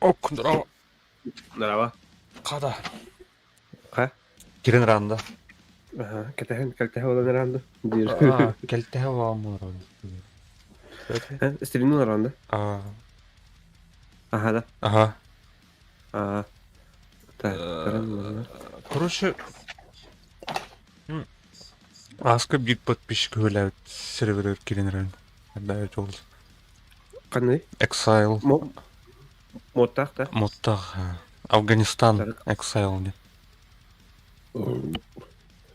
Ок, здорово. Здорово. Хата. Ха? Кирин ранда. Аха, кэтэһэн кэлтэһэ буолан ыраанды диир. Аа, кэлтэһэ буолан ыраанды. Стримнун ыраанды. Аа. Аха да. Аха. Аа. Так, көрөн Короче, Ааска биир подписчик үһүлээбит серверигэр киирэн эрэн. Эрдэ ол Ханный? Exile Муоттаах да? Муоттаах Афганистан Exile диэн.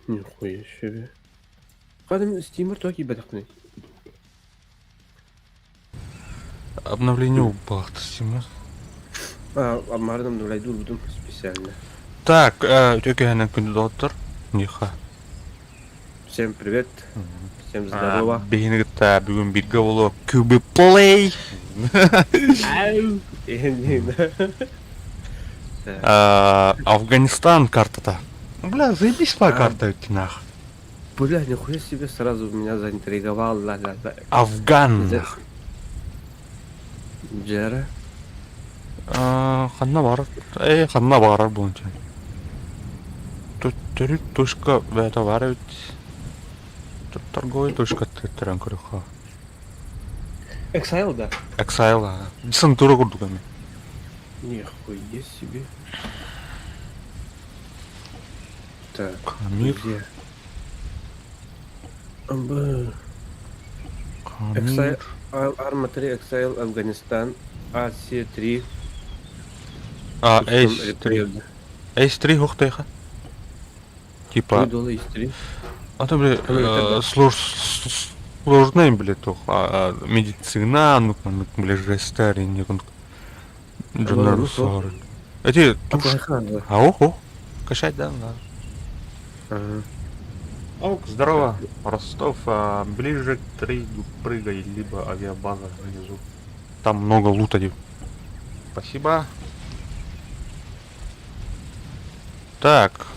Нихуя себе. Кадым Steamer тоҕо киирбэтэхпиний? Обновление убаахта Steamer. А, аммаардан обновляйдуурбутум специально. Так, үтүө киэһэнэн күндү доҕоттор. Ниха. Всем привет, всем здорово. Биһини кытта бүгүн бииргэ буолуо Кубы Play. Ау! Афганистан картата. Бля, заебись твоя карта ведь нах. Бля, нихуя себе сразу меня заинтриговал. Ла -ла -ла. Афган. Джера. Ханна бар. Э, ханна барар буонча. Төрүт точка бэйэтэ баар эбит. Торговый точка төттөрөн көрүөххэ. Exile, да? Exile, Десантура курдук эми. Нихуя себе. Так, Мир. где? Б. Exile, Арма 3, Exile, Афганистан, АС-3. А, Ace 3. Ace 3 хуохтайха. Типа... Ace 3. А то, бля, сложная, бля, туох. Медицина, ну, бля, жестер, не Дженерал Сорок. Эти туш... А, ох, Качать, да, да. Ага. Ок, здорово. Ростов, ближе к трейду прыгай, либо авиабаза внизу. Там много лута. Спасибо. Так.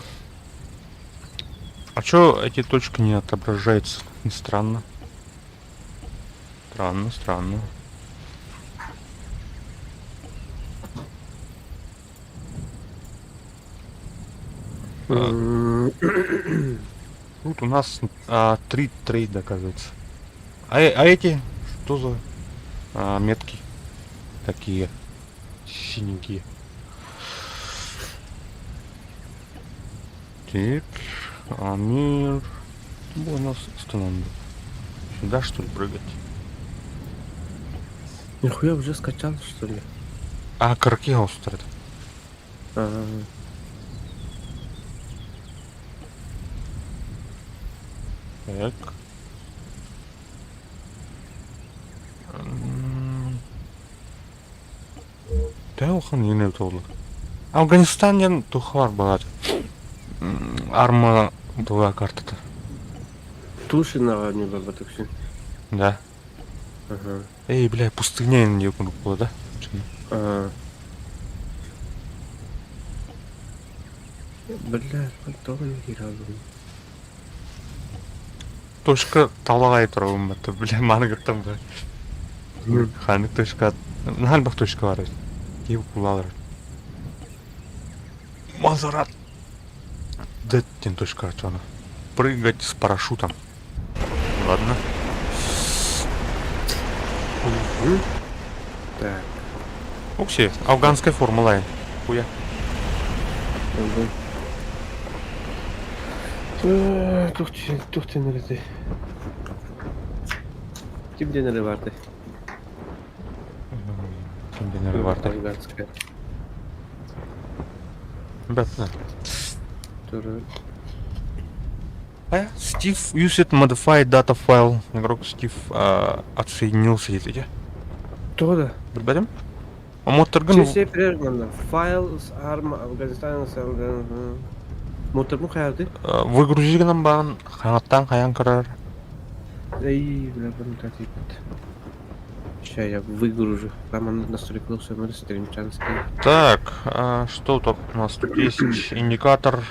А чё эти точки не отображаются? Не странно. Странно, странно. Тут у нас три трейда, оказывается. А эти что за метки такие синенькие? Так, Амир. У нас остановлен. Сюда что ли прыгать? Нихуя уже скачал, что ли? А, карки остров. Ага. Так. Төһө улахан иҥэн буолла? Афганистан диэн туох баар буолаат? Арма была картата. Тушинаҕа не барбатыксин. Да. Ага. Эй, бля, пустыня диэн курдук буолла да? Ага. Бля, тоҕо киирэ Точка талаҕай турабын батта, бля, маныгыттан бля. Ханнык точка, наһаа элбэх точка бар эбит. Киһи кулаалар. Мазарат. Дэттин точка чоно. Прыгать с парашютом. Ладно. Так. Окси, афганская формула. Хуя. Тух тух тенерити. Ким денери барды? Ким денери барды? Афганская. Бэтмен. Туры. Стив used modify data file. Игрок Стив отсоединился диэтэ. Тоҕо да? Билбэтим. Моторгын... Чэ прервано. Файл с арма Афганистан Моторбун хайарды? Выгрузи гынан баан хаҥаттан хайан көрөр. Эй, бля, бля, Сейчас я выгружу. Там он настройкался на стримчанский. Так, что тут у нас тут есть? Индикатор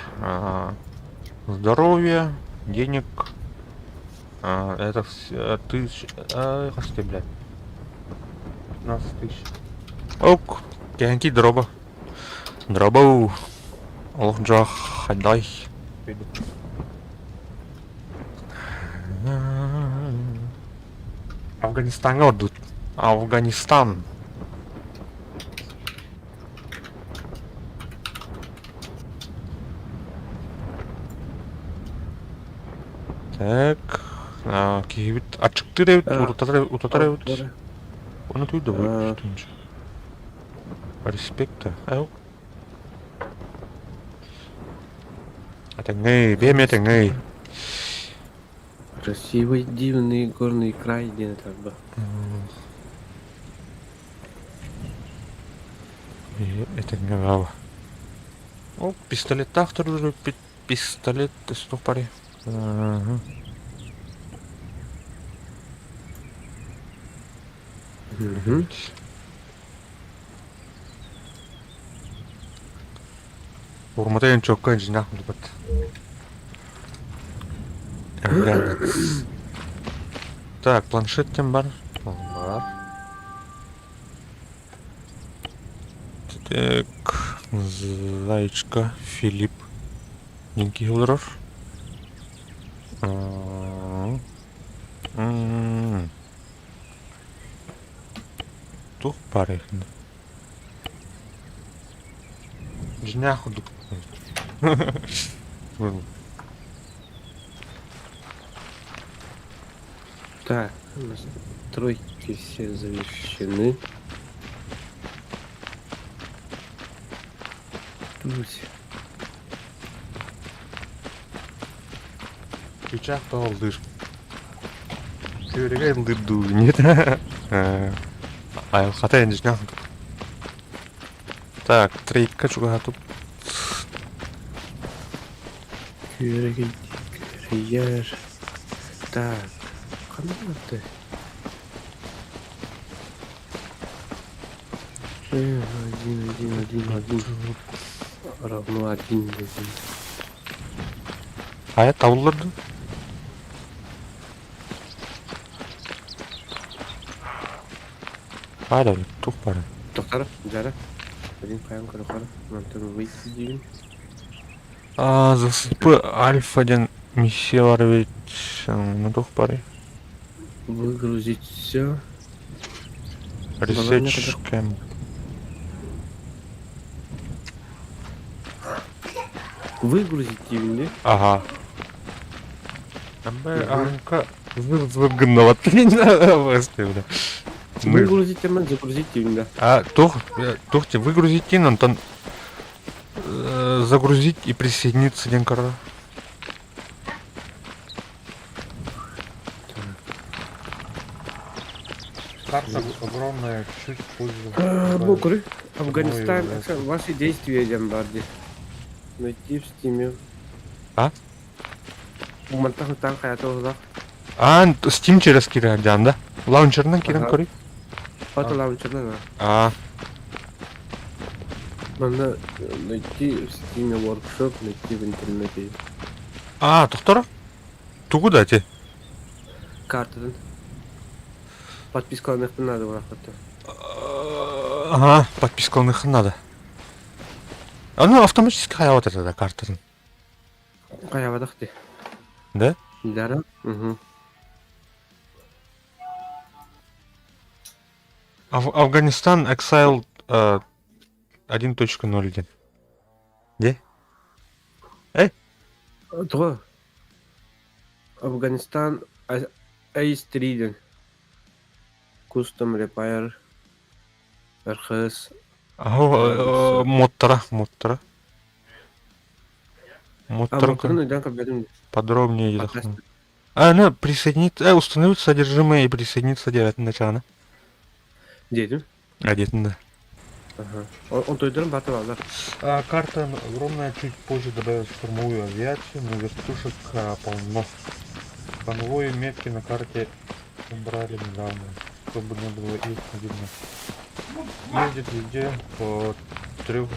здоровья, денег. Это тысяч... Господи, блядь. 15 тысяч. Ок, кэнки дроба. Дробау. Олох дьох хандай. Афганистаҥҥа ордут. Афганистан. Так, киһибит ачыктыыр эбит, утатар утатар эбит. Ону түйдэ бу Респекта. Этэҥҥэй, бэйэм этэҥҥэй. Красивый, дивный горный край диэн этэр Этэҥҥэ баба. О, пистолеттаах төрүрүппүт пистолет туох барый? Ага. Мгм. Урмата эн чокка инженер булбат. Так, планшет тем бар. Бар. Так, Заячка, Филипп. Нинки олорор. Туох баар эһинэ? Дьиҥнээх курдук. Так, настройки все завершены. Тусь. Чычах тоҕолдуур. Күөрэгэй ыллыыр дуу, нет? Айылҕата инженер. Так, трейдка чугаһатып. Күөрэгэй күөрэйэр. Так, ханна ты? Один, один, один, один. Равно один, один. Хайа табыллар дуу? Хайа туох баар? Тохтор, дьара. Один хайан көрө Мантан выйти диибин. А, ЗСП Альфа диэн миссия бар эбит. Ну туох баарый? Выгрузить все. Research Camp. Выгрузить диибин дии. Ага. МБ гыннабат бля. Выгрузить эмэн загрузить диибин да. А, туох, туох выгрузить диэн, онтон загрузить и присоединиться диэн көрөр. Карта огромная, чуть позже. Бу көрү. Афганистан, ваши действия диэн баар дии. Найти в Стиме. А? Мантан таан хайата олох. А, Steam через киирэн да? Лаунчерынан киирэн көрүй? Ото лаунчерынан. А. Манна найти в Steam Workshop, найти в интернете. А, тохтор? Тугу да ти? Картадан. Подпискаланыахпын надо буолаахпыт. Ага, подпискаланыаххын надо. А ну автоматически хайаабат этэ да картатын. Хайаабатах дии. Да? Да. Угу. Афганистан Exile 1.0 диэн. Де? Эй? Туга? Афганистан Ace 3 диэн. Custom Repair РХС. Модтара, модтара. Модтарын подробнее. А, ну, присоединить, установить содержимое и присоединиться диэбэтин начаана. Диэтим? А, диэтин да. Ага. Он тойдорун баты баллар. А, карта огромная, чуть позже добавят штурмовую авиацию, но вертушек полно. Конвои метки на карте убрали недавно, чтобы не было их видно. Ездит везде по трех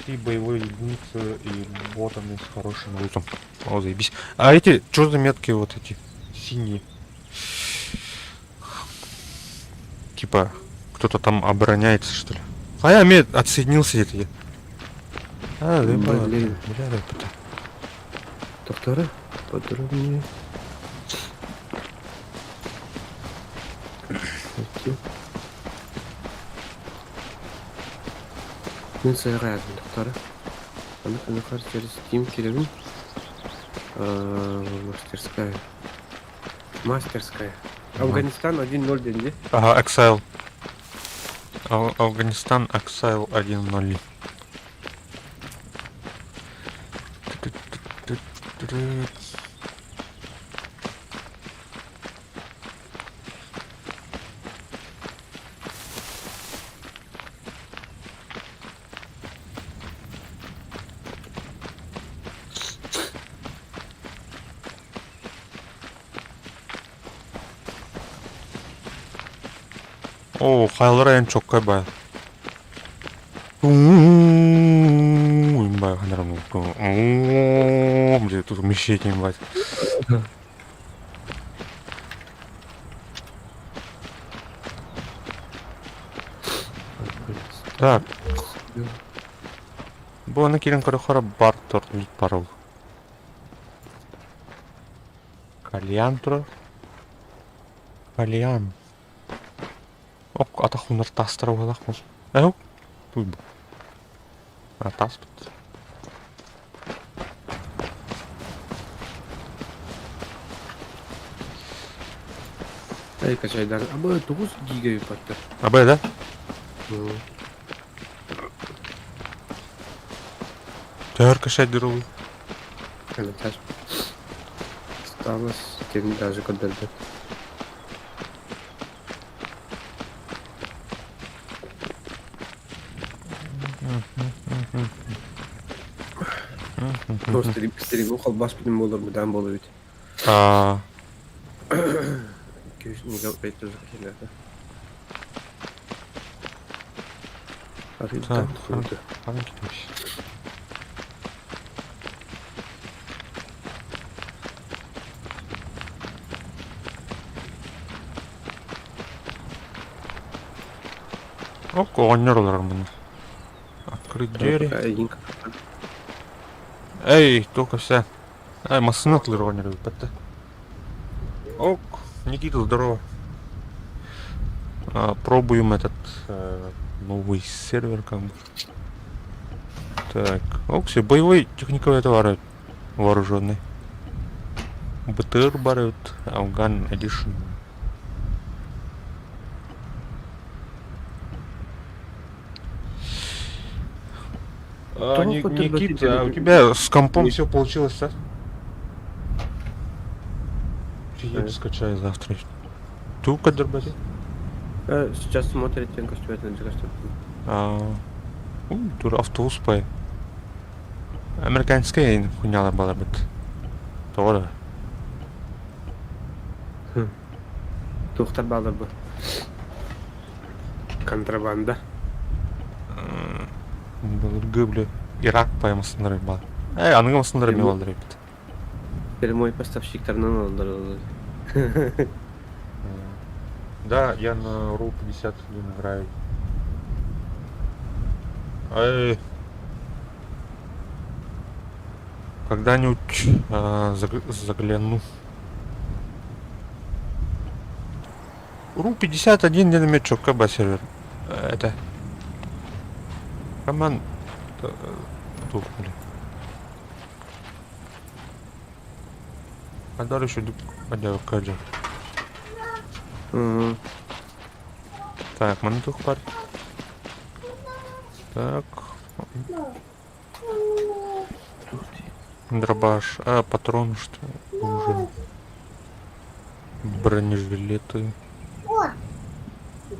три боевой единицы и ботами с хорошим лутом. О, заебись. А эти, что за метки вот эти? Синие. Типа, кто-то там обороняется, что ли? А я мед отсоединился где-то. А, да, Блин. Бля, это. Доктора, подробнее. Найти. Мин сайҕаятым доктора. Аны кынахар через Steam кирэбин. Мастерская. Мастерская. Афганистан 1-0 диэн дии. Ага, Exile. Афганистан Exile 1-0. Оо, хайалара эн чоккай бай. Тут мечеть бать. Так. Бу аны киирэн көрөххө бар тур парол. Кальян турар. Кальян. Ок, атах унар тастара уһалах мус. Эу, туй бу. А таспыт. Эй, качайдар. Абы 9 гига юпатты. Абы да? Төр качайдыр ол. Комментарий. Осталось тем даже көрдөрбөт. Стрим, стриму холбас бүтүн буолар быдаан буолар эбит. А, 200 мегабайт тоже кэллэ. Так, ханан китmiş. Ок, оҕонньор олорор муну. Открыть двери. Эй, только вся. Ай, массыына тылыр оҕонньор эбиппэт Ок, Никита, здорово. А, пробуем этот новый сервер как бы. Так, ок, все, боевой техниковый товары вооруженный. БТР барют, Афган Edition. А, Никита, а у тебя с компом все получилось, да? Приеду, скачаю завтра. Тука дербати? Сейчас смотрит, А, тур автобус пай. Американская хуйнялар балар бит. Тоҕо Туохтар баалар бу? Контрабанда. Былыргы бля Ирак пай массыналар баар. Э, аныгы массыналар эмиэ бааллар эбит. Прямой поставщиктарынан алаллар. Да, я на ру 51 играю. Эй. Когда-нибудь загляну. Ру 51 диэн КБ сервер. Это. Роман. Тух, бля. Адар еще каджа. Так, манна тух бар. Так. Дробаш. А, патрон, что уже. Бронежилеты.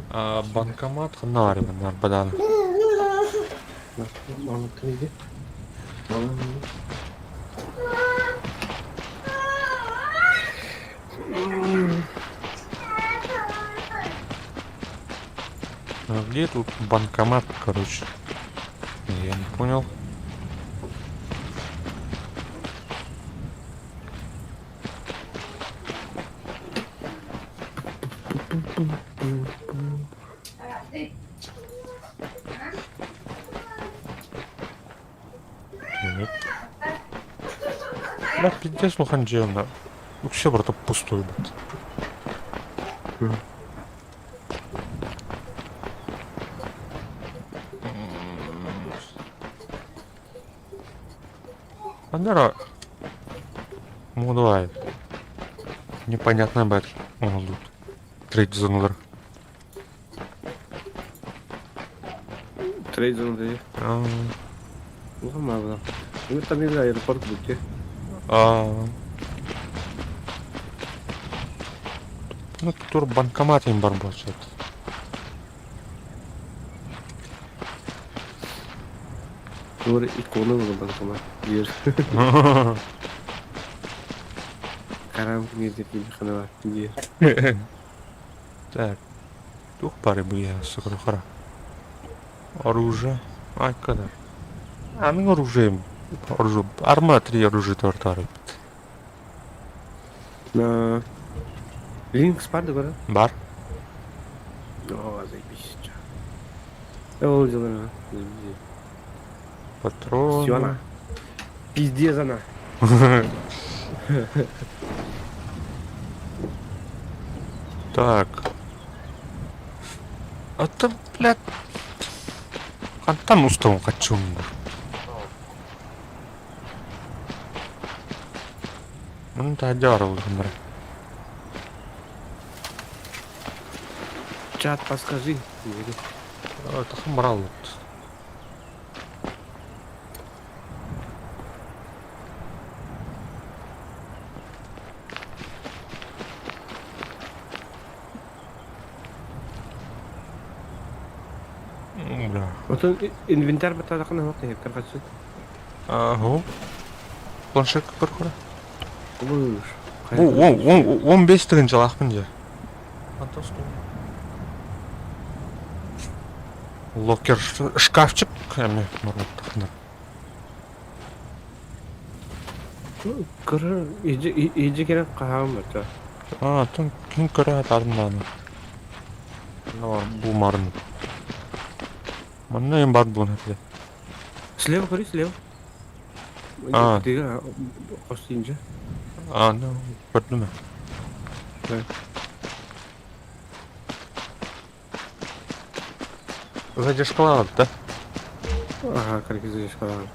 А, банкомат ханна баар бадан. Мама, ты иди. Мама. А где тут банкомат, короче? Я не понял. Нет. Бля, пиздец, ну ханжевна. Все, брат, пустой, блядь. Андара. Ну давай. Непонятно, блядь. Он тут. Третий зоналар. Трейд зона дии. А, Улахан Ну там или аэропорт будет. а. Ну, тур банкомат им барбосет. Тур икона был банкомат. Дир. Карам мирдеп ханава. Дир. Так. Туох баар быйа сокурухара. Оружие. Айкада. А мин оружием. Оружие. Арма 3 оружие тортары. Линкс бар да Бар. О, заебись. Ол дела. Патроны. Все она. Пиздец она. Так. А то, блядь, хантан устан хаччым Маны таһырдьа барыллар. Чат, подскажи. Тахым бараллыт. Бля. Отон инвентарь баттаатахына суох киһи хаччы. Аһу. Планшет көркөрө. Улууш. Бу 15 тыгынчалаахпын дьэ. Локер шкафчик эми норуоттахына. Көрөр иджи керек хаһаам бата. А, тон ким көрө атарындааны. Бу марын. Манна эм бар буун этэ. Слева көрүй, слева. А. Хос инже. А, ну, көрдүм. Да. Задержкалаабыт да? Ага, короче, задержкалаабыт.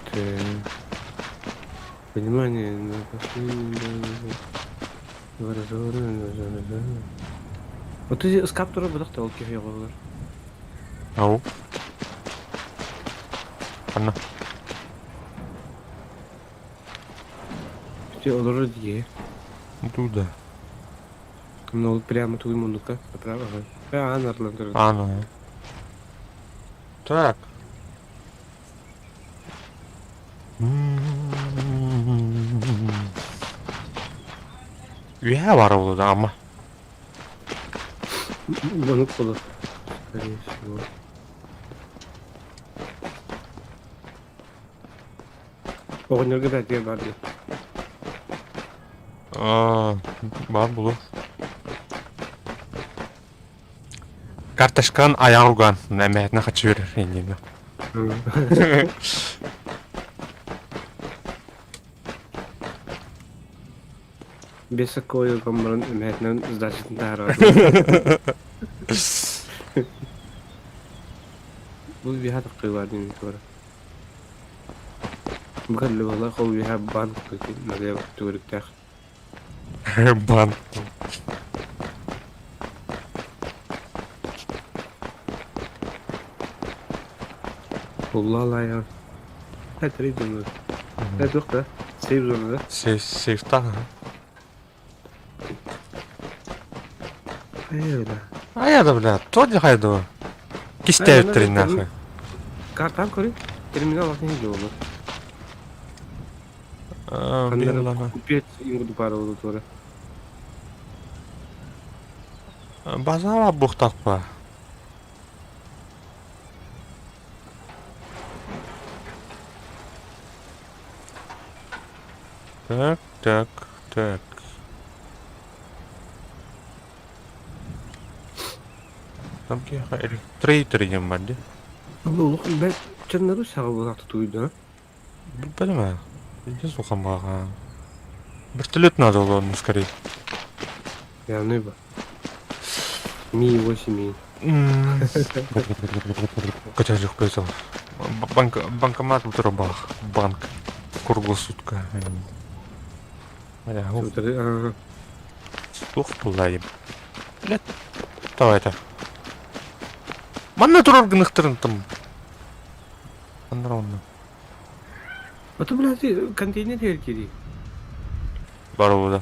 Так. Внимание на последний Вот ты скаптура быдах ол киһи оҕолор. Ау. Ханна? Ти олорор дии. Туда. Ну вот прямо туй мундука направо. Ага. А, нарлан турар. А, ну. Так. Үһэ баар буолуо ама. Маннык буолар. Скорее всего. Оҕонньорго бэртигэр баар дии. Аа, баар буолуо. Карточкан айаҕар уган, эмэһэтинэ хаччы биэрэр иннинэ. Биэс сокуойу гомморун эмэһэтинэн сдачатын таһаарар. Бу үөһэ таххыылар диэн туора. Бу кэллэ буолла, ол үөһэ банк төгүрүктээх. Банк. Улла Хәтер зона. Ә туох да? Сейф зона да? Сейф, сейфтаах. Хайа да. Айа да, бля, то дии хайдуо. Кистээбиттэрин нахуй. Картам көрүй. Терминал атын иһи буолла. Ханна Купец ингуду пара буолла туора. Базара буохтаахпа. Так, так, так. Там киһиэхэ электрейтер диэн бар дии. Олох бэрт чаннары саҕа буолаахта туйда. Билбэтим ээ. Илдьэ сухан баҕа. Вертолет надо было, ну скорее. Явный ба. Ми-8 Ми. Котяжих пойдет. Банк, банкомат в трубах. Банк. Круглосутка. Туох буллайым. Блядь. Давай это. Манна турар гыныхтарын там. Анна А то, блядь, контейнер кири. Бар да.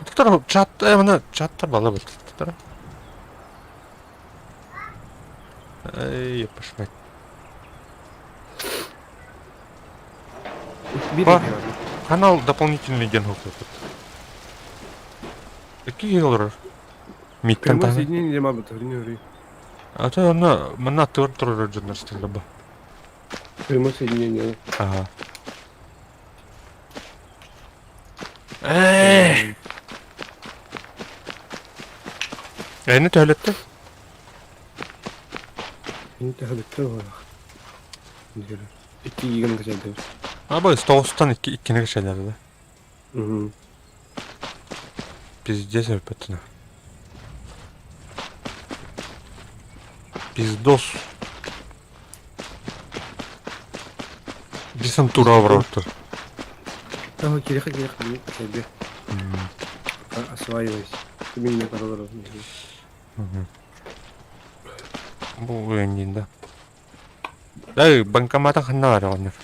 Тутар чат, мына чаттар бала бит. Тутар. Эй, епашмать. Бир Бар. Канал дополнительный диэн ылсыппыт. Икки киһи олорор. Миттэн Прямое таһынан. соединение диэн баар бу А то онно манна аттыгар турар дьоннор сыталлар бу. Прямое соединение. Ага. Ээ! Эни төһөлөттө? Мин төһөлөттө буолах. Икки гиганы качайдыбыт. Аба тоҕустан икки иккини качайлар да. Угу. Пиздец өппөттүнэ. Пиздос. Десантура обороту. Того кириха кириха качайбы. Осваивайся. Ты меня король. Бу үйэнниин да. Эй, банкомата ханна баар оҕонньор?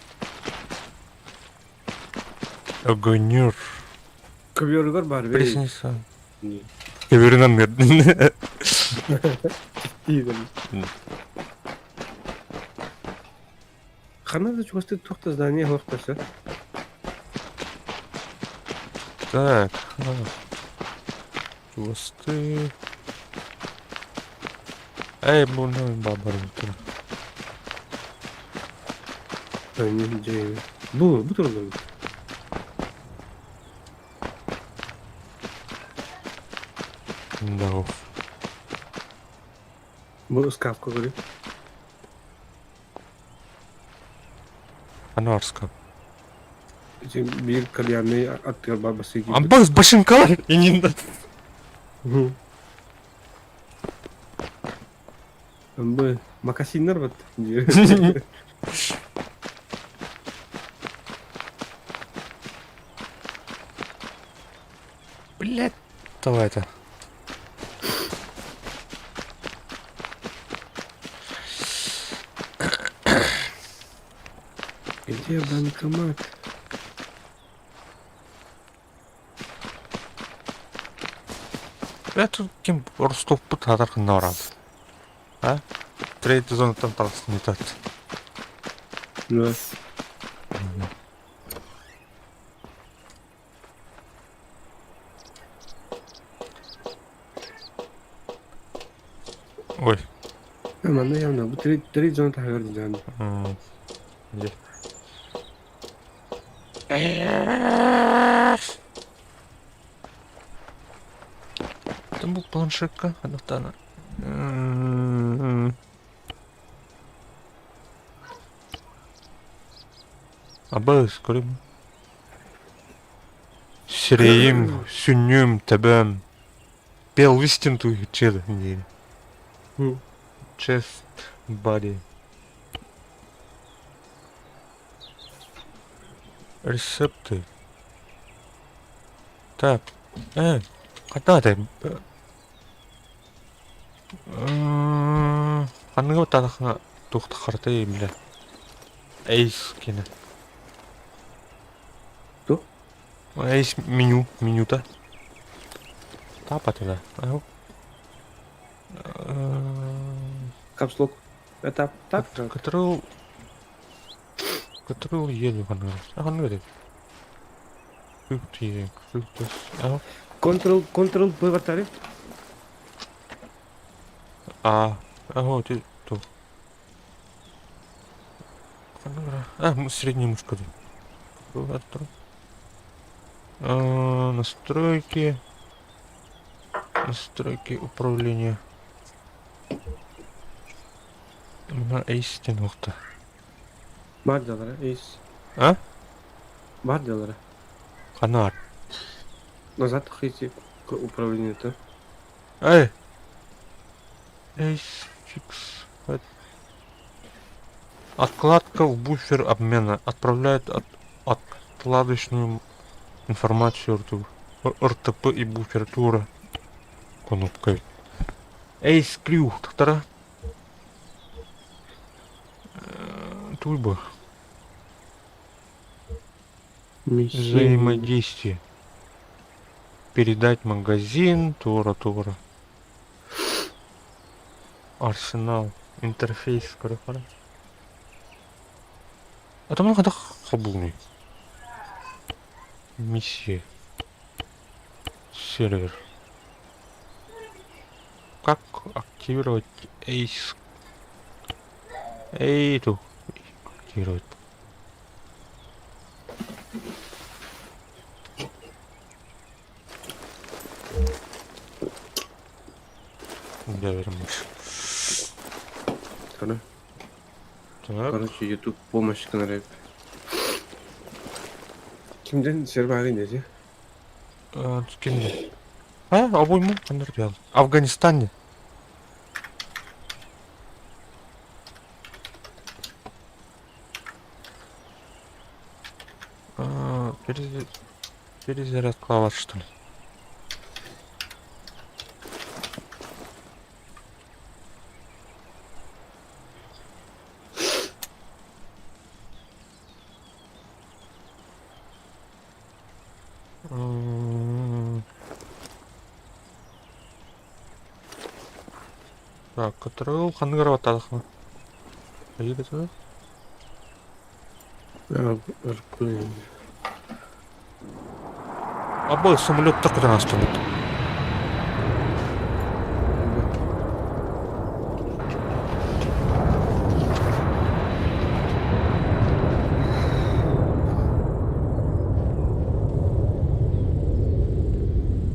Огонер. Көбүөрүгэр баар бэй. Пресница. Көбүөрүн анныыр. Тиийдим. Ханна да чугастыы туох да здание суох Так. Чугастыы. Эй, бу бабарын тур. Бу, бу тураллар. Да. Бу ыскаапка көрү. Анарска. Ити биир кальянный аттыгар бар басыы киирбит. Амбас башынкалар инин. Бу макасиннар бат. Блять, давай это. Где банкомат? Это ким Ростовпут хадар ханна А? Трейд зонаттан таҕыстын итат. Да. Ой. Манна явно бу трейд трейд зона таһыгар дьаан. Где? Там был планшетка, она Абыс, көрүм. Сирэйим, сүнньүм, төбөм. Pelvis туй диир. Chest, body. Рецепты. Так. Хата это. Ханныга таахна туохтахартай бile. Эйс кине. Туох? Эйс меню, менюта. Тапа туда. Caps Lock. Это так? Control Control E ханныга. А ханныга Shift E, Shift S. А, Ctrl Ctrl P баттары. а, ага, ты то. А, средняя мышка. А, настройки. Настройки управления. Мына эйстен уохта. Бар дьалара. Эйс. А? Бар дьалара. Ханар. Назад хайти к управлению-то. Эй! Эйс фикс. Откладка в буфер обмена. Отправляет от, откладочную информацию РТП и буфер тура. Кнопкой. Эйс Крю. Тахтара. Турбо. Взаимодействие. Передать магазин. Тура, тура. Арсенал. Интерфейс. Короче. А там надо хабуны. Миссия. Сервер. Как активировать Эйс? Эйту. Активировать. Доверимся. Короче, Так. Короче, YouTube помощь гынар эбит. Кимден серваҕын дии? Кимде? А, обойму ханнар дьаал. Афганистане. Перезарядка что ли? Так, который ханныгар баттаатахпын. Айыы Абы самолеттар көтөн ааспыт.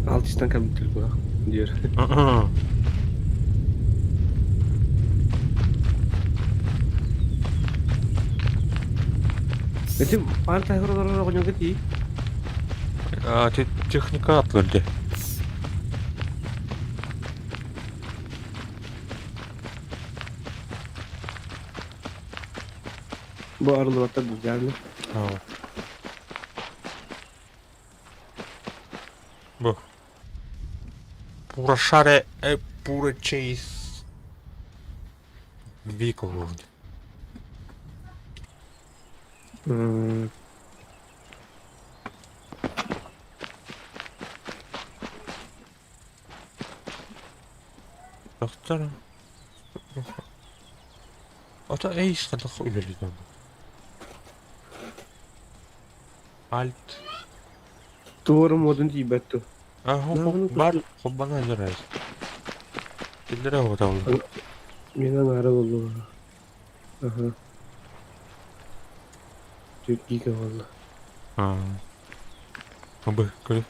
Алтыстан кэлбиттэр буолах диир. Ити паан таһыгар олорор оҕонньорго тиий. Техника атлар дии. Бу арыллыбаттар былдьааны. Бу. Пурашаре пура чейз vehicle Доктор. Ото эйс хайдах үлэлиир Альт. Туора модун тиийбэт дуо? Бар холбоно өлөр Киллэрэ оҕотоллор. Мин аҥаара буоллум. Аха. Түөрт гига буолла. Абы, көрө.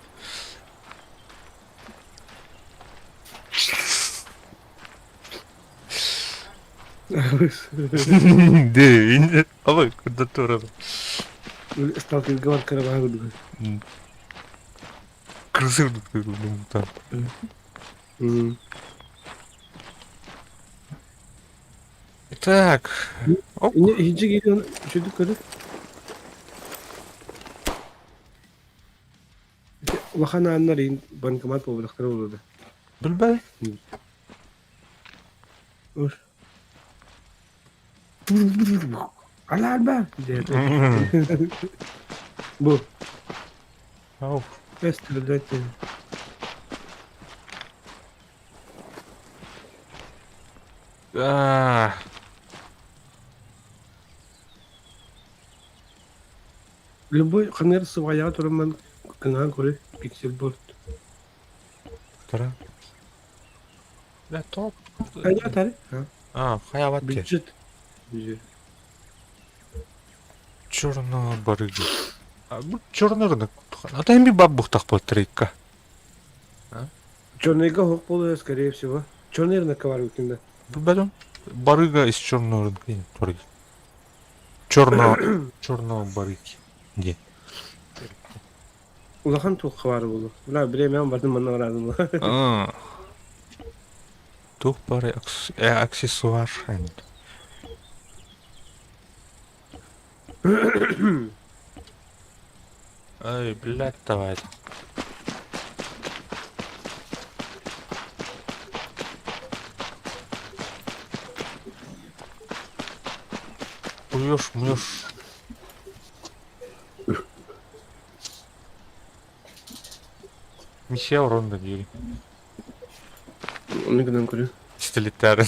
Де, абы, куда турар. Сталкерга бар кыра курдук. Крысы там. Так. Оп. Иһинчи гига үчүгдүк көрө. Улахан ааннар иһин банкомат буолбатахтара буолуо да. Билбэт. Ур. Аларба диэтэ. Бу. Ау. Эстэрдэтин. Аа. Любой ханыр сыбайаҕа тураммын кыҥаан көрө пикселборд. Тара. Да топ. Хайа тары? А, хайабат те. Бюджет. Бюджет. Черного барыги. А, бу черный рынок. А эми баббухтах буолтарикка. Черныйга хоқ болуо, скорее всего. Черный рынокка бар эбиккин да. Билбэтим. Барыга из черного рынка. Черного, черного барыги. Где? Улахан туохха баар буолуо. Бля, бириэмэҕин бардым манна бараадым. Туох бары аксессуар. Ай, блядь, давай. Плюешь, млешь. Миссия урон дири. Онно гынан көрү. Пистолеттер.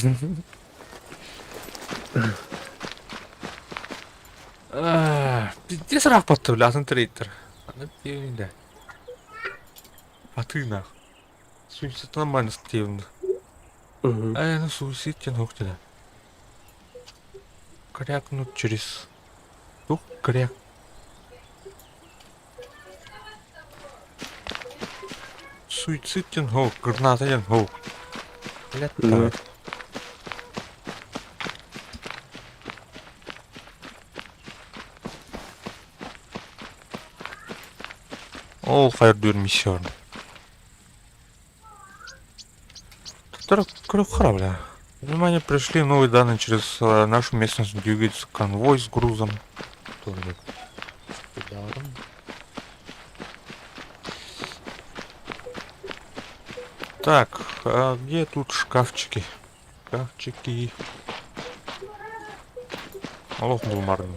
Пиздец ыраах баттым, атын трейдер. Да. А ты нах. Суицид нормально активно. А ну суицид тянухтина. Крякнуть через... Тух кряк. Суицид диэн һуох, граната диэн һуох. Ну. Ол хайырдыыр миссион. Хара, бля. Внимание, пришли новые данные через нашу местность двигается конвой с грузом. Так, а где тут шкафчики? Шкафчики. Олох булмарын.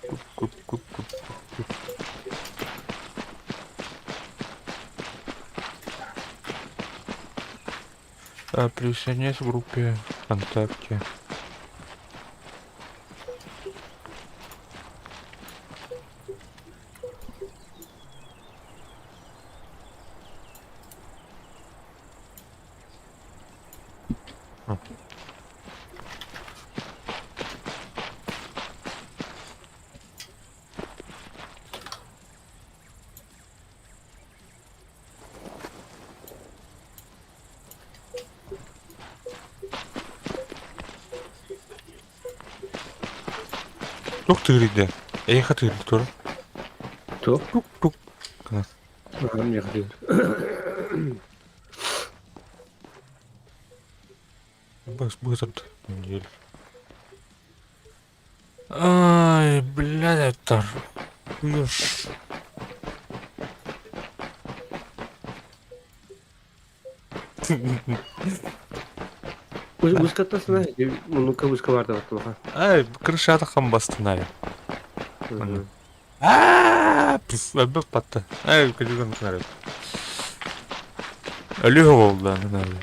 Куп, куп, куп, куп. Присоединяйся в группе ВКонтакте. А. Туох тыырыйда? Эйиэхэ тыырбыт тура. Туох? Тук-тук гына. Миэхэ Быстро неделю. Ай, блядь, это... Хуёж. Вышкатасына, ну-ка вышка барды баттылаха. Ай, крышата хамбастынай. Аа, пф, эбэ патта. Ай, кадюган кнары. Алюга болда, надо.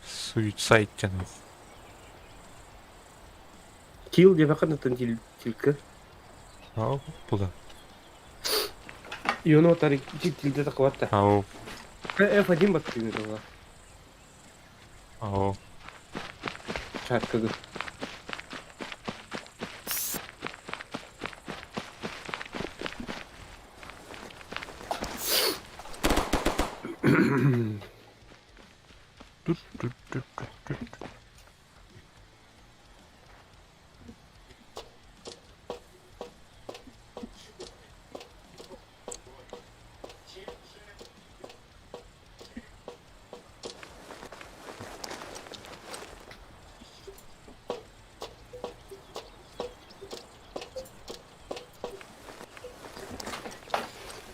Суицид тянул. Килл диэбэххин оттон тилкэ. Ау, куда? Иону отар тилде тахсыбат. Ау, F1 баттыгын буолла. ау. Чаткага. Тут-тут-тут-тут-тут.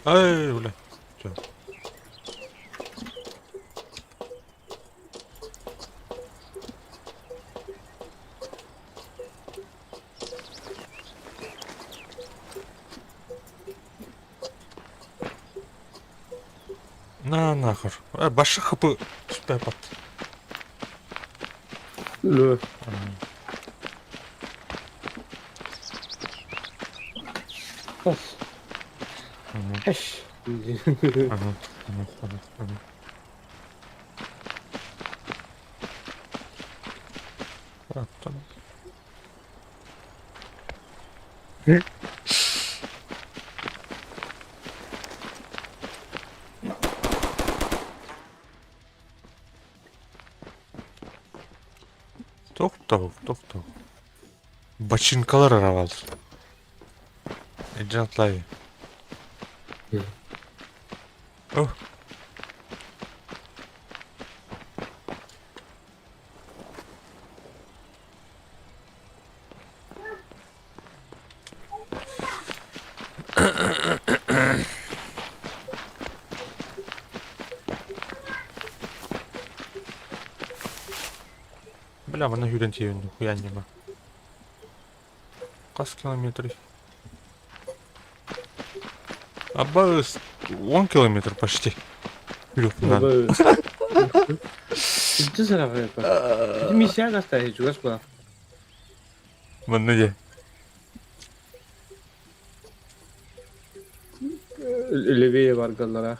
Ай, бля. Всё. На нахуй. Башы хп түспэт. Ну. Бас. Эш. Ага. А, там. Тохтоо, тохтоо. Бачинкалар арабал. Эджантлай. О. Бля, манна сүүрэн тиийэн хуя нема. Хас километр. Аба 10 километр почти. Илюх, Илдьэ сыраҕыата. Ити миссиян астаһы чугас буолар. Манна дьэ. Левее баргаллара.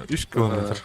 Үс километр.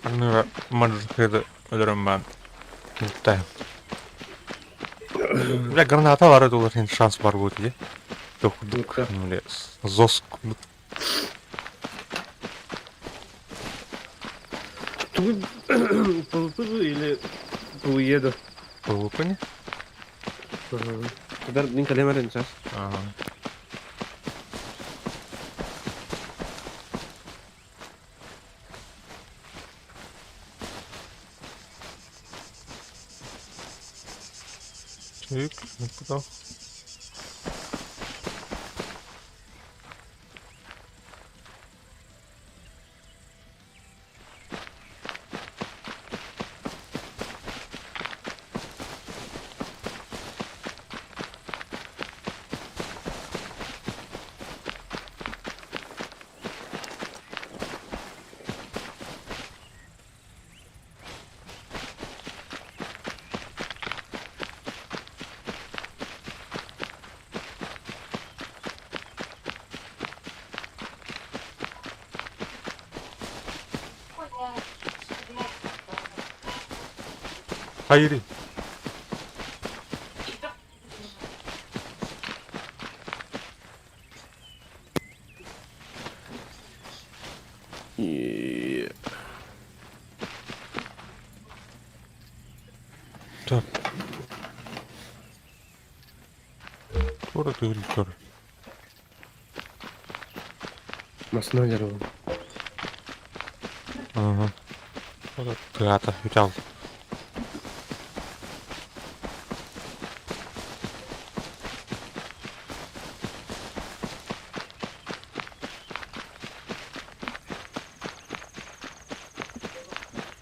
Аныга мадьыһыды өлөрөн баан Мутта. Бля, граната бары долар хин шанс бар будет дии. Курдук, бля, зос курдук. Тугу ПВП или ПВЕ да? ПВП не? Кудар мин кэлэмэрин сас. Ага. Чик, ну куда? Хайри. Так. Тура тыгыр Масына дьарыгым. Ага. Тыата үтал.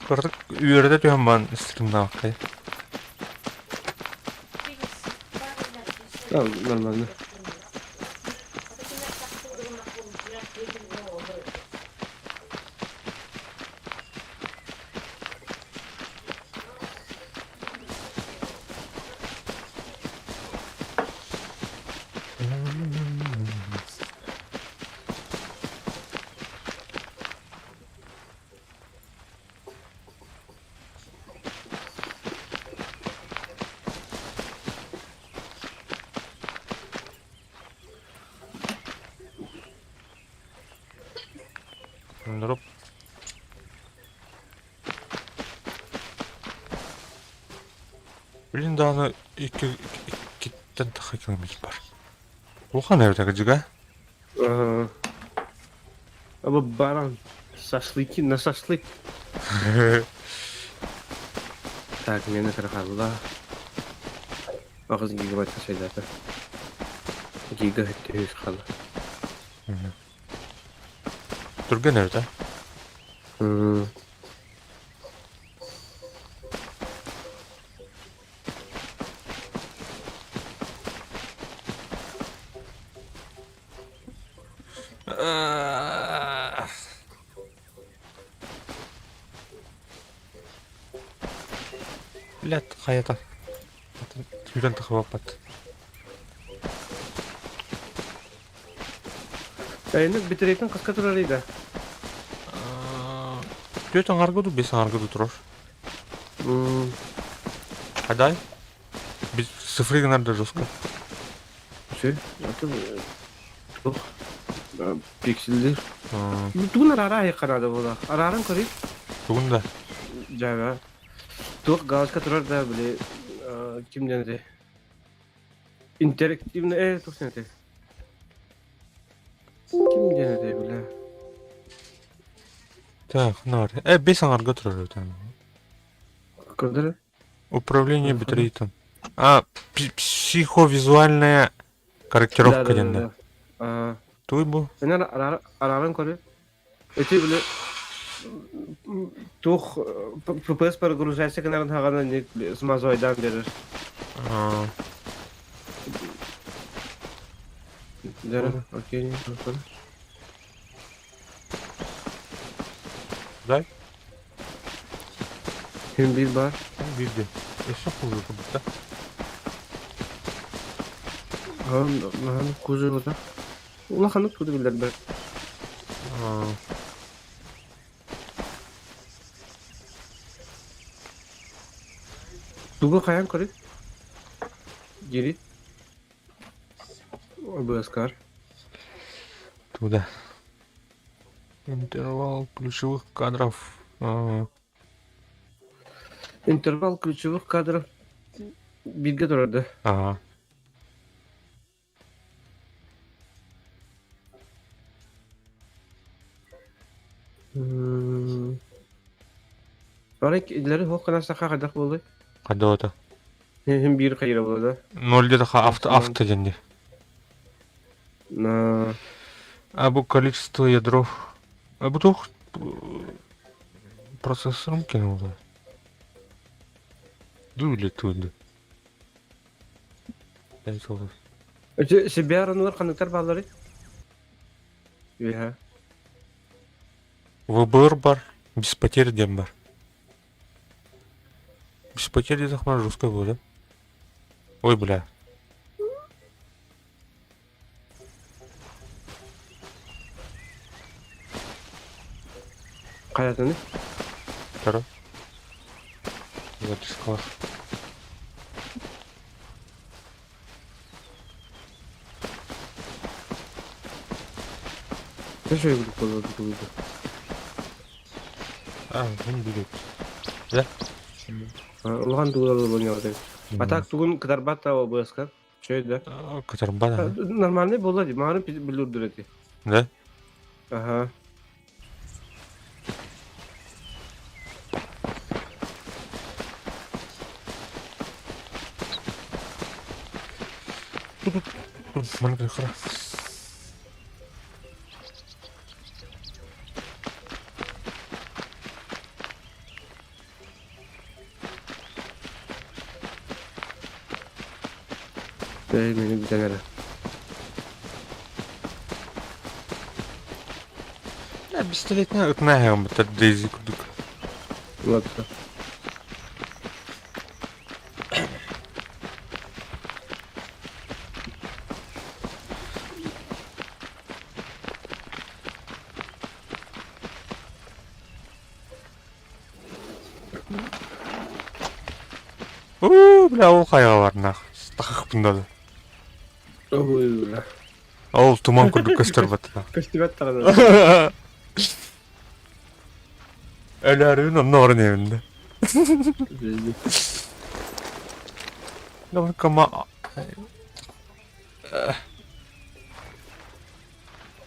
Кырдык үөрэтэ түһэн баран стримнаабаккай. Нормально. Дроп. Билин даҕаны икки иккиттэн тахса километр бар. Улахан эбит кырдьыга. Аба баран шашлыки на шашлык. Так, мені кырхалла. Аҕыс гигабайтка сайдата. Гига үс хала. Түргэн эбит а? Блядь, хайата. Сүүрэн тахыбаппат. Эйнек бүтүрейтин хаска турар да? Түөрт аҥаарга дуу, биэс аҥаарга дуу турар. Хадай. Biz цифры гынар да жестко. Все, это туох пикселдер. Тугун араара айыкканаада буолар. Араарын көрүй. Тугун да. Дьаба. Туох галочка турар да, били, ким диэн этэй? Интерактивный, туох диэн этэй? Ким диэн этэй, бля? Так, нар. Бес аңарга турар там. Көрдөрө? Управление битрейтом. А, психовизуальная корректировка Да, да, диэн да, да. да. Туй бу? Мен арааран көрө. Эти били туох ППС прогружайся гынарын хаҕана не смазойдаан берер. А, Дьэ, окей, Дай. Ким биир баар. Биирде. Өссө хуже курдук да. Ахан хуже бута. Улаханнык туду биллэрбэт. А, Тугу хайан көрүй? Дири. ОБСК. Туда. Интервал ключевых кадров. А, Интервал ключевых кадров бииргэ турар да. Ага. Бары илери хоқ гына саха хайдах буолуй? Хайда Хин биир хайыра буолла да. Ноль где-то авто авто диэн На А бу количество ядров. А бу туох процессорым кинуло. Дули туды. Себе аранылар ханныктар бааллары? Үһэ. ВБР бар, без потерь диэн бар. Без потерь диэтэхпинэ жесткое было, да? Ой, бля. Хайатыны? Второй. Запись класс. Төшөй курдук буолла тугуйда. А, мин билет. Да? Улахан тугулар буолла А так тугун кытарбат ОБС-ка. Чөй да. Кытарбат. Нормальный буолла дии. Маарын билурдур эти. Да? Ага. Манна хара. Эй, мени бүтэн эрэ. Да, пистолетная ытнаһыам бытар Дейзи курдук. Ладно. Уу, бля, ол хайаҕа бар нах. Тахахпын да. Ой, бля. Ол туман курдук көстөр баттына. Көстүбэт даҕаны. Өлөрүн онно орун эбинде. Кама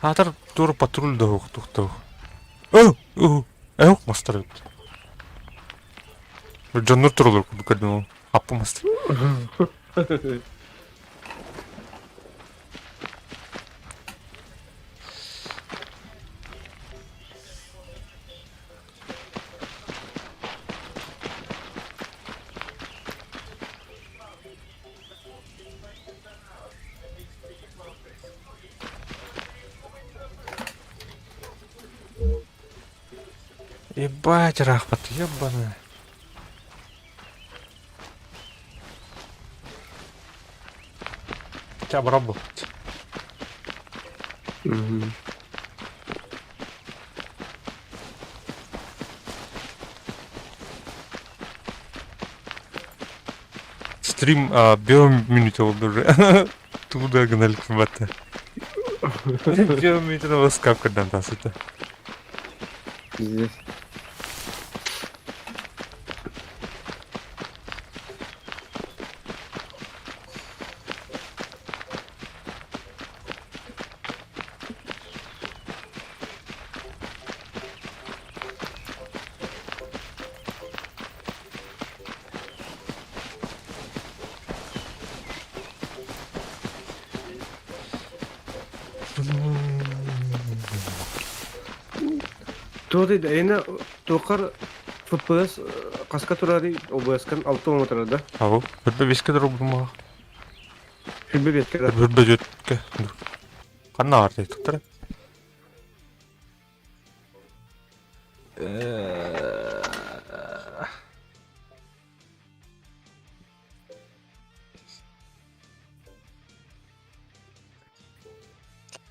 Атар тур патруль да тухтау. О, о, эох мастар. Дьоннор турулар курдук көрдүм. Аппы мастар. Ебать, рахмат, ебаная. Хотя бы работать. Мгм. Стрим био минуте уже. Туда гнали кымбатта. Био минуте на скапка дан тасыта. Пиздец. Туох эйиэнэ туоххар FPS хаска турарый ОБС-кын 6 турар да? Ау, үрбэ беске турбутум Хүрбэ биэскэ да? Үрбэ түөткэ. Ханна баар туттара?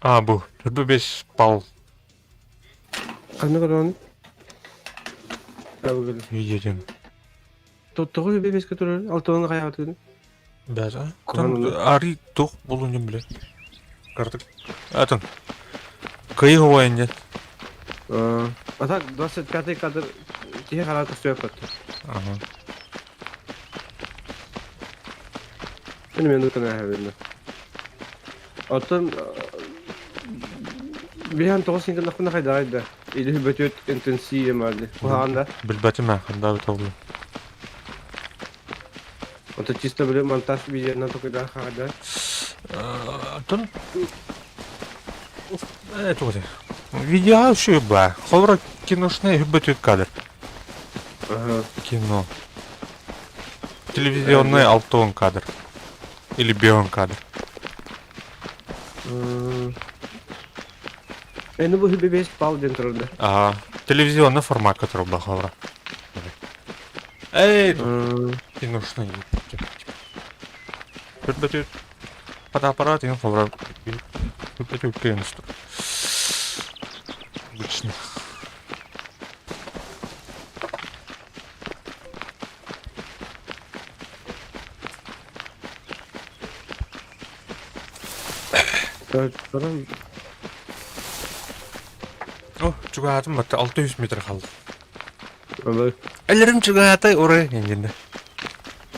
А, бу. Үрбэ бес балл. Ханна көрөҕүн? Видеоден. Тоҕо үрбэ биэскэ турар? Алтыаны хайаабытыгын? Бәз, ари туох булун дьон билэр. Картык. Атын. Кыйы хуайын дьэн. А так 25 кадр тиһэ хара көстүөппөт. Ага. Мин минутаны ааһабын. Оттон биһан тоҕус сиҥкиннахпына хайдаҕай да или бөтүөт интенсиве маали куһаҕан да Билбэтим ээ, хандаабыт олу. Ото чисто били монтаж видеонан токуйдаах хаҕайда. Оттон тугу Видео үчүгэй баа. Холобура киношный бөтүөт кадр. Кино. Телевизионный алтон кадр. Или бион кадр. Эни бу бес балл диэн турар да. Ага. Телевизионный формат, который был холобура. Эй, киношный. Бөтүөт фотоаппарат иһин холобура бөтүөккэ Обычно. О, чугаһаатым батта 600 метр хаалла. Эллэрим чугаһаатай урай диэн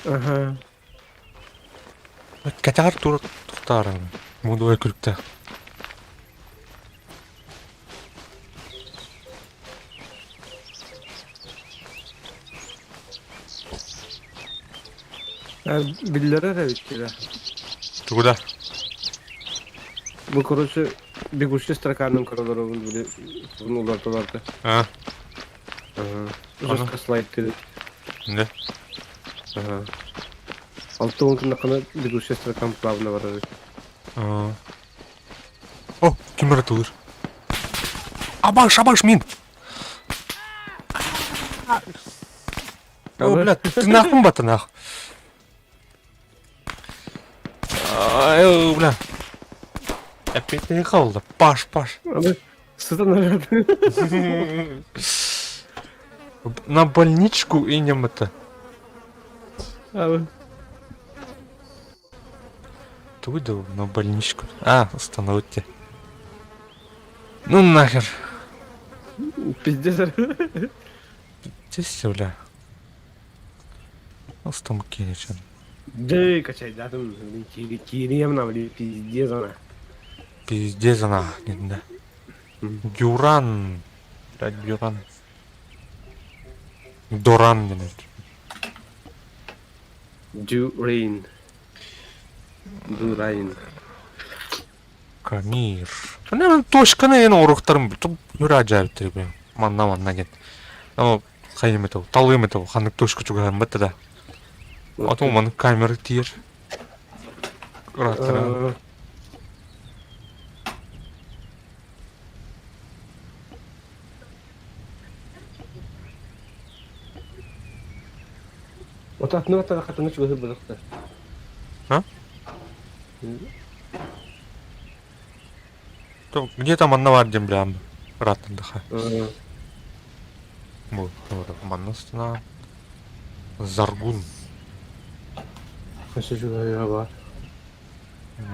Аха. Кэтэҕэр тура тохтоорон мудуой күлүктээх. Биллэрэр эбит Тугу да? Бу короче бегущий строканын көрөлөрөбүн били уларталарда. А. Ага. Жестко слайд dedi. Не? Ага. 6 10 күннэххинэ бегущая строкам плавно барар. О, ким ырытылыр? Абаш, абаш, мин! О, бля, тынахпын ба тынах? Ай, бля. Опять қалды. Паш, паш. Сытан арады. На больничку и не это. Туйду на больничку. А, остановите. Ну нахер. Пиздец. Здесь, бля. Останки чем. Дэй, качай, да, там, кирием на, блин, пиздец она. Пиздец она, не да. Дюран. Блядь, Дюран. Доран, не Дюрейн. Дурайн. Камир. Наверное, точканы эн оруктарым нүр ажайып бе. Манна манна ген. Ама хайым это, талым это, ханнык точка чугаһым бетте да. Ато маны камера тиер. Ырааттара. Отатны хатаны чугаһы бырахта. А? То где там манна бар диэн билэм ырааттардаха. Бу манна стена. Заргун. Өссө чугаһыга бар.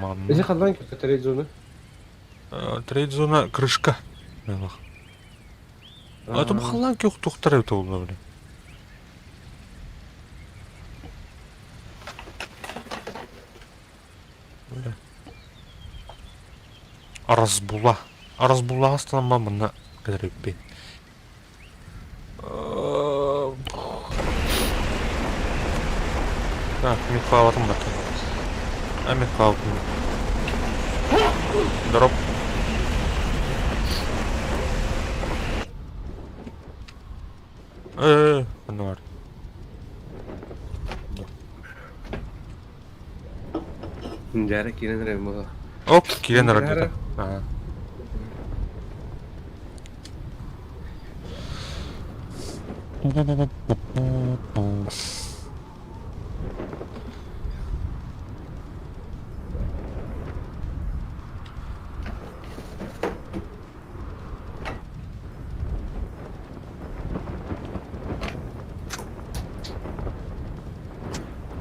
Манна. Эти ханнан кэлтэ трейд зона? Трейд зона крышка. А то халлаан көх тухтар эбит буолла били. Аразбула. Аразбулаҕа станамман манна кэтэриппин. Так, Михайловым бата. А Михайловым. Дроп. Ануар. Дьээрэ киирэн эрэ буолуо. Оп, киирэн эрэр диэтэ. Аа.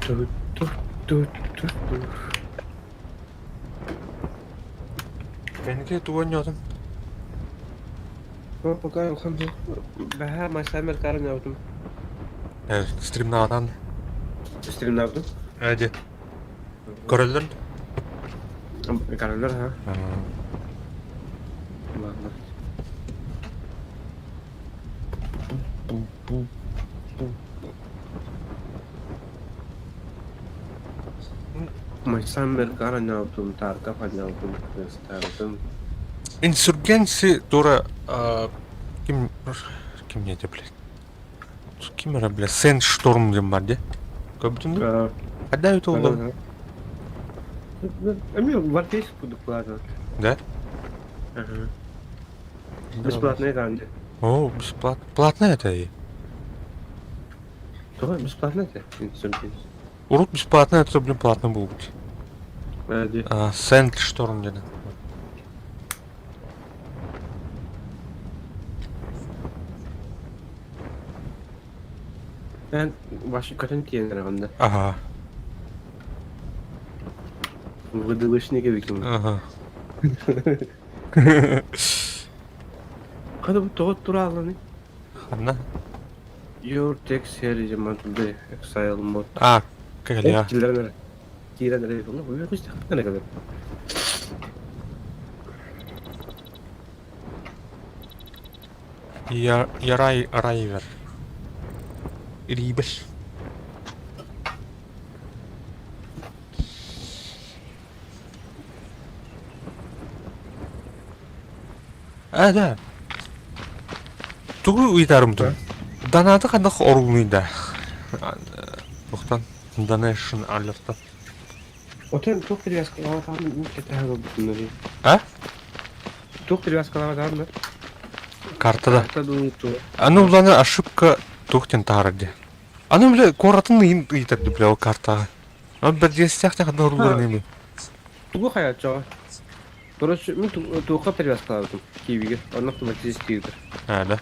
Ту-ту-ту-ту-ту. Кэнники тугу оонньоотум? Пока улахан бэһээ Майсамер оонньообутум. Стримнаатан. Стримнаабытым. Ээ дии. Көрөллөр Көрөллөр ха. Ладно. Майсамер оонньообутум, Тарков оонньообутум, Квестаабытым. Инсургенси тура ким ким диэтэ блядь Ким эрэ бля Сэндшторм диэн баар дии. Көрбүтүҥ дуо? Хайдах эбит ол? Эмиэ Warface курдук баар. Да? Бесплатный даҕаны. О, бесплатно. Платное это и? Тоҕо бесплатно это? Урут бесплатно, это блин платно буолбут. Сэндшторм диэн. Эн башы көтөн тиийэн эрэҕин да? Аха. ВДВшник эбикин. Аха. Хата бу тоҕо тураалланый? Ханна? Your text here is Exile mod. А, кэлиэ. Киирэн эрэ. Киирэн эрэ. Бу кэлэр. Ярай Райвер. Рибер. А, да. Тугу ыйытарым дуу? Донаты ханнык оруолунуй да? Туохтан? Donation алерта. Отон туох привязкалаабатаҕын кэтэһэн олорбутун А? Туох привязкалаабатаҕын да? Картада. Карта дуу туох? Аны улана ошибка туох диэн таһаарар дии. Аны бля куоратын ыйын ыйытар дии бля ол картаҕа. Ол бэрдиэстээх ханна орууларын ими. Тугу хайаччаҕа? Короче, мин туохха привязкалаабытым киевигэ. Онно автоматически ыытар. А, да.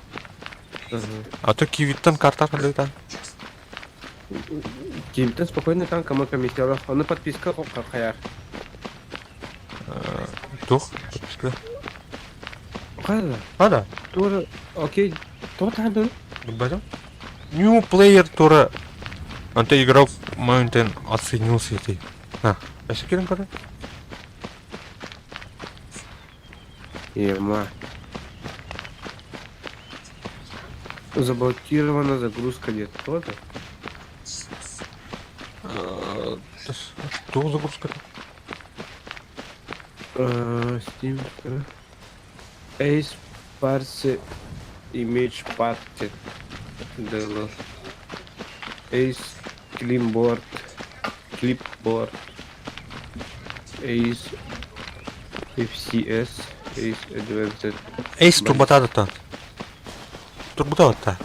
А то кивиттан карта ханныктан? Кивиттан спокойно там кому комиссиялах. Ону подписка хайар. Туох подписка? Хайда? А, да. Туора, окей. Туох таһардын? Билбэтим. New player тура Ante игрок Mountain отсоединился этой. На, өссө кирин көрө. Ема. Заблокирована загрузка где-то тоже? Туох загрузка? Steam. Ace Parse Image Party. DLL. Ace Clipboard. Clipboard. Ace FCS. Ace Advanced. Ace турбатаадыттан. Турбутаатта.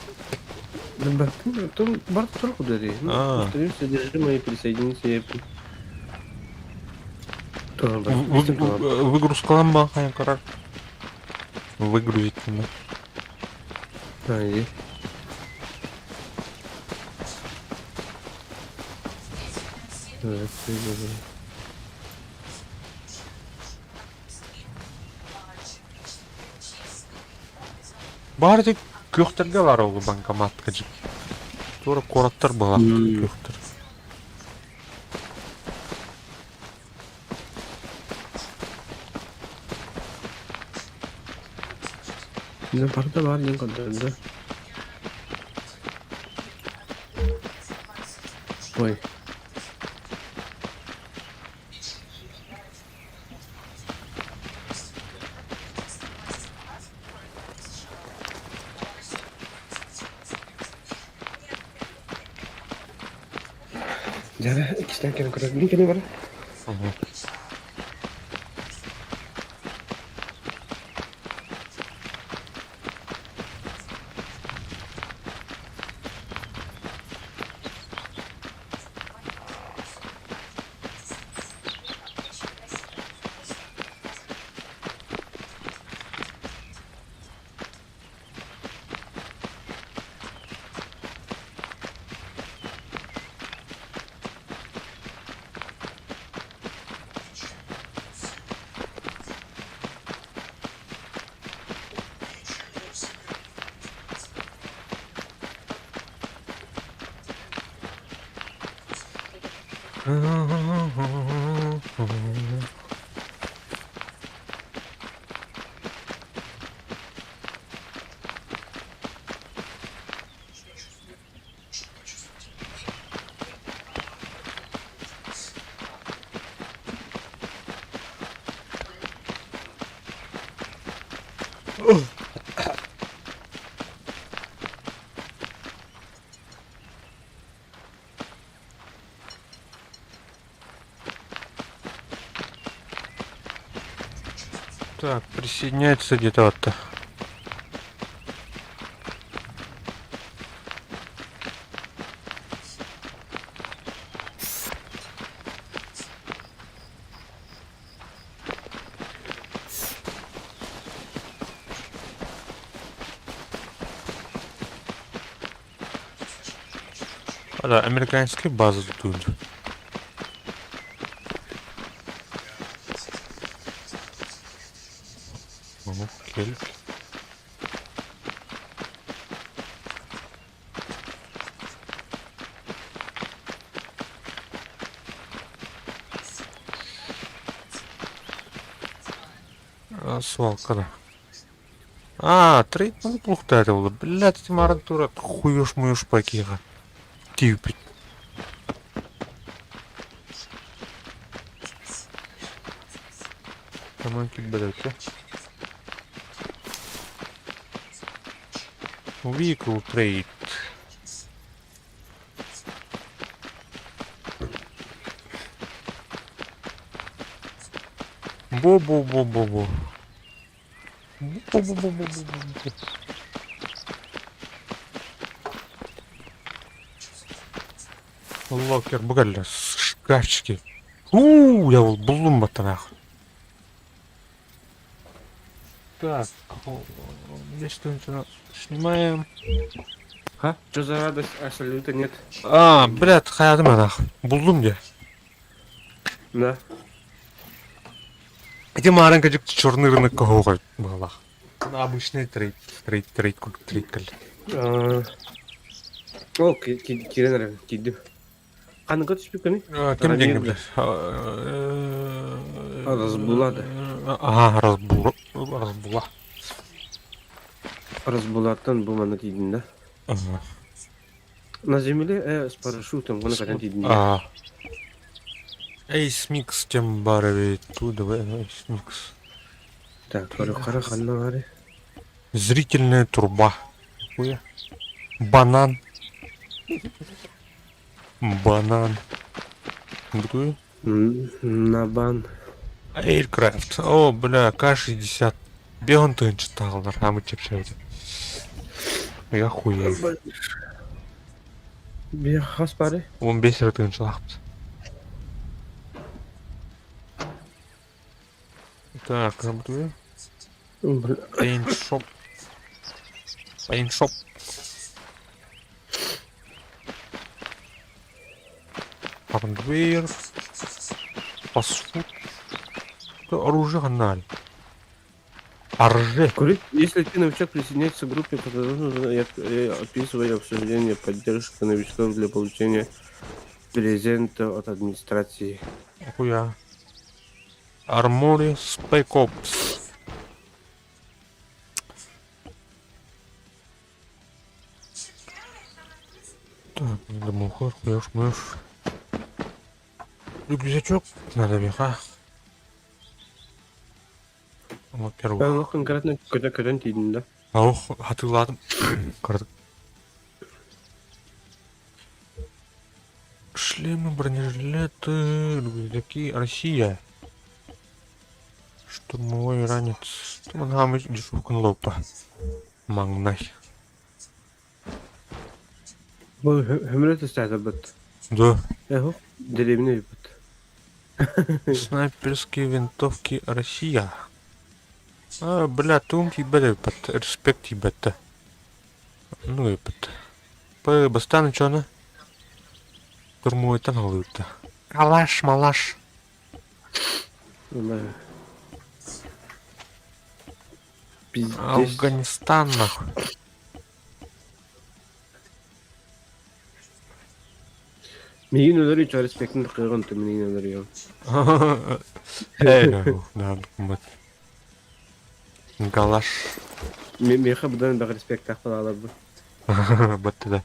Бар тур куда А. Установи содержимое и присоединиться. Выгрузкалан ба хайан карар. Выгрузить надо. А, иди. Так, Баар ити күөхтэргэ баар ол банкоматка дьик. Туора куораттар буолаахтар күөхтэр. Да, барда бар диэн көрдөрдө. Ой. Дьэ, иккистээн кэлэн көрөр. Мин кэлин бара. Так, присоединяется где-то вот. А, да, американская база тут. Ну, кел. Свалка, да. А, трейд ну плохо это было. Блядь, эти марантура, хуешь мою шпакиха. Типи. Tamam ki блядь. Vehicle trade. Бо-бо-бо-бо-бо. Бо-бо-бо-бо-бо-бо. Locker бу кэллэ шкафчики. У, я буллум баттанах. Так, здесь что-нибудь снимаем. Ха? Что за радость? А салюта нет. А, блядь, хайадым анах. Буллум де. Да. Где маленький черный рынок кого была? На обычный трейд, трейд, трейд, трейд, трейд. О, кирен эрэ, киирдим. Ханныка түспүккүнүй? Ким деньги, блядь? Разбула, да. Ага, разбула. Разбула. Разбулаттан бу манна тиийдин да. Ага. На земле с парашютом, вон катан тиийдин. А. Эйс Микс тем барове туда, Эйс Микс. Так, хара ханна бары. Зрительная труба. Хуя. Банан. Банан. Такой. На бан. Aircraft. О, бля, К-60. Бегон тыгын хамы чепчевде. Я хуею. Бия хас бары. 15 эрэ тыгынчалаахпыт. Так, работаю. Paint shop. Paint shop. Hardware. Fast food. Оружие ханна. Оружие. Курить, если ты новичок, присоединяйся к группе, я описываю обсуждение поддержка новичков для получения презента от администрации. Хуя. Armory Spec Ops. Так, думаю, хуяш, мыш. Рюкзачок надо меха. Во-первых. Ben конкретно көтө көтөн тиийдим да. Ох, хатыладым. Көрдүк. Шлем. Шлемы, бронежилеты, рюкзаки. Россия. Штурмовой ранец. Туманамыч дешевка лопа. Маҥнай. Бу хөмрө төстәтәбит. Да. Эһо, деревня бит. Снайперские винтовки Россия. А, бля, туум тиийбэт эбиппит, респект тиийбэттэ. Ну эбиппит. П бастаан чону турмуойтан халыытта. Алаш, малаш. Пиздец. Афганистан нахуй. Миигин өлөр үчү респектин кыыгын түмүнүн өлөрүөм. Эй, да, вот. Галаш. Миэхэ будан элбэх респектаах балааларбын. Бытты да.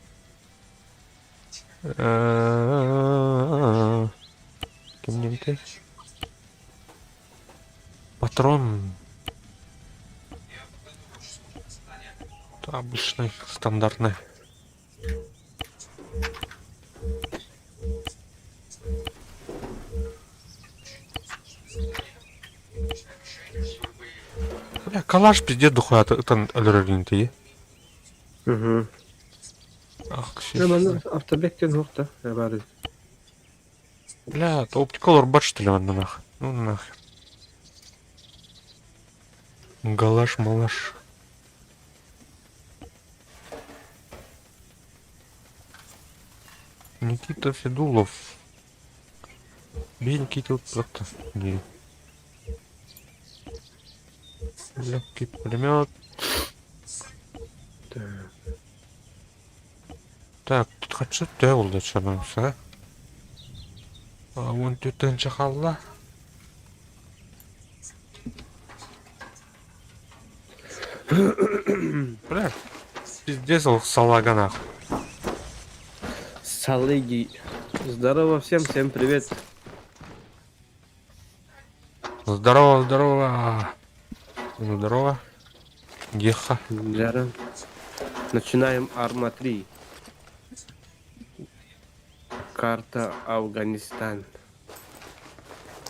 Кимнинти? Патрон. Обычный, стандартный. Бля, калаш пиздец дохуя ытан өлөрөрүн Угу. Ах, Манна автобек диэн суох да баар Бля, оптикалар бар что ли манна нах? Ну нахер. Галаш малаш. Никита Федулов. Бей Никита просто. Не. Легкий пулемет. Так. Так, тут хочу тәул а? Уон түтэн чахалла. Бля, пиздец ол салага нахуй. Салыги. Здорово всем, всем привет. Здорово, здорово. Здорово. Геха. Джара. Начинаем Арма 3. Карта Афганистан.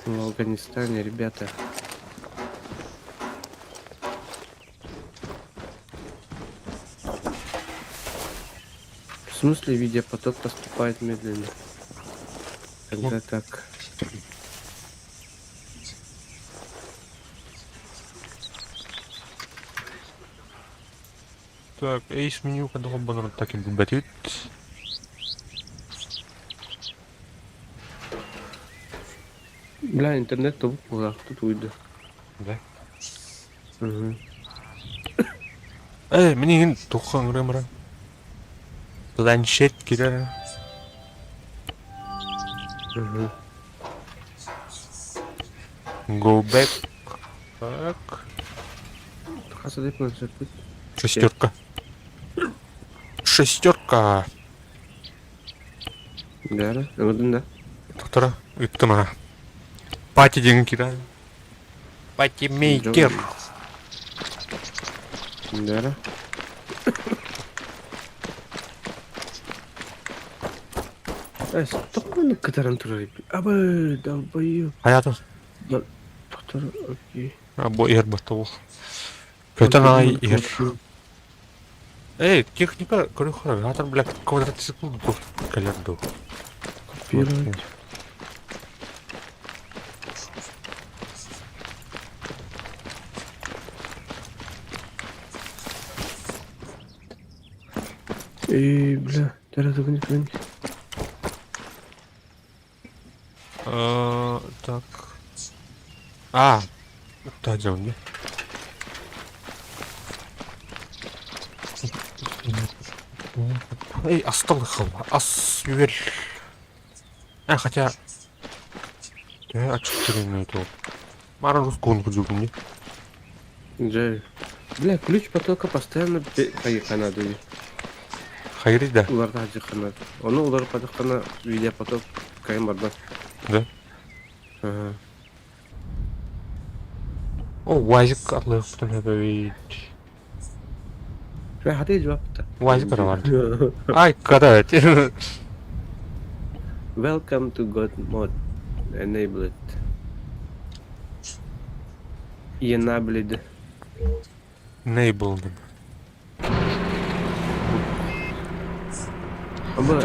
В Афганистане, ребята. В смысле видеопоток поступает медленно? Когда так? Так, эйс меню кадолбаныр так и бит. Бля, интернет то куда тут уйду. Да. Угу. Эй, минигин туххан грэмра. Планшет кирер. Угу. Go back. Так. Хасадай планшет тут. Шестерка. Шестерка. Да, да. Доктора, ыттым Пати диэн кира. Пати мейкер. Да. Эй, стоп, кытаран турар. Абы, долбоёб. Хаятын. Доктор, окей. Бу иһэр баттабыл. Көтөн аай иһэр. Эй, техника көрү хара. Бля, квадроцикл кэлэр дуу. Копировать. Эй, бля, тарас вниз, вниз. Так. А, та дьон Эй, астал ас ювел. А, хотя... Я а это. Мара русскую он не? Джей. Бля, ключ потока постоянно хайхана дии. Хайри да. Уларда хажихана. Оны улар потокана видеопоток кайын барда. Да? Ага. О, УАЗик атлык төһөбөйт. Бля, хаты жауапты. УАЗик бар. Ай, когда. Welcome to God Mode Enabled. Enabled. Enabled.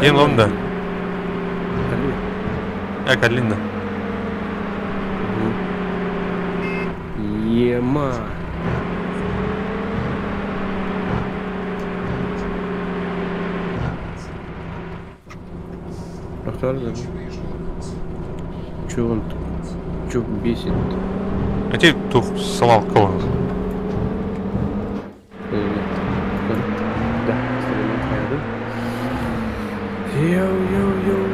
Киэн лонда. Э, Калинда. Ема. Че он Че бесит? А те тух свалка. Да, Йоу-йоу-йоу.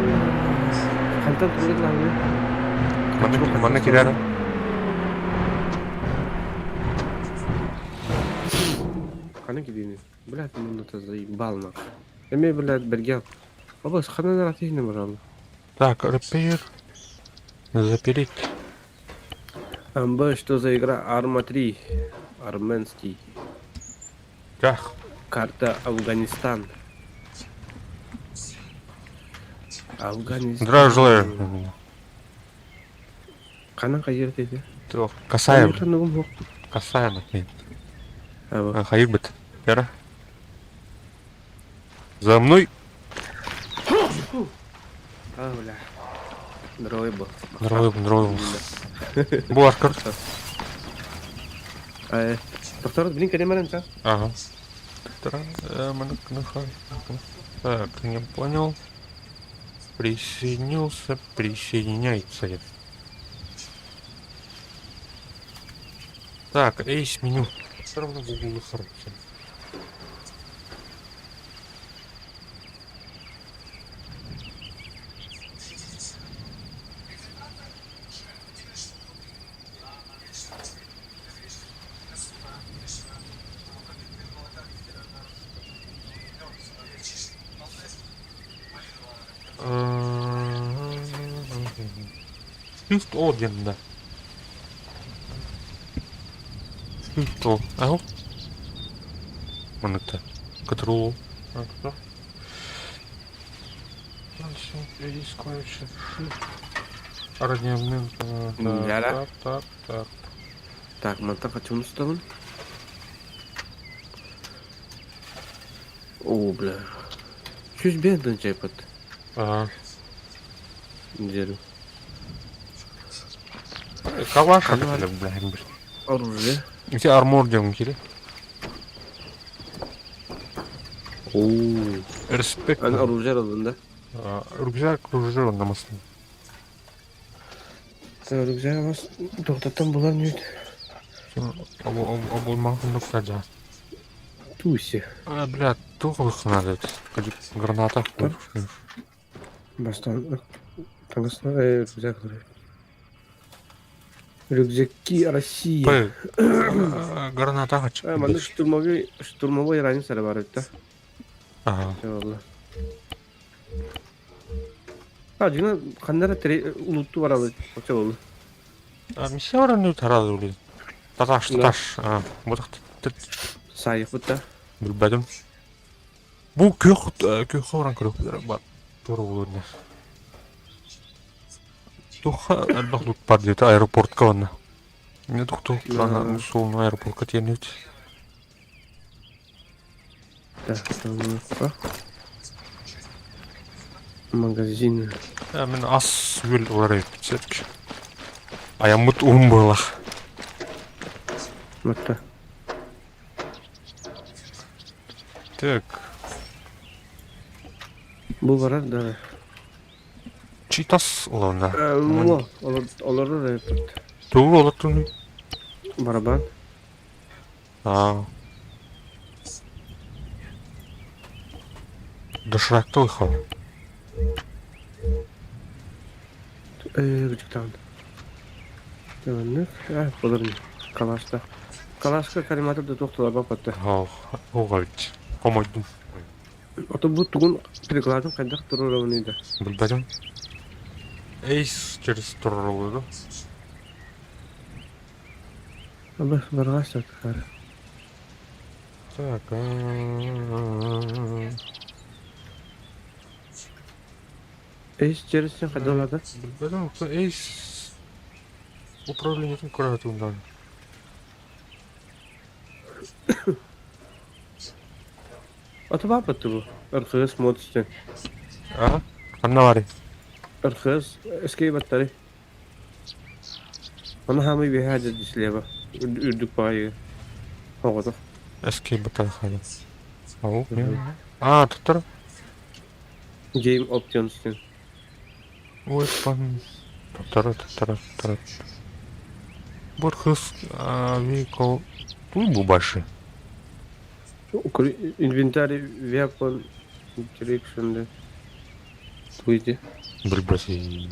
Хантан тургутлааны? Манна манна кирара. Хана кидини. Блядь, ну это заебал нахуй. Эме, блядь, бергел. Абас, хана наратихне, пожалуйста. Так, repair. Запереть. АМБ, что за игра? Арма 3. Арменский. Так. Карта Афганистан. Афганистан. Здравия желаю. Ханан хайыр dedi. Касаем. Касаем. Хайыр бит. Яра. За мной. А, бля. Здоровый был. Здоровый был, здоровый был. Буаркар. Доктор, блин, кәлемәрен Ага. Так, не понял. Присоединился, присоединяется. Так, эйс меню. Все равно Google хороший. Shift O диэн да. Shift O. Ау. Маныкта. Ctrl. А, кто? Здесь клавиша Shift. Яра. Так, так, так. Так, мантан хочу усталым. О, бля. Чуть бедный чайпад. Ага. Дерево. Калаш, Канал. бля, бля. Оружие. Где армор делаем, кири? О, Респект. Ан оружие алында. Рюкзак, оружие намасын. Рюкзак бас тоқтаттан болар не Оболман Туси. А, бля, тух надо. Граната. Бастан. Таңғысына рюкзак. Рюкзаки России. П. Граната хочу. А, манда штурмовой штурмовой ранец бар еді да. Ага. Eyvallah. А, жина қандара улутту баралы. Оча болду. А, миссия не таразы блин. Таташ, Да. таташ. А, вот так. Сайық бітті. Билбедим. Бу көх көх оран көрөх бар. Тура болор не. Туха элбэх лут бар диэт аэропортка онна. Не тухту Да. суолну аэропортка тиэннибит. Так, там Магазин. Мен ас үөл улар эбит Аяммыт уһун буолах. Матта. Так. Бу барар да. Читас уланна. Олар, олар аэропорт. Тугу олоттун. Барабан. Аа. Доширакта ойхол. Күчүктаган. А, болор Калашта. Калашка карематор да тоқталар бапатты. Ого бит. Хомойдум. Ото бу тугун прикладын кайдак турар да. Билбедим. Эйс через турар Абы баргаш так. Так. Эйс дьиэрисин хайдалаата? Билбэтим, Эйс управлениетын көрөтүн Аты бааппыт бу. РХС мод үстэн. А? Ханна барый? РХС эскей баттары. Аны хаамый биһээ дьэ слева. Үрдүк баайы. Оҕото. Эскей баттары хайа. Ау, А, туттар. Game Options диэн. Weapon. Туттара, туттара, туттара. Бурхыс vehicle. Туй бу башы. Инвентарь weapon direction да. Туйди. Билбэси.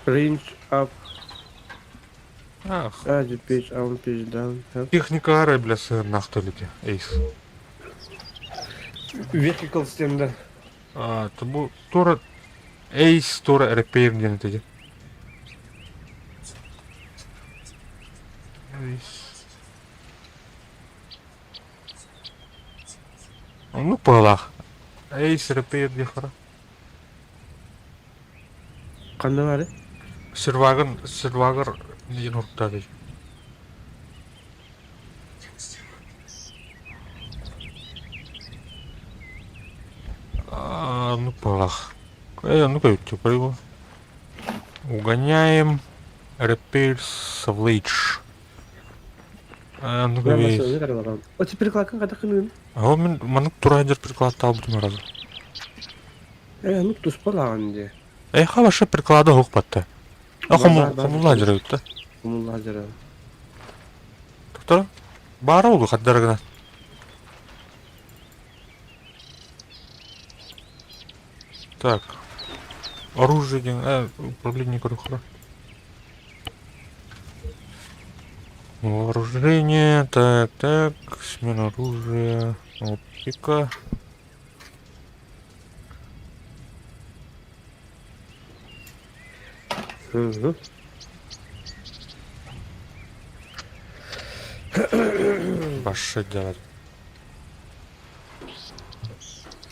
Range up. Ах. А, page up, page down. Техника арай бля сыһыннаах ити Эйс. Vehicle стенда. А, бу тура Эйс тура repair диэн этэ. Эйс. Оннук быһыылаах. Эйс repair диэххэ. Ханна бары? Сервагын сервагар диэн уруттаатый. Оннук быһыылаах. Э, оннук эбит типа Угоняем Repair Savage. Ну-ка О, теперь клакан когда хынын. А мен маннык тура сылдьар прикладтаабытым ыраатта. Э, ну туспалаан дии. Э, вообще приклада суох батта. А хомулла дьарыгытта. Хомулла дьарыгы. Доктор, баара олу хаддарыгына. Так. Оружие диэн, управление көрүөххэ. Вооружение, так, так, смена оружия, оптика. Угу. Башы делать.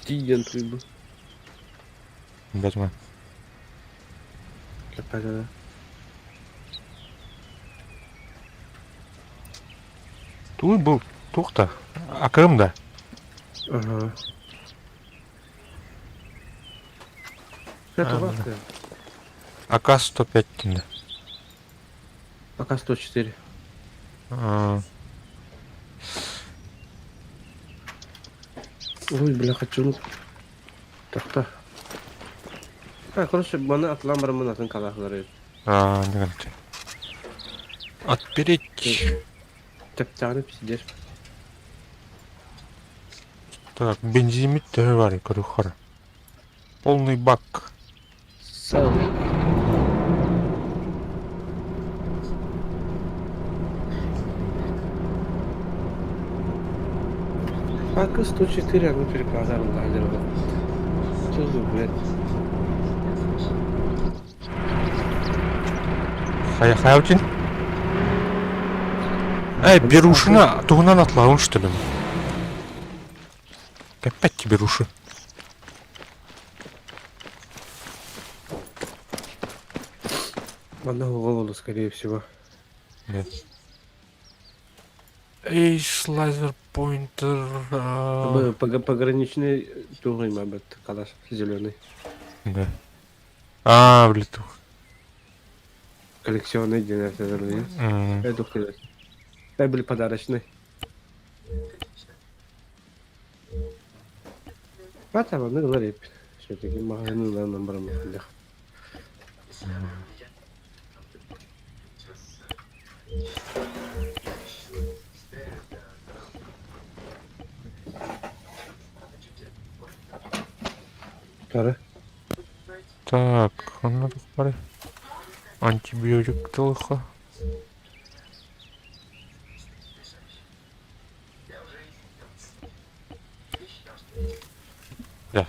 Тиийэн туйбу. Бэтмен. Кэппэтэ. Туй был туох-то? Акрым да? Ага. Это вахта. АК-105 тинэ. АК-104. А, Ой, бля, хочу. Тахта. А, короче, маны атлан барамын атын калахлары. А, не говорите. Отпереть. Тэптээҕинэ пиздец. Так, бензимит төһө баар көрүөххэ. Полный бак. Сал. АК-104, ну переказал лазер. Что за, блядь? Хайа хайаутин. Эй, берушина, тугунан атлаун что ли? Опять тебе беруши. Одного голову, скорее всего. Нет. Эй, laser pointer. Пограничный тугай мабет, калаш зеленый. Да. А, блин. Коллекционный день это Это Это были подарочные. Пата, ну говори. Все-таки магазин нам барам. Тары. Так, ханна баар. Антибиотик тылыха. Да.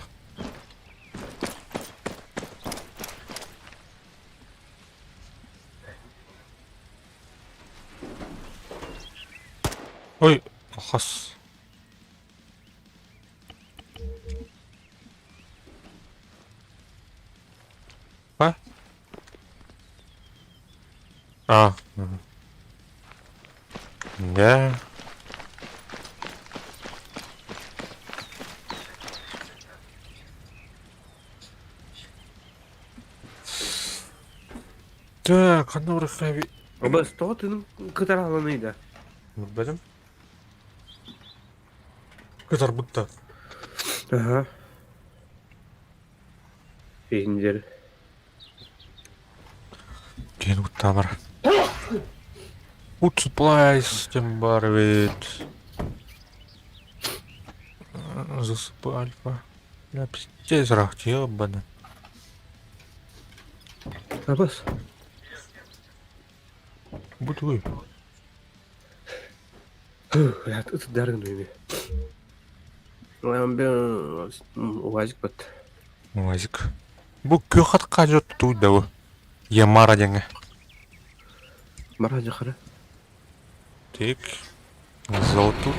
Ой, хас. А, да. Так, ханна барыахха Абас тоҕо тыыным кытарааланый да? Билбэтим. Кытарбыт да. Аха. Иһиндер. Киэн куттаамар. Food supplies диэн баар эбит. ЗСП Альфа. Бля, пиздец ыраах ебаный. Абас. Бу тугуй? Бля, ытыдарын эми. УАЗик бат. УАЗик. Бу күөх атка дьот тутуй да бу. Ямара диэҥҥэ. Мара дьахара. Так. Золото.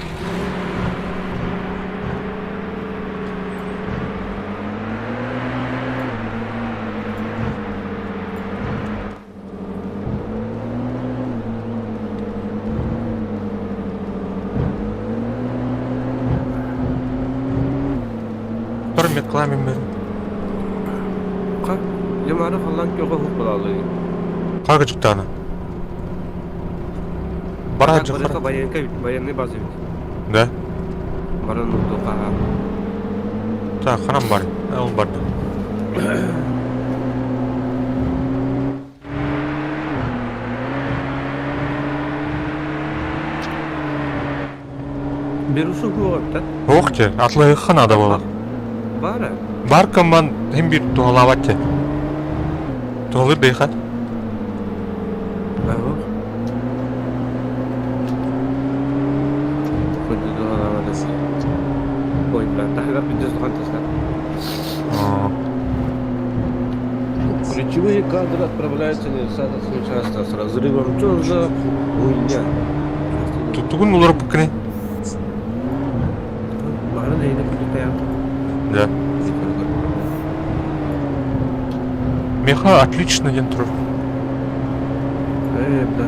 Тор меткламин бер. Ха, Ямара халлан кёҕө хук балаалыы. Хага жуктана. Бара жахар. Военка военный база ведь. Да. Баран удуха. Так, ханам бар. Ол барды. Берушу хугапта. Ох те, атлайыхха надо было. Бара. Бар команд хим бир туһалаабат те. Туһалыр бейхат. Ага. Хоть Ой, бля, таһыгар бүттэ сухан тастар. Ключевые кадры отправляются недостаточно часто с разрывом. Что за хуйня? Тугун улар букканы. Баарын эйне күтү Да. Меха отлично ден тур. Э, да.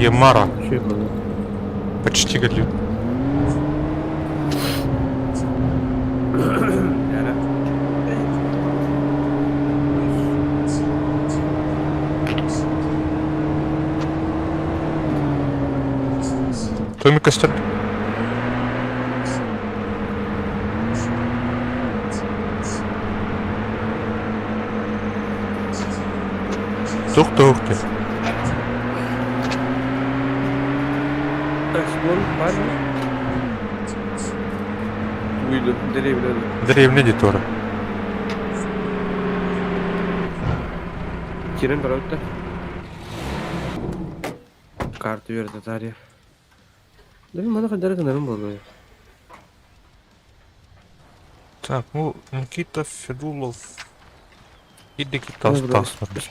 Ямара. Че было? Почти говорит. Яра. Томми костер. Тух тух ты. Так, вон, парень. Выйду, деревня. Деревня Дитора. Кирен барабыта. Карта берді Дарья. Да мана кадары гынарым болду. Так, ну, Никита Федулов. И Никита Ну, бля, остался.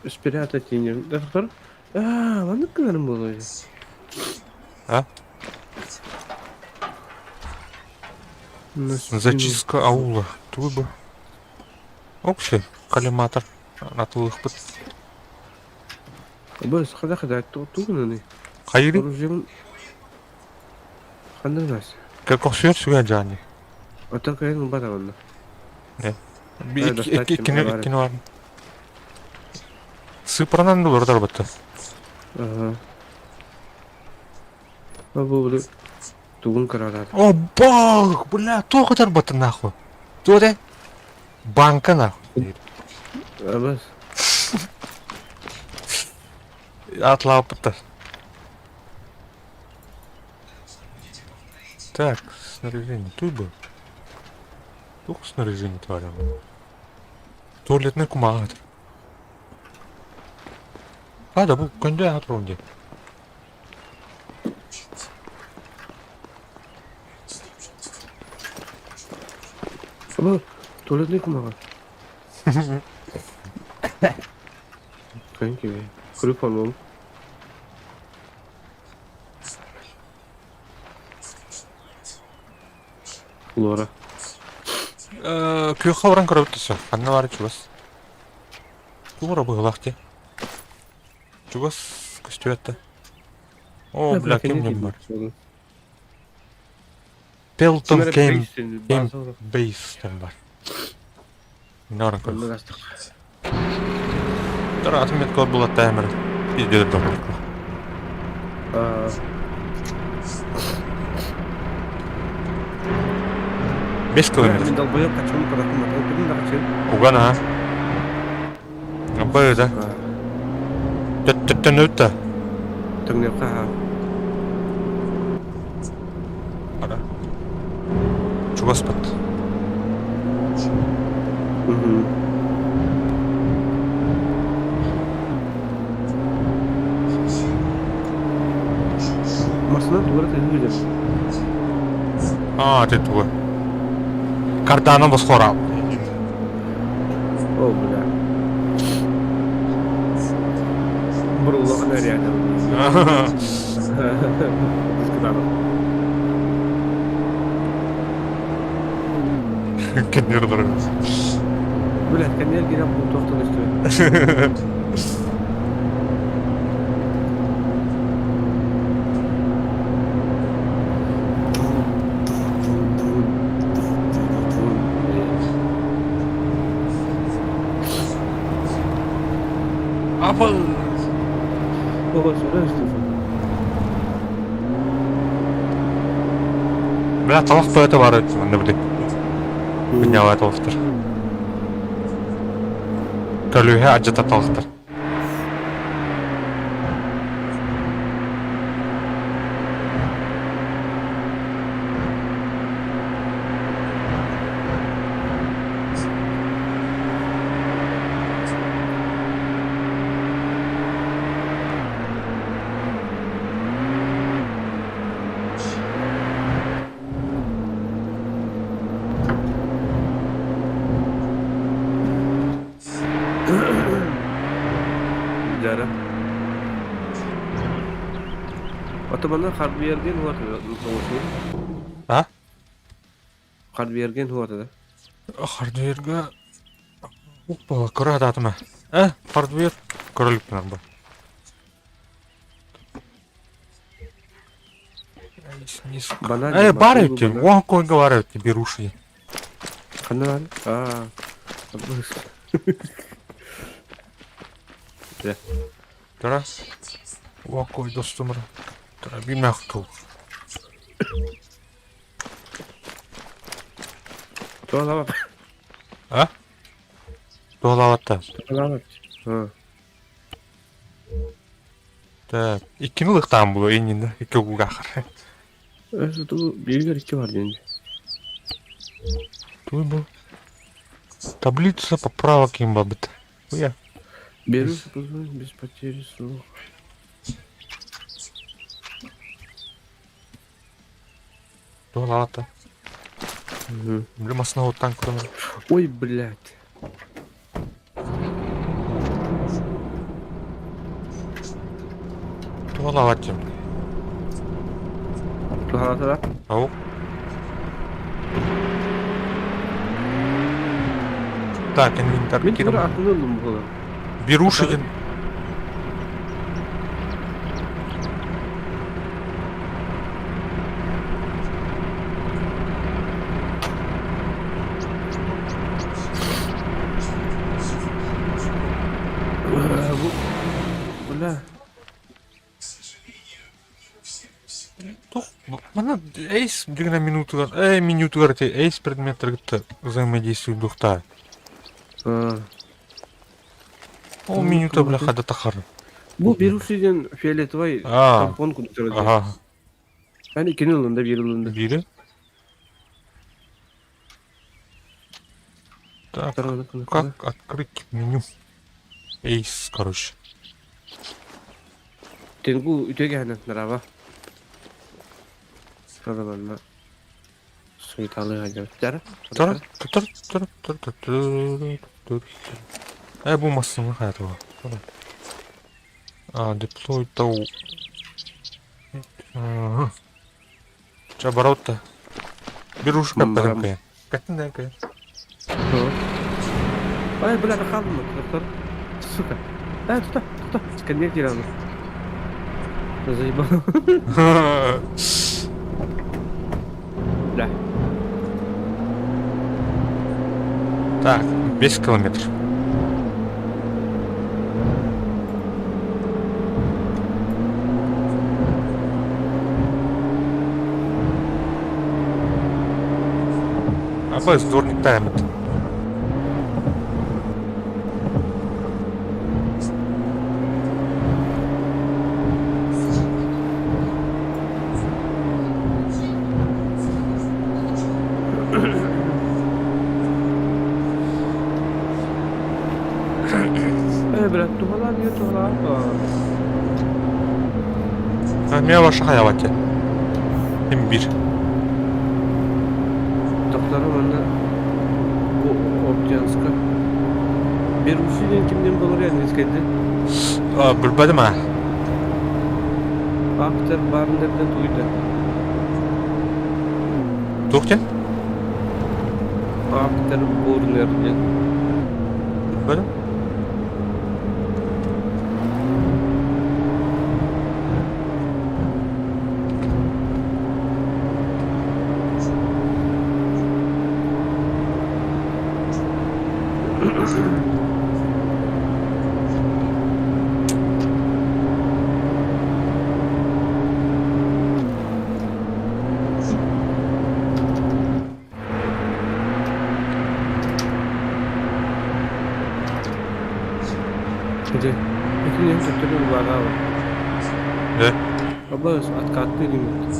Спрятать не. Да, доктор? А, мана гынарым болду. А? На спину. Зачистка аула. Туй бы. Общий коллиматор. Атылыхпыт. Быс, хада хада тугунаны. Хайри? Оружием. Ханды нас. Как оксуер сүгә жани. А так я ну бада Да, достать Иккини товары. иккини бар. Сыпранан булыр батта. Ага. А бу тугун карарат. О, бог, бля, тоқ атар батта нахуй. Туре? Банка нахуй. Абас. Атлапыта. Так, снаряжение. Тут бы. Тух снаряжение тварям. Туалетный кумагат. А, да, бу көндө атронде. Аба, туалетный кумаҕа. Thank you. Крупанул. Лора. Күөххэ баран көрөбүт түсө. Ханна бары чугас. Туора быһылаах дии. Чугас көстүбэт да. О, бля, ким дьон бар? Pelton Game Game Base диэн бар. Норан көрөр. Тара атын меткор булаттаа эмэр. Пиздец добротно. 5 километр. Мин долбоёб качым көрөкүм ол да качым. Уган а. Абы да. Төттөн өттө. Төҥнүөххэ аһаа. Ара. Чугаспыт. Массыына тугара тыаһыы Аа, ты тугу. Картаны босхора. О, бля. Буруллаҕына реально. Кэннир Бля, кэннир кирэн бултуохтан өстүбэт. Апыл! Оҕо сүрэ Стефан. Бля, талах поэта бар манна били. Күннэҕэ талахтар. Көлүөһэ адьата талахтар. Дьара. Отоманы Харбиерген huotada. А? Харбиерген huotada. Хардверга Опа, кыра ататыма. Э, хардвер көрөлүк бу. Банан. Э, бар эбит. Уон койга бар эбит, беруши. Ханна бар? Аа. Тура. Уон кой достумур. Тура, бимах тул. Туалава. А? Туолаабатта. Туалава. Аа. Так, иккини ылыктаан булу иннинэ икки угахар. Ту биир икки бар диэн. Туй бу. Таблица поправок им бабыт. Уя. Беру без потери слуха. Туолаабатта. Били масына оттан көрөмөр. Ой, блядь. Туолаабат дим. Туһалата Ау. Так, инвентарь. Мин Кирим. тура атын ыллым буолар. Беруши дин. Бля. Тух, мана эйс дигна минутугар, э минутугар те эйс предметтер взаимодействует духта. Аа. Ол минута бля хада тахар. Бу беруши диэн фиолетовай А. тампон курдук Ага. Мен иккини ыллым да биир ыллым да. Бири. Так, как открыть меню? Эйс, короче. Тенгу үтүө кэһэнэн нараба. Садаbanna. Суеталыы сылдьабыт. Дьара, Тар тар тар тар тар тар. Э бу массыына хайата А, deploy тау. Ча бараутта. Bir ушу каппатым кайын. Каттын да кайын. Ай, бля, хаалла, доктор. Сука. Э, тута, тута. Сканер Заебал. Бля. Так, 5 километр. Абы сборник таймет. Э, бля, туһалаан иһэ туһалаан Меня ваша хаявати. Имбирь. Тохторо манна бу Оптянска. Беруши диэн кимден болор английскайда? Билбэтим аа. Автор баарындардан тугуйда. Туох диэн? Автор Бурнер диэн. Билбэтим. Ити итини төттөрү убаагаабыт. Да. Абас откатты илиммит.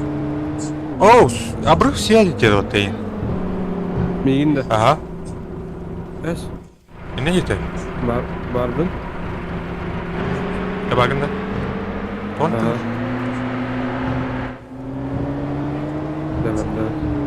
О, обрыв связи диэн Миигин да. Ага. Эс. Инне диэтэ? Бар барбын. Табагын да? Тон Ага. Да, да.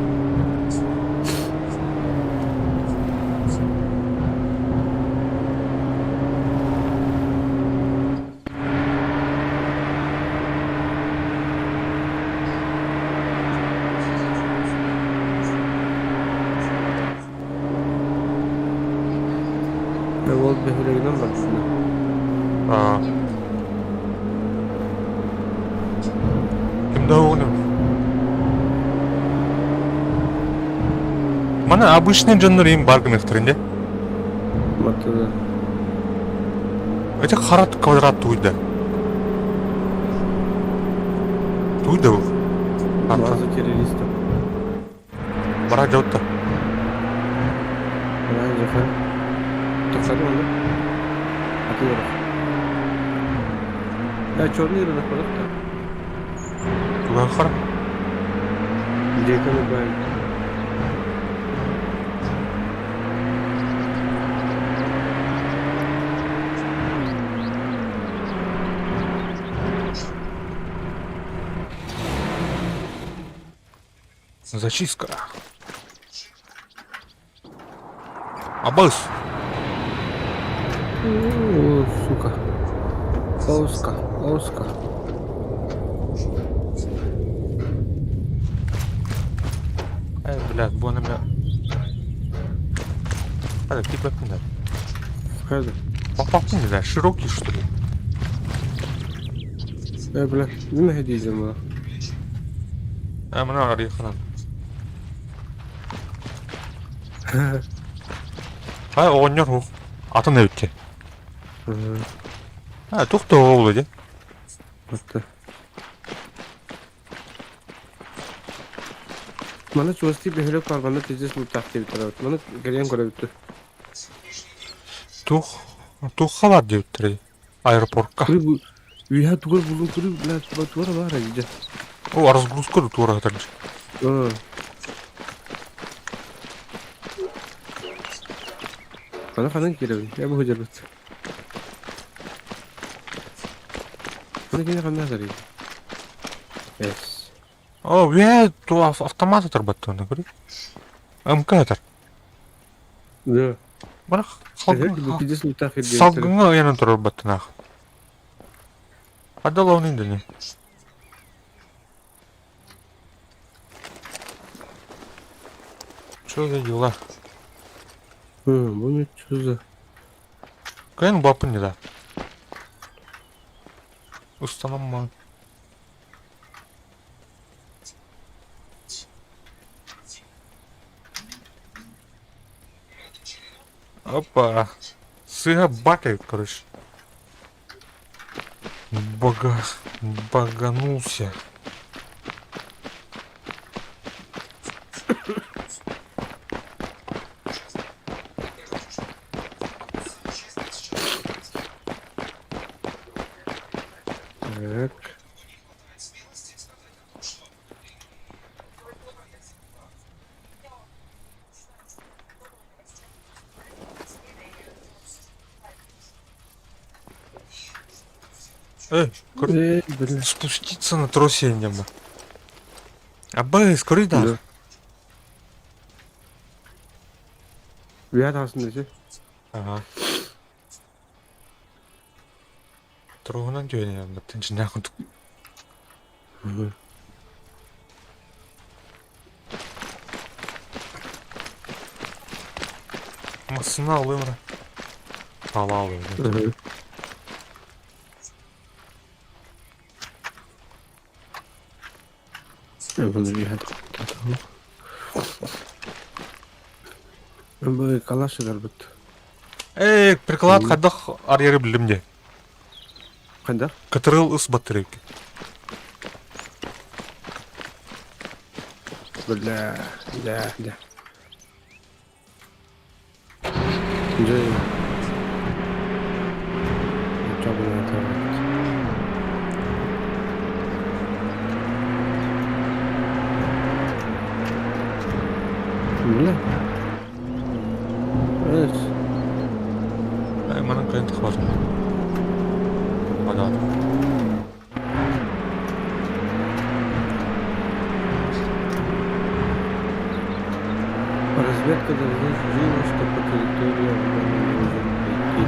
Ол бөһүөлэгинэн бардым. Аа. Ким да оҕону? Мана обычный дьоннор им бар гыныахтарын дии. Матыда. Это харат квадрат туйда. Туйда бұл. База террористов. Бара дьоутта. Она жахан. Тохтады онда. Атын орох. Я черный рынок продукта. Туган хара. Где-то бывает. Зачистка. Абыс. О, сука. Оска, оска. Эй, блядь, бу меня. Hadi тип да. Хайда. Папа не широкий, что ли? Э, бля, не дизель. А, мына арыйханан. Ай, оҕонньор хух. Атын эбитти. А, тух да оҕолу дии. Матта. Мана чугастыы бөһүөлэк баар, манна пиздец луттаах диэбиттэр. Маны кэлиэн көрөбүт. Тух, тух бар диэбиттэр аэропортка. Үйэ тугар булун куры, бля, тугар бар дии. О, разгрузка тура хатар. Хана ханан кирэбин, я бу хадьарбыт. Маны кини ханна сарый. Эс. О, үөһээ автомат ытырбаттыына көрүй. МК ытар. Да. Бара Пиздец лутах салгыҥа ыйанан турар баттынаах. Хадалауын индини. Что за дела? Бу что за... Кайын бапын не да. Устанамман. Опа. Сыга бакает, короче. Бога... Баганулся. Так. Эй, Э, бля. спуститься на тросе нема. Абай, скорый да. Да. Үһэ таҕыстым десе. Ага. Троһунан түһэн тынчыннаах курдук. Массына алыам эрэ. Хаала алыам. Бу калаш ыдарбыт. Эй, приклад хайдах арыйары биллим дии. Хайдах? Кытырыл ыс батарейка. Бля, да, да. Дьэ, Бля. Эс. Эй, манан кайын тахватын. Бадаат. Разведка доложила, что по территории Афгана должен пройти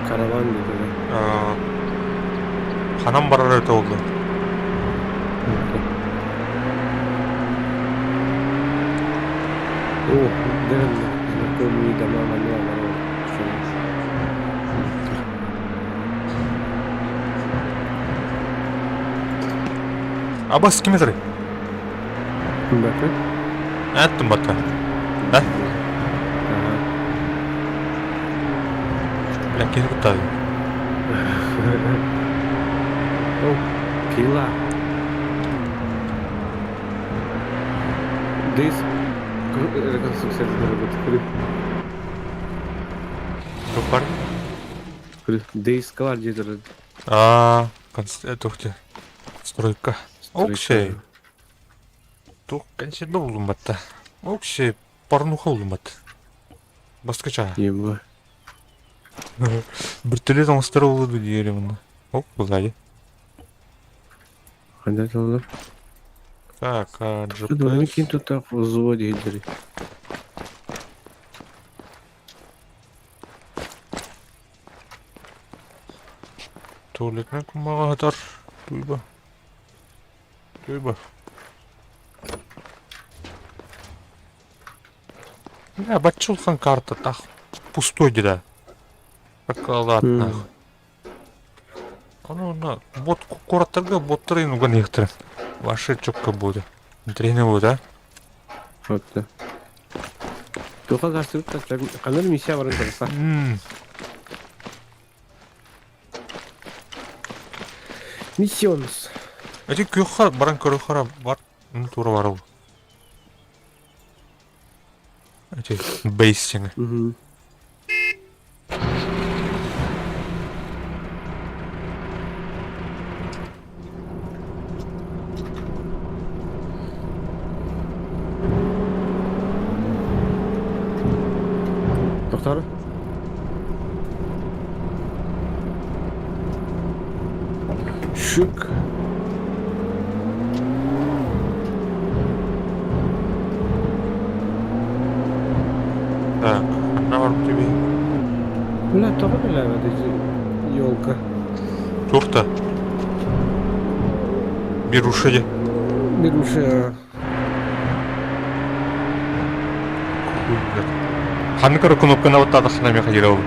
караван где-то. Ханан барар этэ буолла? О, деревня, знакомые дома Мануала. Абас ким этэрий? Бакы? Эттим батта. Да? Ага. Бля, киһи куттаады. О, пила. Дис реконструкция работы. Тух Дейс калар дедер. Аа, тухте. Стройка. Оксей. Тух консерві улуматта. Оксей, порнуха улумат. Баскача. Еба. Биртелет оңостор улуду диэри муну. Оп, сзади. Қандай толыр? Так, а, Что GPS. Ким тут так взводе дери. Туалетный кумагатар. Туйба. Туйба. Бля, бачулхан карта тах. Пустой деда. Прокладат нах. Ону на бот куратарга боттары нуган ихтер. Ваше чокка будет. Интересно будет, а? Вот да. Туха гастырып қандай миссия бар енді Миссионс. Эти күөххэ баран көрөхөрө бар тура барыл. Эти бейсинг. Угу. Доктор? Шик. Тоҕо үлэлээбэт елка? Туох да? Беруша диэн. Беруша. Хуй блядь. Ханнык эрэ кнопканы баттаатаххына эмиэ хайыра ол.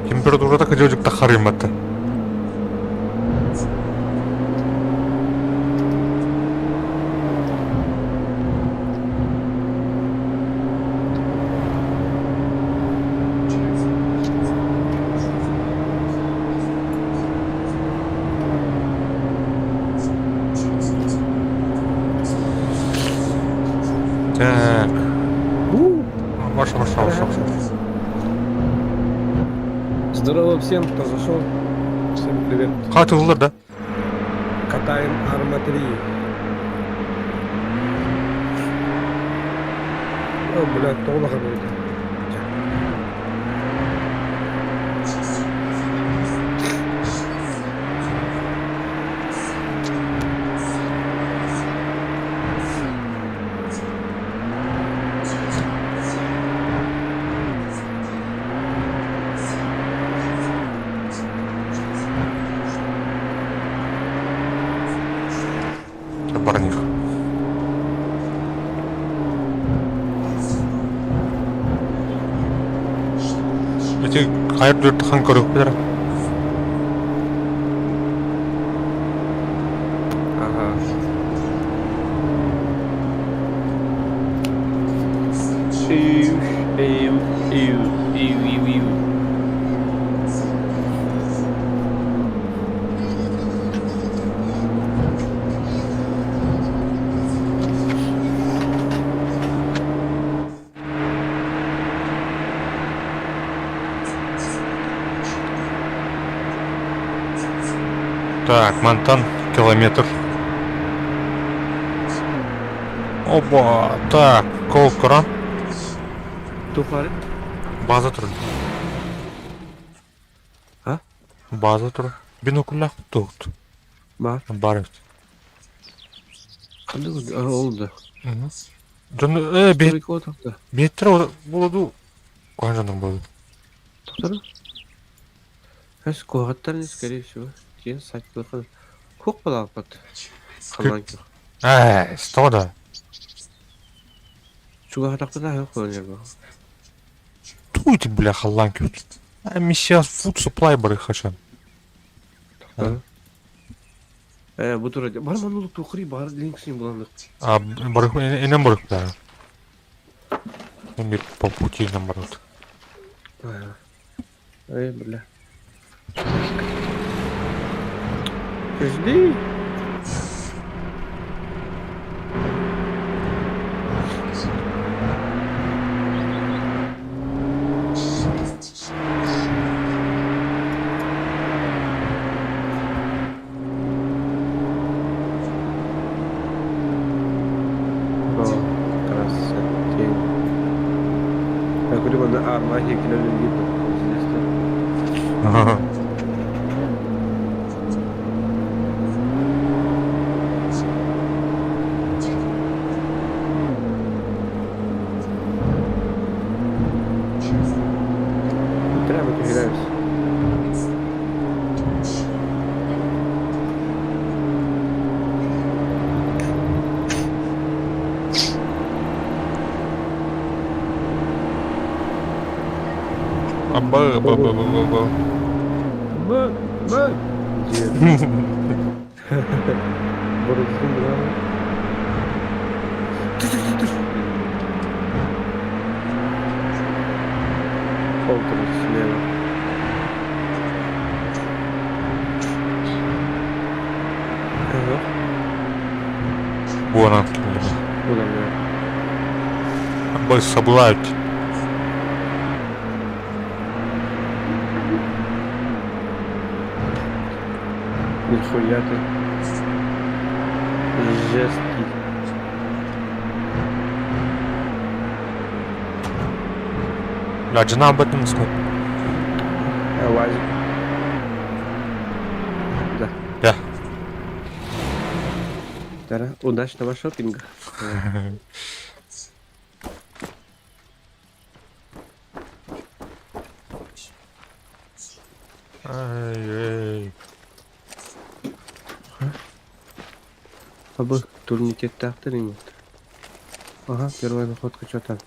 Температурата кыдьык тахарыйматта. Так. Маша, Маша, Маша, Маша. Здорово всем, кто зашел. Всем привет. Хатыллар да? Катаем Арма 3. О, блядь, толга будет. Барних. Эти хайыр дүрт хан көрүк Ага. Эйу, эйу, эйу, эйу, эйу, эйу. Так, Монтан, километр. Оба, так, Колкора. Тухары? База тур. А? База тур. Биноклях тут. Бар. Бар. Ханды oldu. Дьон э бет Стройка отaqta. беттер буолду. Куһаҕан буолду. Тоқтар. Хэс куһаҕаттар скорее всего. Киэн сайтылар Хук балааппат. Халлаан көх. Ээ, что да? Чугаһатахпына аһы қойнер. Туйте, бля, халлаан күт. А сейчас food supply бары хачан. Э, бу тура бар манулук тухри бар линксин буландык. А бары энем бары да. Мир по пути наоборот. Эй, бля. Жди. О, красотень. Я говорю, на армахе километр видно. Здесь, Ага. да. Прямо ты играешься. Аба, ба, ба, ба, ба, ба. Б, Б. Где? Бородин, да. Холтер слева. Ага. Буонан. Куда мне? Аба саблают. Нихуя ты. Жесткий. Бля, жена об этом сказала. Вазик. Да. Да. Тара, удачного шопинга. Ай-эй. Абы турникеттаахтар ини. Ага, первая находка что там?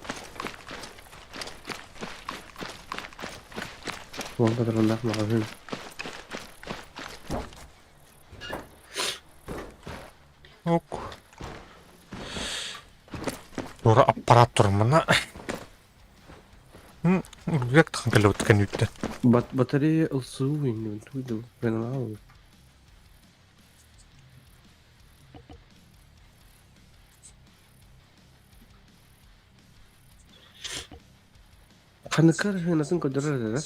Вон патроннаах маҕаһыын. Ок. Туора аппарат турмана. Үргүлэк тахсан кэллэбит кэнниттэн. Батарея ЛСУ иннибин туйду генерал. Ханыкар ханатын көрдөрөр да?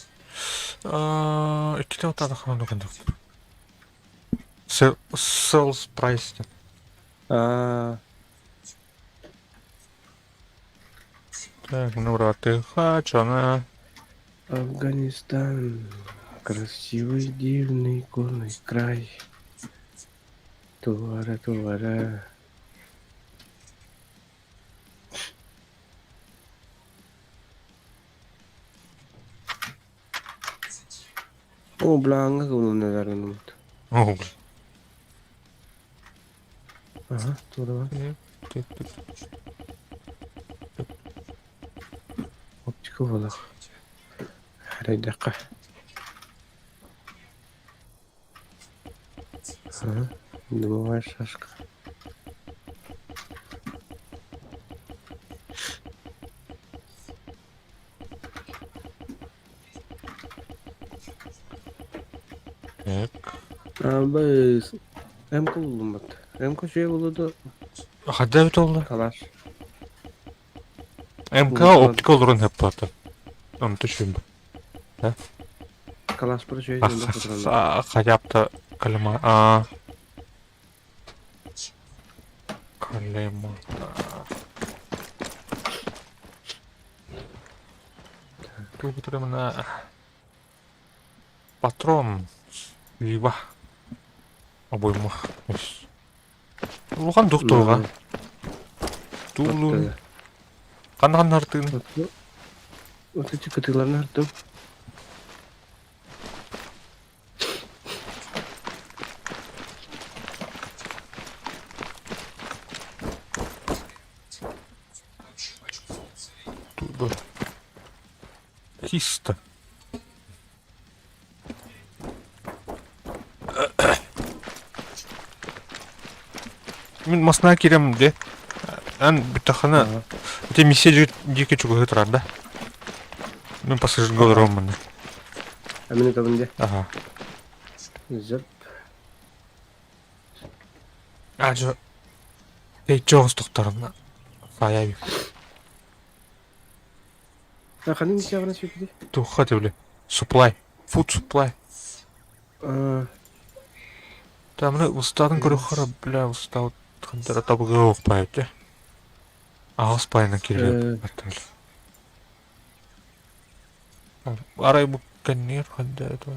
Иккитэ отаада ханан кэнник. Sales price. Аа. Так, ну братыха, чана. Афганистан. Красивый, дивный, горный край. Туара, туара. О, бля, аңга кылынна О, Ага, тура. Оптика буолах. Харайдахха. Ага, дымовая шашка. Так. Абыс. МК булдум бат. МК үчүгэй буолуо дуо? Хадда эбит олла. Калаш. МК оптика олорон хэппата. Онто үчүгэй. Калаш бар үчүгэй. Хотя калема. А. Калема. Тут патрон. Либо. Обойма. Улахан дух туга. Тулун. Ханна артын. Вот эти кытыларын артым. Киста. Мин масна кирем де. Ан бүтахана. Те миссия дике чугу турар да. Мен пассажир олороммун. А мин табын де. Ага. Зып. А жо. Эй, жоғыз тоқтарына. Саяби. А ханын миссия гана сүпүдэ? Туха деп Supply. Food supply. Тамны устадын көрө хара бля устау хантара табыгы окпайт те. Ағыс пайына киреп аттал. Арай бу кеннер ханда это.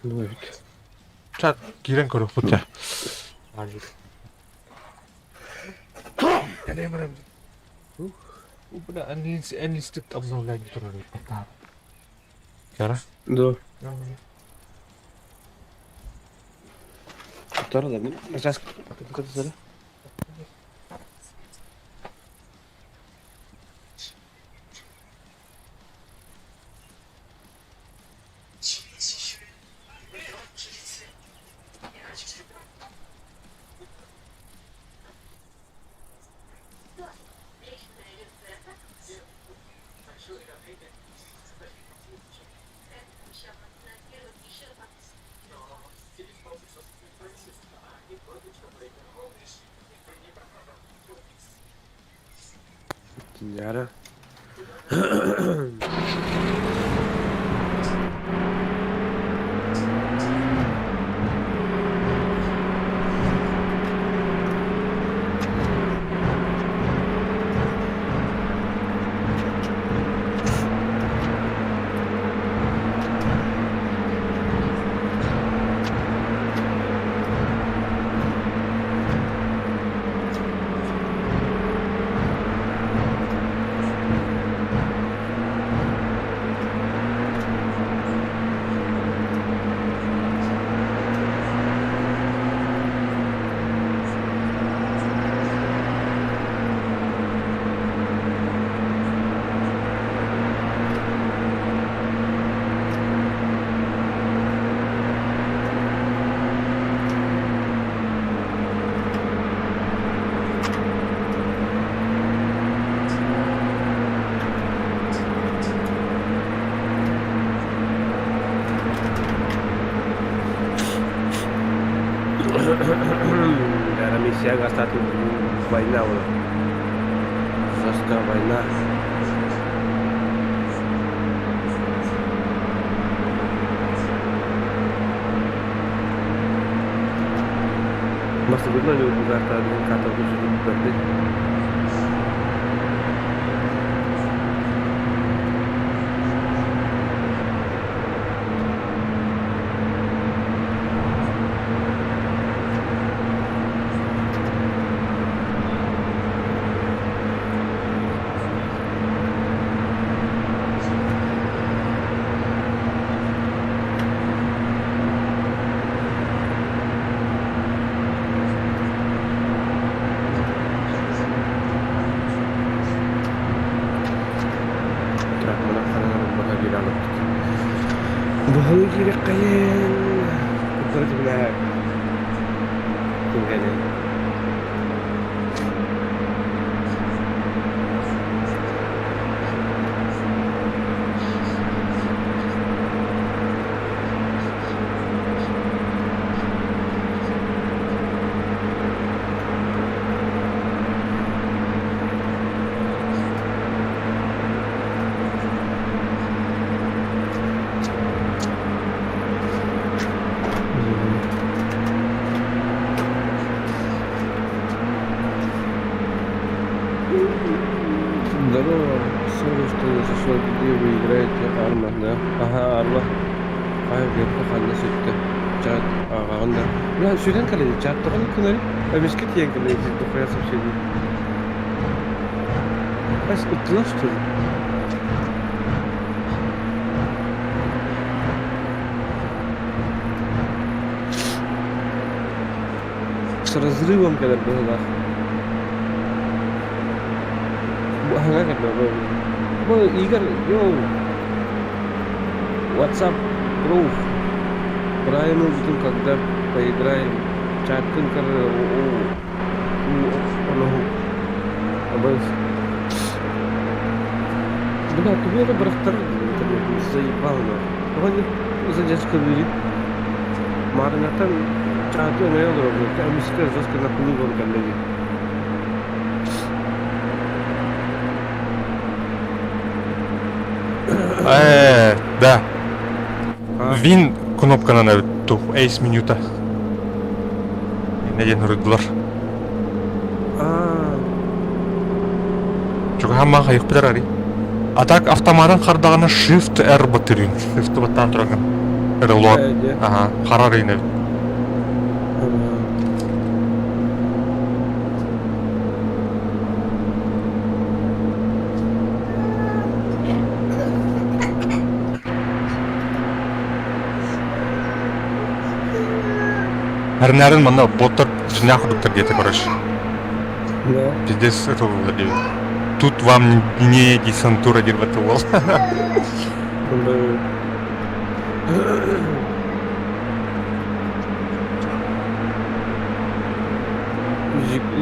Ну эбит. Чат кирен көрө бут. Бля, они обновлять турар. Кара? Да. Тора да мин. Сейчас кытысары. Яра. Россия гаастаатын война буолар. Жесткая война. Бастакытынан Ньурбугаартаабытын каторга сүтүрбүттэрбит. Баһылык киирэххэйин куттара түбүнэ түгэни Здорово, сорри, что не зашел, где вы играете Арма, да? Ага, Арма. Хай, Верка ханна сүттэ. Чат ааҕаҕын да. Бля, сүтэн кэлэйди, чаттаҕын кынары. Эмискэ тиийэн кэлэйди, дохуя сообщений. Ас, ыттылар что ли? С разрывом кэлэр быһыылаах. Бу аһаҥа кэллэ бу Игорь, йоу! What's up, bro? Правильно будем, когда поиграем. Чаткын көр оноһу. Абыс. Бля, тугу эрэ бырахтар заебал нахуй. Тоҕо задержка бери. Маарыҥаттан чааты өҥөйө олоробун. Эмискэ жестко наплывом кэллэ дии. Да. Вин кнопканан эбит тух Ace менюта. Инне диэн суруйдулар. Чугаһаммаан хайыхпытар ари. А так автоматын хардаҕына Shift R батырыын. Shift баттаан тураҥын. Релот. Ага, харар эбит. Эрнэрин манна боттар дьиҥнээх курдуктар диэтэ короче. Да. Пиздец это было диэбит. Тут вам не десантура диэбит уол.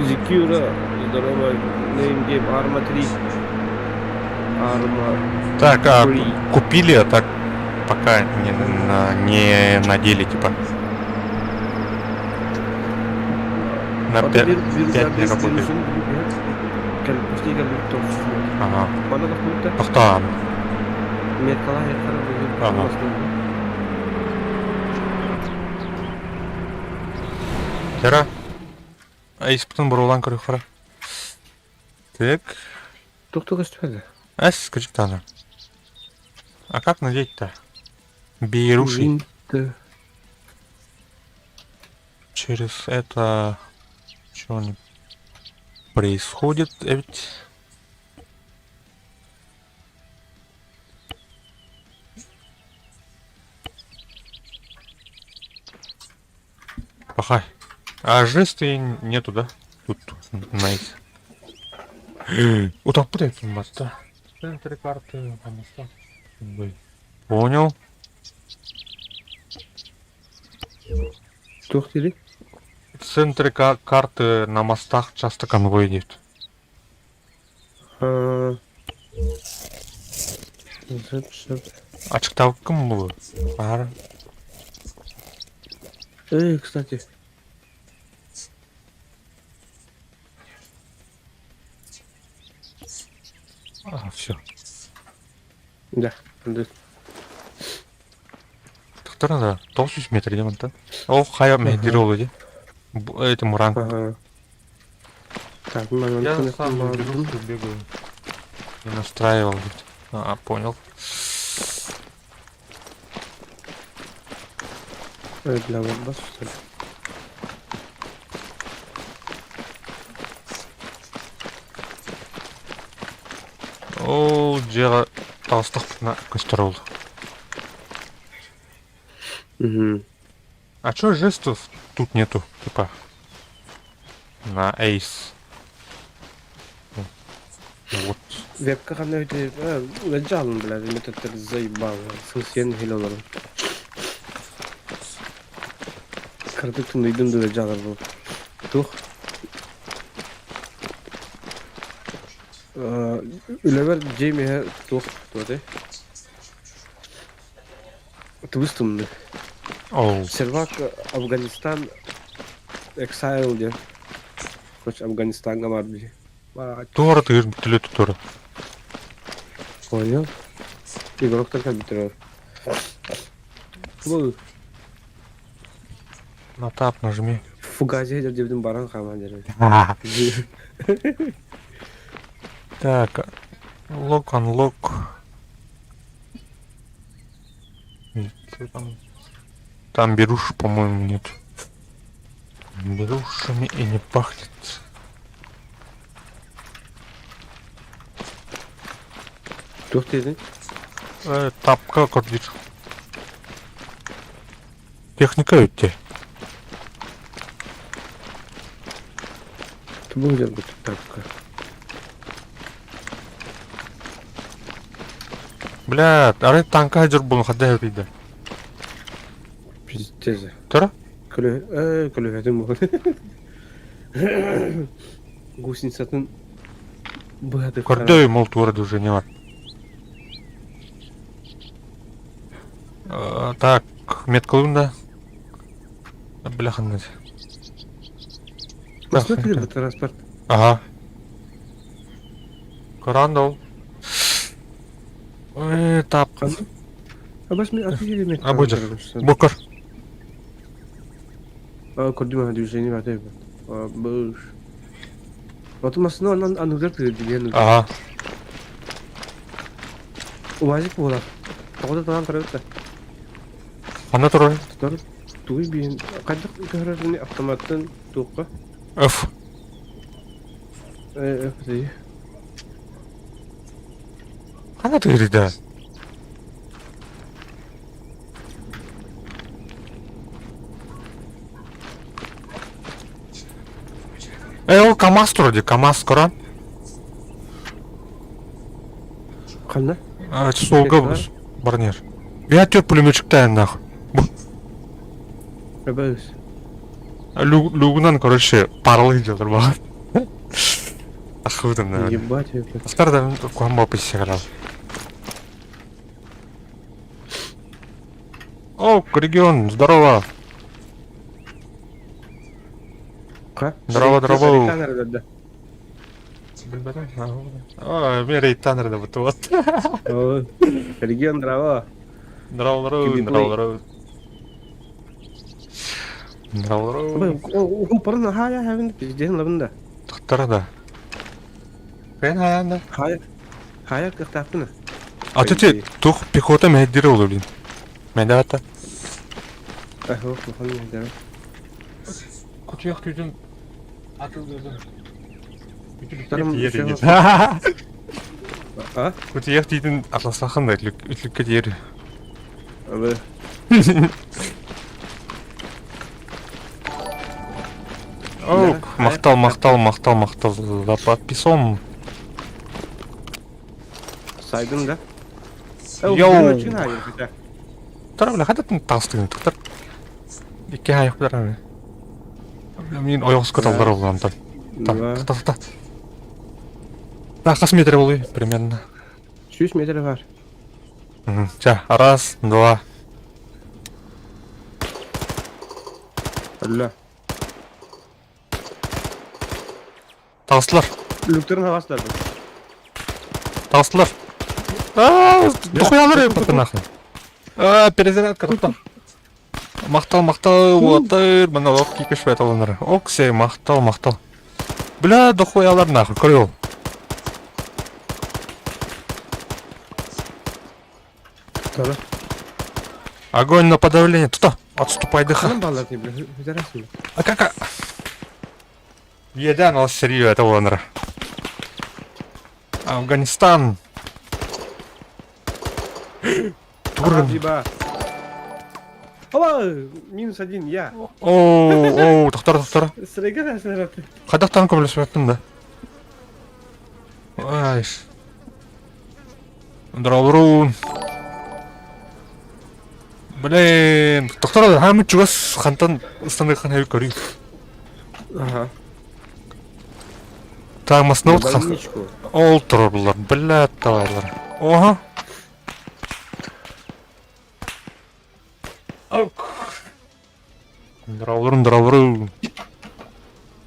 Зикюра, здорово, name game Arma 3. Arma Так, а 3. купили, а так пока не, на, не надели, типа. На 5, 5 не работает. Ага. Тохтоон. Ага. Хера. Айспытын бұрулан көрүк хара. Так. Тух көстүбэт. Эс, кырдьык А как надеть-то? Беруши. Через это... Чего не происходит ведь? Пахай. А жесты нету, да? Тут, найс. Утаппыт баста. Центре карты, Понял. Туох дири? В центре карты на мостах часто конвой идет. Сөп, сөп. Ачыктабыккын бу. Аар. Эй, кстати. А, все. Да, андый. Тохтор да, 900 метр дем онтон. Ол хайа меһдир ол ди. Это муранг. Ага. Так, мен Я онтон сам бардым. берушку бегаю. Не настраивал, говорит. А, понял. Ой, бля, вот бас, что ли? Ол дьиэҕэ таҕыстахпына көстөр ол. Угу. А чё жестов тут нету, типа? На Ace. Вот. Вебка ханна өтө ыалдьаалын бля, методтар заебал. Сылсыйан хил олорон. Кырдык тумнуйдум да ыалдьаалар бу. Тух. Үлэбэр дьиэм иһэ туох туотай? Тыбыс тымныы. Ол. Сервак Афганистан Exile диэн. Короче, Афганистаҥҥа баар дии. Туора тыыр төлө тура. Понял. Игроктар компьютера. Бу На тап нажми. фугазе диэбитин баран хааман дьэрэ. Так, лок, unlock. Что там? Там беруш, по-моему, нет. Берушами и не пахнет. Туох диэтиҥ? Тапка көрдүүр. Техника өттө. Тубу дьарбыт тапка. Бля, арай танка дьор буолун хадда хэпийдэ. Пиздец. Тура? Көлө көлөһөтүн буолан. Гусеницатын быһатык Көрдөй мол туора движение бар. Так, меткалыын да. Бляханнать. Посмотри, бу транспорт. Ага. Коран да ол. Ой, тап. Абас мен офигели мен. А бу Букар. Көрдүм движение бар деп. Быш. Потом основной анан аныгар тыгыр Ага. Уазик буолар. Тоҕо да көрөбүт Ханна турар? Тутар тугуй биин хайдах көһөрөрүн автоматтан туохха? F. Э, Ханна тыгыр да? Э, ол КамАЗ турар дии, КамАЗ көрөн. Ханна? Суолга барнер. Я төрт пулеметчиктаен нахуй. Эбэс. Люгунан, короче, парлы делар бар. Ахудан, наверное. Ебать, это. Ахтар да куамба писиграл. О, регион, здорово. Ха? Здорово, здорово. О, мен рейтанер да вот. Регион, здорово. Здорово, здорово, здорово, здорово. Здорово, здорово. Упорно, хая, хавин, пизден лабында. Тохтара да. Мен хаянда. Хая. Хая кахтапына. А ты тух пехота мәддире olur блин. Мәдә ата. Ахо, кухан мәддире. Кутуях түйдүн атылдырдым. А? Кутуях түйдүн атласахан да үтлүккө тиер. Абы. О, мактал, мактал, мактал, мактал за подписон. Сайдым да. Йоу. Тара бля, хадатын тастыгын туктар. Икки хайык билер Мин ойоҕоско таллар олгантан. Та та та. Та хас метр болуй примерно. 100 метр бар. Ча, раз, два. Алла. Тастылар. Люктерин хавастар. Таҕыстылар. Аа, дохуялар эбит нахуй. Аа, перезарядка тоқтоо. Махтал, махтал, уолаттар, манна олох кипиш бэталанар. Оксе, махтал, махтал. Бля, дохуялар нахуй, көрүл. Тара. Огонь на подавление. Тута, отступай, дыха. Ханан баалар дии, бля, бүтэрээсиҥ. А как? Иэдээн ол сэрии это буоланара. Афганистан. Тугурган. Еба. Оба, минус один, я. Оо, оо, тохтор, тохтор. Сырайга да сыраты. Хайдахтан көмөлөспөппүн да. Ай. Дробрун. Блин, тохтор, хаамыт чугас хантан ыстаныаххан хэви көрүү. Ага. Так, масна Больничку. Ол турар блядь, давайлар. Ого. Дробрун, дробрун.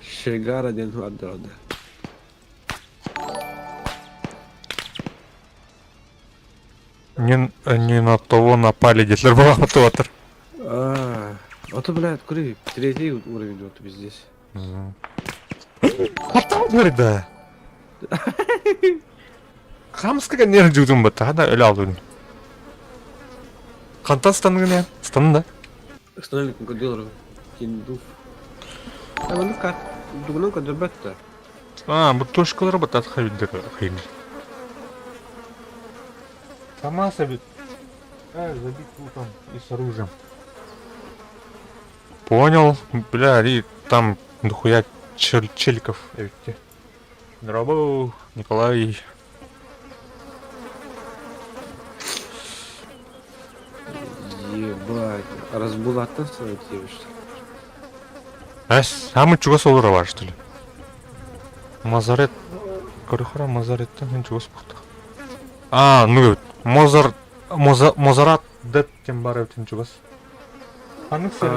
Шегара диэн ардырады. Не, не на того напали, диэтилэр буолаахпыт. А, а то, блядь, кури, третий уровень вот здесь. Говорит, да. Хамскага нер жудун бата, хада өлө алдын. Хантан стангын Стан да. Установили крокодил киндуф. А ну как? Дугунан кадырбатта. А, бу точкалар батат хайдыр хайын. Сама себе. А, забить лутом и с оружием. Понял. Бля, и там дохуя челиков эти. Здорово, Николай. Ебать. Разбулаттан становится что А, самый чугас олора что ли? Мазарет. Көрөхөрө Мазареттен мен чугас бухта. А, ну, Мозар... Моза, Мозарат дет тем бар эбитин чугас. Ханнык сер...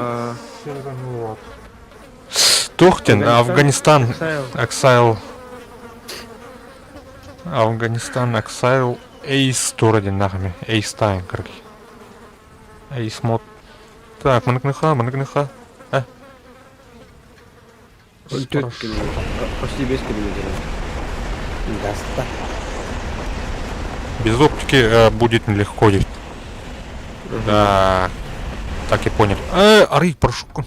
Тухтин, Афганистан, Exile. Афганистан, Exile, Эйс тура диэн нахами. Эйс тайн короче. Эйс мод. Так, маныкныха, маныкныха. Э. Почти 5 километров. Даста. Без оптики будет нелегко. Да. Так и понял. Ары, парашютку.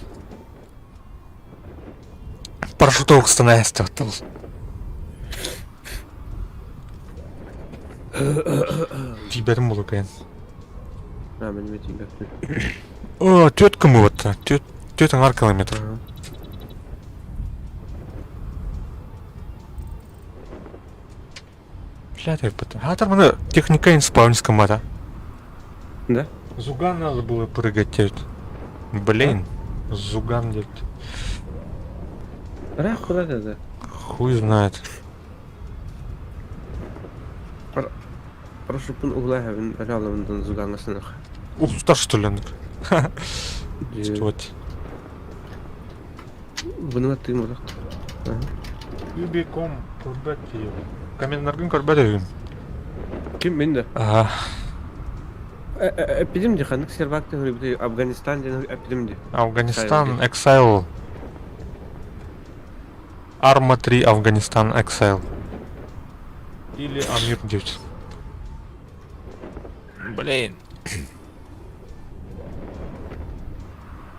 Парашютовых становится. Тиберім болу кайын. А, мен тебя. О, тетка мы вот. Тет, тет аңар километр. Блядь, я потом. А там она техника инспавнская мата. Да? Зуган надо было прыгать теть. Блин. Зуган дед. Рах куда это? Хуй знает. Парашютпын углаһабын араламдан зугаңасынах. Устар что ли? Вот. Бұны ты мұрақ. Юбиком көрбәт Каменнаргын көрбәт Ким мен де? Ага. Эпидем де ханнык сервак ден Афганистан ден эпидем де. Афганистан, Exile. Арма 3, Афганистан, Exile. Или Амир 9. Блин.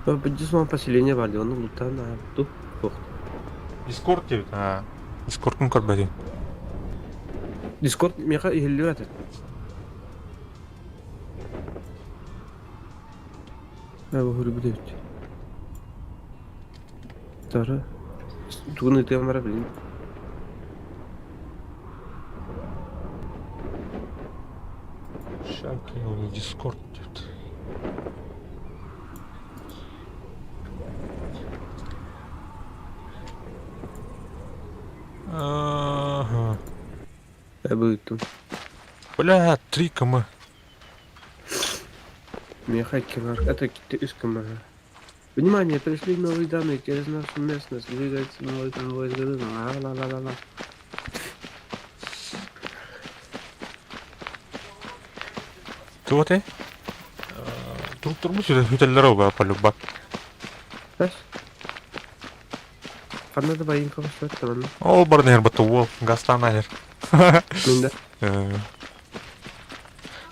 Бу поселение бар, оны лутан ту. Дискорд 9. А. Дискордтун көрбәт. Дискорд меха иһиллүү аты. Бу хүрү бит. Тары. Тугун ытыам бара билин. Шакил, Дискорд 9. Ага. Бу ыттым. Бля, 3 км. Меха килар. Это үс км. Внимание, пришли новые данные через нашу местность. Двигается новый конвой с Ла-ла-ла-ла-ла. Туох этэй? Туруктарбыт сүтэллэр ол полюбат. Бэс. Ханна да байыҥка көстүбэт да манна. Ол баран иһэр батта уол газтаан иһэр. Мин да.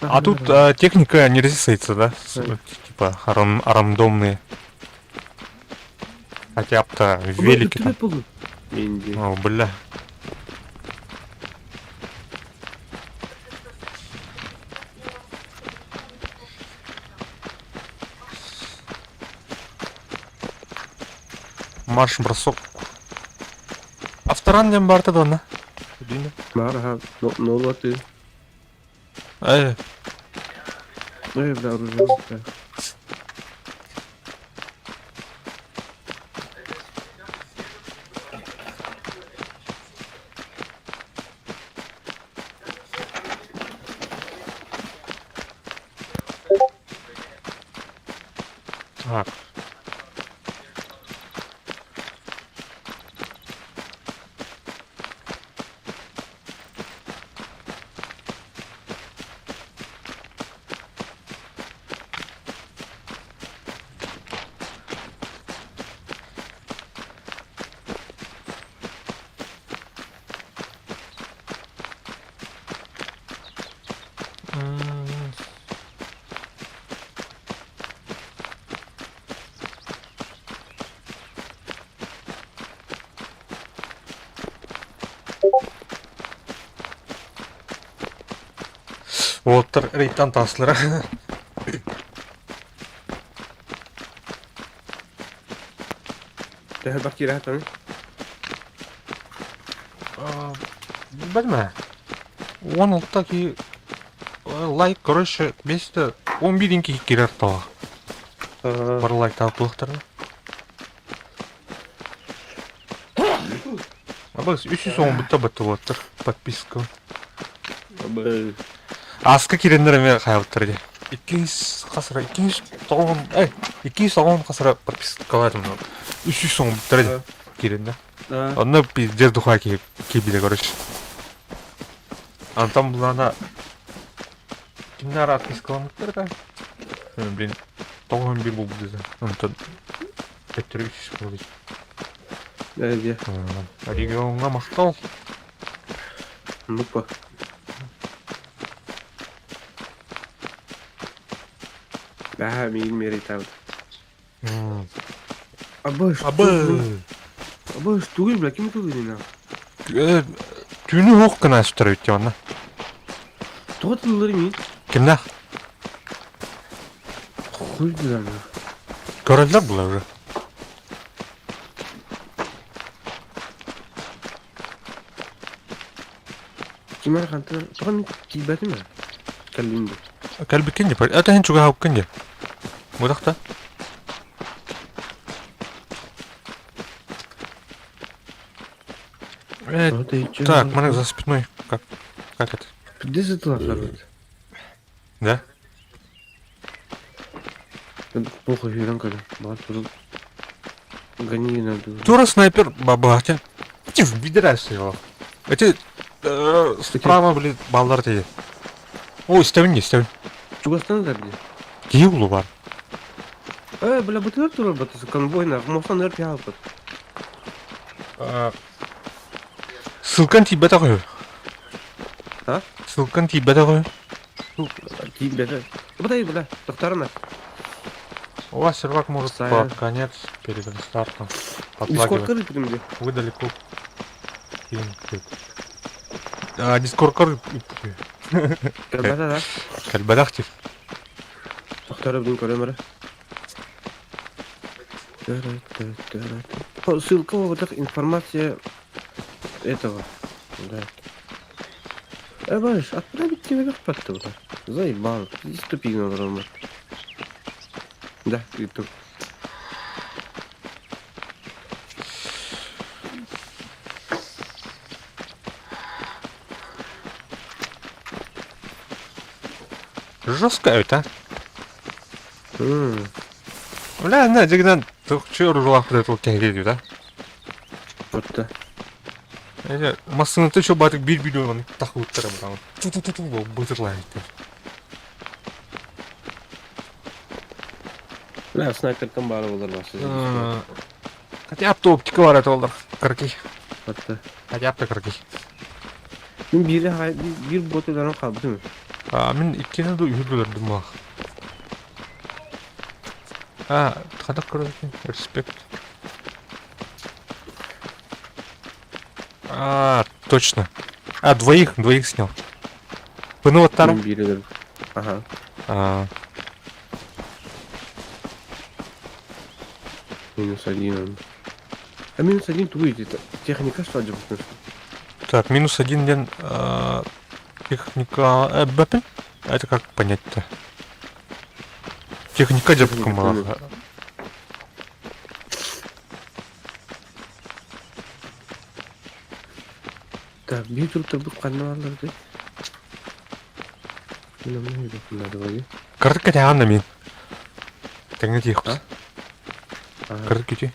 А тут техника не ресается, да? Типа рандомные. Хотя бы велики там. О, бля. Марш-бросок. Авторан диэн баарта да онно. Маараха, нолуаты. Э. Ой, бля, оружие. Так. М. Уолаттар рейтан таслара. Төһө элбэх киирэ сатаный? Билбэтим 16 киһи лайк, короче, вместе 11 киһи киирэр тоҕо. Бары лайктаабыт буолуохтара. Абыс 310 бутта бытты буолаттар подписка. Ааска киирэннэр эмиэ хайабыттар дии. Иккис хасыра, иккис тоҕон, эй, иккис тоҕон хасыра подпискалаатым. 310 буттар дии киирэннэр. Онно пиздец духуа киһи киирбитэ короче. Антон булана кимнэр отпискаламмыттар да? Блин, 91 буолбут десе. Онтон төттөрү үс буолбут. Ээ, Региоҥҥа махтал. Ну-ка. Бэҕэһээ миигин миэрэйдээбит. Абы, Абы! Абы, тугуй, бля, ким тугуй Түүнү уох гына сүтэр эбит онно. Тоҕо тыллар миин? Кимнээх? Хуй бля. Көрөллөр була уже. Ким эрэ хантан тоҕо мин тиийбэтим ээ? Кэллим дии. Кэлбиккин дии. Это эн чугаһаабыккын дии. Бутахта. Так, маннык за спиной. Как, как это? Где затылар Да? Похуй, юран кэлэн. Баар турун. Гони надо. Тура снайпер бабахтя. Ти в его. Эти справа, блин, баллар тиги. О, истэбин истэбин. Чугастан да били. Киһи улу бар. Э, бля, бытыгар турар баты конвой на, мостан өр пиалпыт. Ссылкан тиийбэтэх үһү. А? Ссылкан тиийбэтэх үһү. Тиийбэтэ. Бытай, бля, тохтарына. У вас сервак может под конец перед стартом Дискорд подлагивать. кырыт где? Вы далеко. А, Дискорд кырыт. Кэлбэтэ да. Кэлбэтэх тип. Тохтары блин көрөмөрө. Ссылка вот информация этого. Да. Э, баиш, отправить тебе как бля. Заебал. Иди тупи на рома. Да, YouTube. Жестко это. М. Бля, на, дигнан, чё ружалах под этого кегелью, да? Вот да. Массыната еще батык бир билион тахуттара брал. Ту-ту-ту-ту, бытырлай. Бля, снайпертан баара буолар бассыз. Хотя бы оптика бар это олар. Кыргый. Хатта. Хотя бы кыргый. Мин биири биир бот өлөрөн хаалбытым. А, мин иккини да үһү өлөрдүм баах. А, хадак көрөтүн. Респект. А, точно. А, двоих, двоих снял. Пыны оттар. Мин биири өлөрдүм. Ага. А, Минус один он. А минус один тугуй техника что дьабытын. Так, минус один день техника Бэппин? Это как понять-то? Техника дьапкам Техника, Так, биир туруктарбыт ханна бааллар дии? Кырдык кэтэҕэн да мин. Тэҥҥэ тиийиэхпит. А? Кырдык күтүй.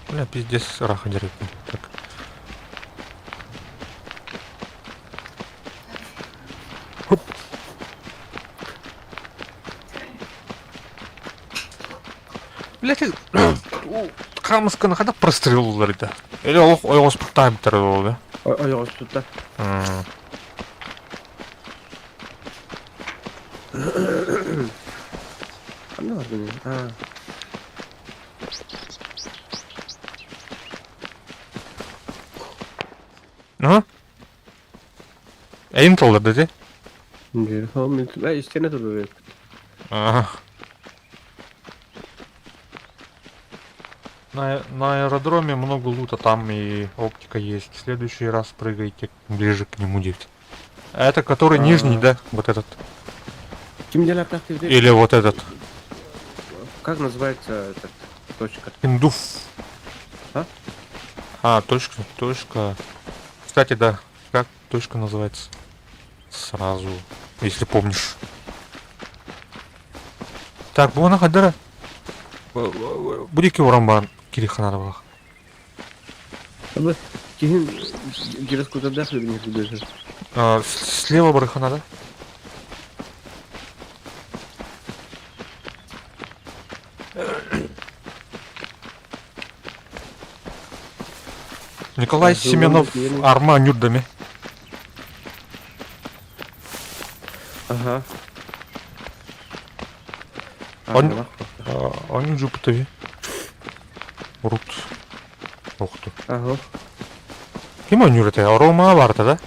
Бля, пиздец, ыраах дьарыктым. Так. Хоп. Бля, ты... Хаамысканы хайдах простреллар да? Или олох ойоҕоспуттаабыттар ол да? Ойоҕоспуттар. Ханна бардын? А. Ага. Эйим толлар деді? Истиэнэ турар. Ага. На аэродроме много лута, там и оптика есть. В следующий раз прыгайте ближе к нему, дед. А это который нижний, да? Вот этот. Ким деле Или вот этот. Как называется этот точка? Индуф. А? А, точка, точка. Кстати, да. Как точка называется? Сразу, если помнишь. Так, буона хадара. Будики урамбан кириханада балах. Киһин гироскутердаах билигин сылдьар. Слева барыханада. Николай Семенов Арма Нюрдами. Ага. Он, он жупытави. Рут. Ох ты. Ага. Ким ойнуур этэ? Рома барта да?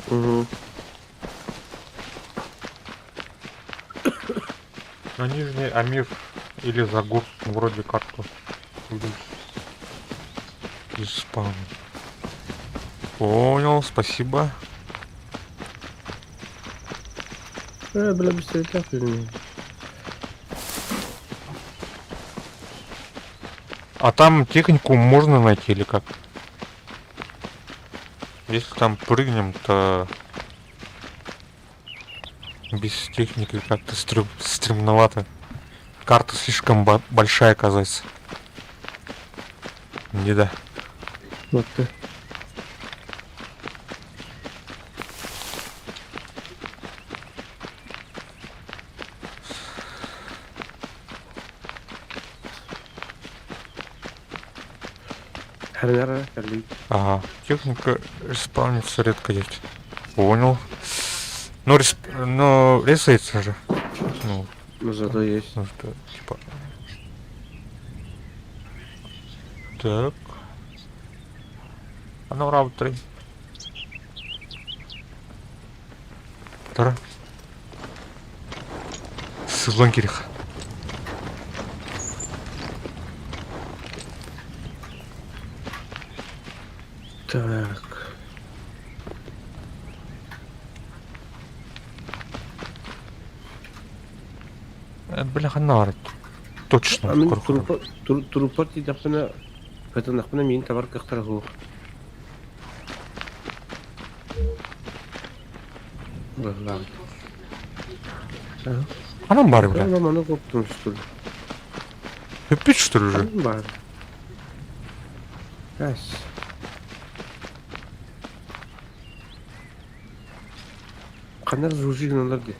Угу. На Нижний Амир или Загур вроде карту. Испан. Понял, спасибо. Бля, быстрее так. А там технику можно найти или как? Если там прыгнем, то без техники как-то стремновато. Карта слишком большая оказывается. Не да. Вот ты. Ага, техника респаунится редко есть. Понял. Но, но ресается же. Ну, ну зато есть. Ну, что, типа. Так. Оно раунд 3. Тара. Сылан керек. Так. Бля, ханна Точно. Мин труппар тиийдэхпинэ, кытыннахпына миин табар кыахтара суох. Быһылаабыт. Ханан баар бля? Маны коптум что ли? Бүппүт что ли уже? Баар. Әс. Ханна жужигналар дии.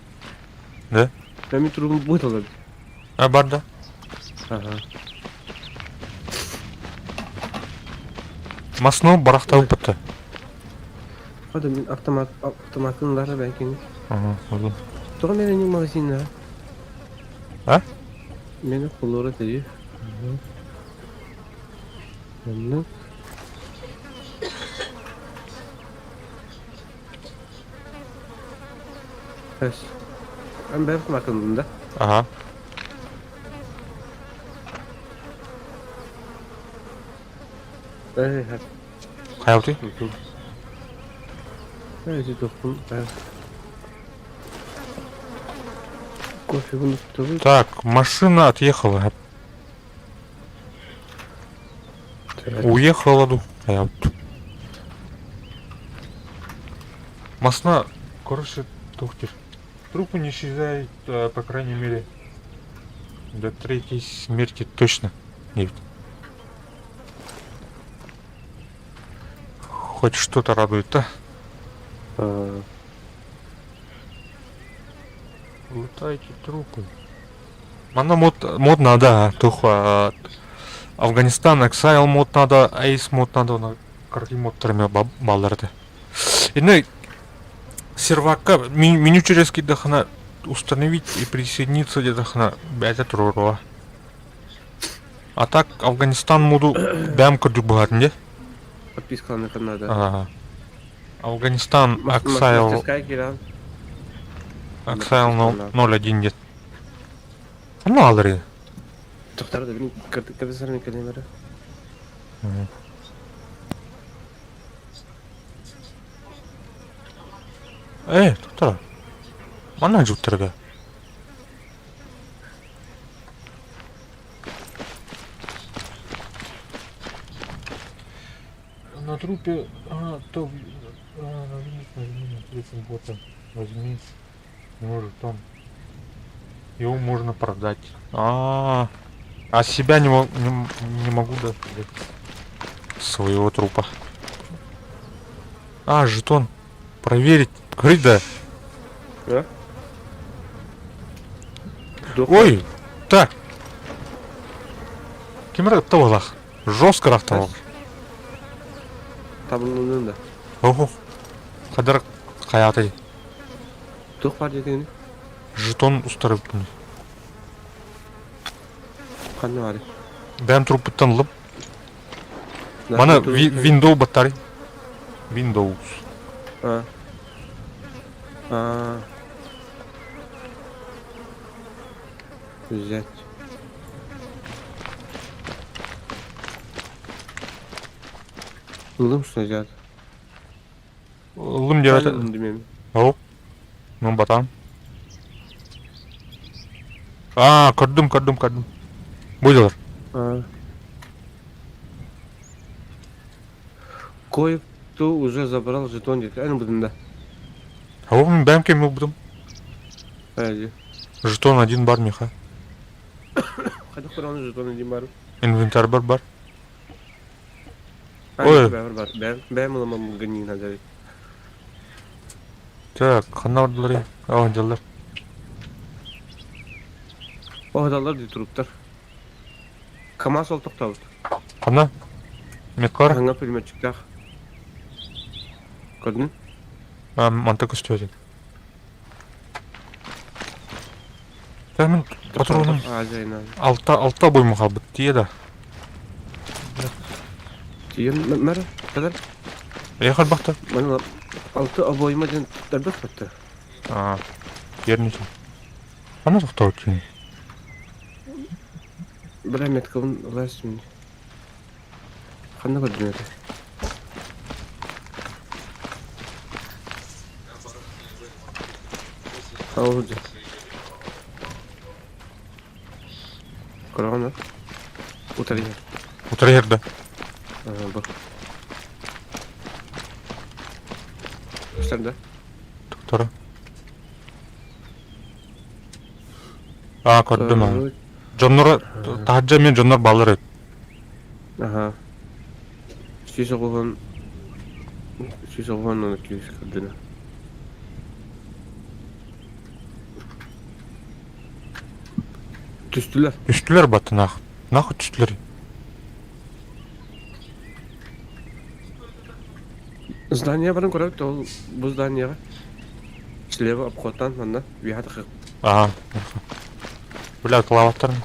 Да? Мин трубам быһыталар. А бар да? Ага. Масну барахтабыт бытта. Хата мин автомат автоматын ылара бэкин. Ага, oldu. Тоҕо мени магазиннара? А? Мени холлора тэйи. Оннук. Эс. Эн бэйэм автоматын да? Ага. Эй, Хайалты? Эй, тохпун. Кофе вынуктабыт. Так, машина отъехала. Уехала ду. Хайалты. Масна, короче, тухтер. Трупы не исчезают, по крайней мере, до третьей смерти точно. Нет. Хоть что-то радует, да? Лутайте трупы. Манна мод, мод надо, тух Афганистан, Exile мод надо, Ace мод надо, на карти модтарами балларды. Инна сервакка меню через кидахана установить и присоединиться где-то хана бәтә туруруа. А так Афганистан моду бәм көрдүк быһатын де. Подпискаланыхха надо. Ага. Афганистан Exile Мастерская киирэн. Exile 01 дет. Онно алыр Тохтар да билин кырдык кэлин Э, тоқтар. Манна жуттарга. На трупе, а, то, а, нажми, нажми на третьем бота. Возьми, может он. Его можно продать. А, а себя не, не, не могу да продать. Своего трупа. А, жетон. Проверить. Говорит, да. Да? Ой, так. Ким тавалах? Жестко рафтавал. Табылынын да. Охо. Хадар хаяты. Туох баар диэтиҥ Жетон устарып. Ханна баар. Бэм трупыттан ылып. Мана Windows баттары. Windows. А. А. Взять. Ылым что взять? Ылым диэбэт. О. Ну батам. А, көрдүм, көрдүм, көрдүм. Бу А. Кое-кто уже забрал жетон где-то. Эн будем, да. А мин бэм кем будум. Әди. Жетон один бар миха. Хайда көрөҕүн жетон один бар. Инвентарь бар бар. Ой. Бар бар. Бэм бэм ыламам гыннина дьэ. Так, ханна бардылар? О, дьаллар. Оһдаллар дии туруптар. КамАЗ ол тохтообут. Ханна? Меткар? Хаҥа пулеметчиктаах. Көрдүн? А, манта көстүөтүн. Так, мин патроным Азайна. алта алта бойму халбыт тие да. Тиен мэр кадар. Ехал бахта. Мана алты обойма ден тарбах батта. А, ерничал. Ханна тохтоочун? Бля меткабын ылаас мин. Ханна көрдүн этэ? Ол дьэ. Көрөҕүн Утарыйар. Утарыйар да. Бу. Көстөр да? Тохтора. А, көрдүм. а. Дьоннор таһырдьа мен дьоннор баллар эбит. Аха. Сүүс оҕуһун сүүс оҕуһун күүс көрдүнэ. Түстүлэр. Түстүлэр баттынах. Нахуй түстүлэр. Здание барын көрөбүт ол бу зданияҕа. Слева обходтан манна үөһэ тахы. Ага. Бля, клаваттарын.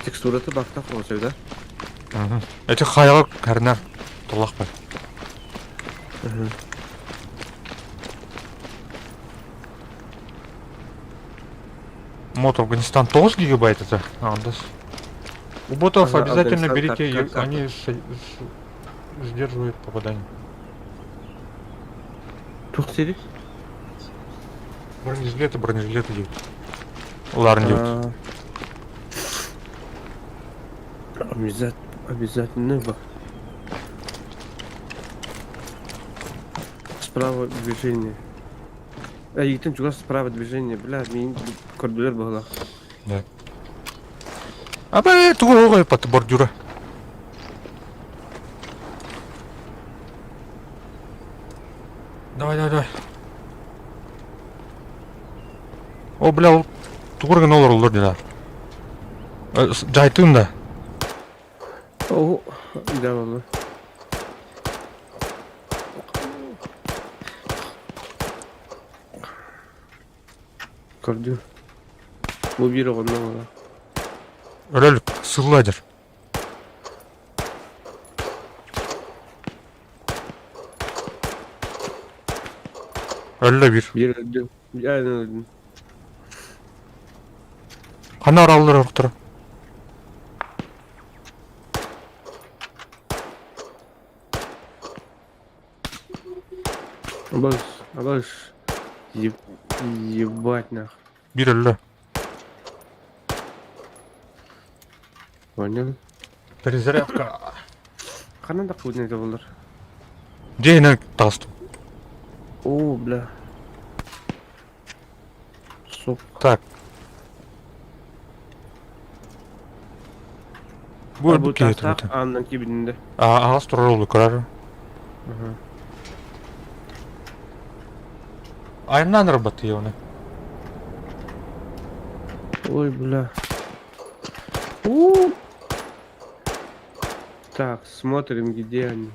Текстурата бактах болсой да? Эти хайаҕа кэрнэр туллахпын. Мод Афганистан 9 гигабайт это? Андас. У ботов Ага, обязательно Афганистан, берите, как- как они сдерживают попадание. Тух сири? Бронежилеты, бронежилеты идут. Ларн идет. Обязательно ба. Справа движение. Эйигиттэн чугас справа движение, бля, миин көрдүлэр быһыылаах. Да. Аба, тугу под бордюра. Давай, давай, давай. О, бля, ол тугу гына олороллор дилер. Жайтын да. О, да буолла. Көрдүм. Бу биир оҕонно буолла. Өлөлүк, сылла дир. Өллө биир. Биир өлдүм. Айан өлдүм. Ханна ораллар орохторо? Абаш, абаш. Еб... Ебать нах. Биир өллө. Понял? Перезарядка. Ханан да кудне это болар. Дьэ иһинэн таҕыстым. О, бля. Сук. Так. Бу А бу өлбүт киһи таастаах этэ. аанынан киирбитин да. Аҕас турар олу көрөр. Айымнаан ырбатты оны. Ой, бля. У. Так, смотрим, где они.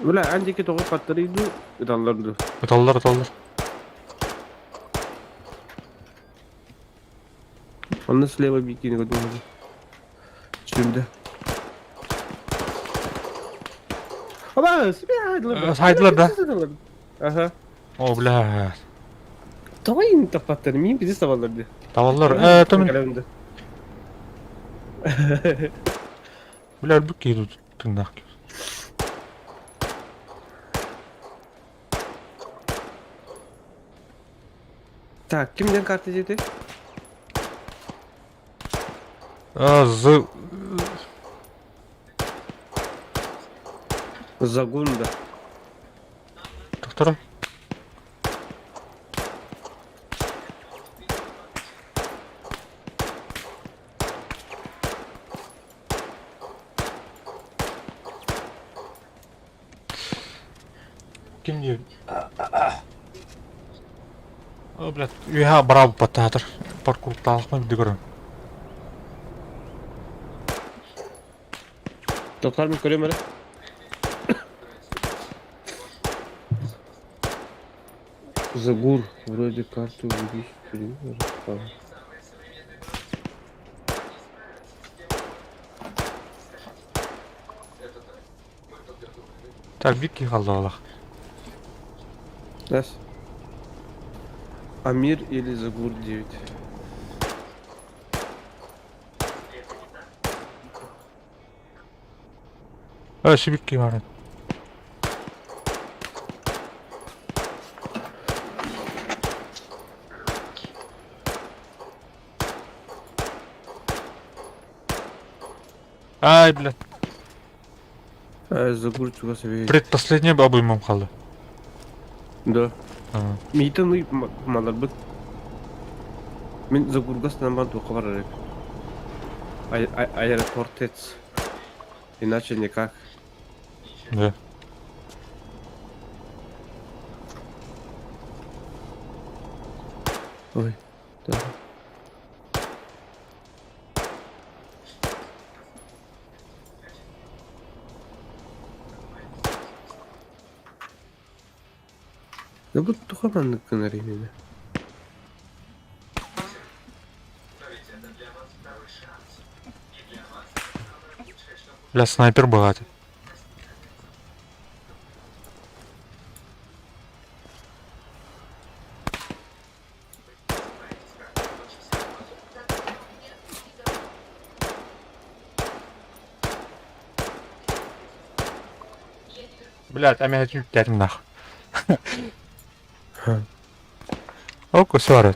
Бля, андики тоҕо паттары иду, ыталлар ду. Ыталлар, ыталлар. Онно слева бикини көрдүм. Сүндэ. Аба, себе Сайдылар да? Ага. О, бля. Тоҕо иин таппаттар, миин пиздец табаллар ди. Табаллар. Э, томин. Бля, өлбүт киһи тыыннаах. Так, кимден карта диэтэй? А, з... Загунда. Доктора? Ким диир? О, блядь, үөһэ браво баттаатар. Паркуртаахпын били көрөн. Доктор мин көрөм эрэ. Загур, вроде карту увидишь. Так, Вики хааллаҕалах. Раз. Амир или Загур 9. Э, сибикки баар. Ай, блядь. Э, Загур чугас эбит. Предпоследний обоймам хаалла. Да. Ага. Миитин ый маларбыт. Мин Загурга станан туохха барар Аэропортец. Иначе никак. Да. Ой, да. Да бу туха маннык гынар именно. Бля, снайпер богатый. Блять, а меня чуть нах. Оку, сори.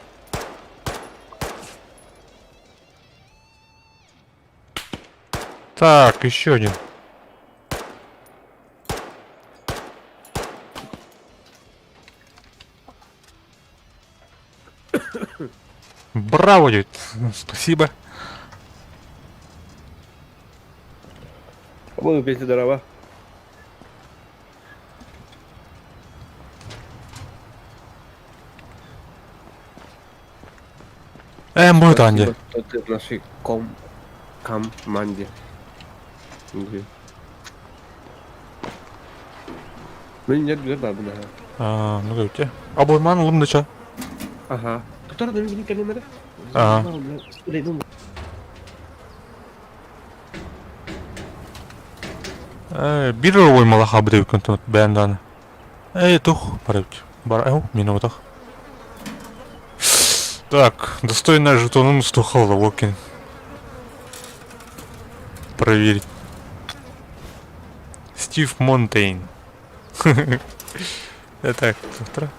Так, еще один. Браво, дед. Спасибо. По-моему, песня здорова. Будет Анди. Что ты в нашей ком... команде. Где? Ну, нет, где да, да. А, ну говорите. Обойман лумдача. Ага. Который на меня калинаря? Ага. Биир обоймалаха бдебиккин бэйэн даҕаны. Ээ тух барабыт. Бар эу мин оботох. Так, достойная жетонун устухал Локин. Проверить. Стив Монтейн. Так, завтра.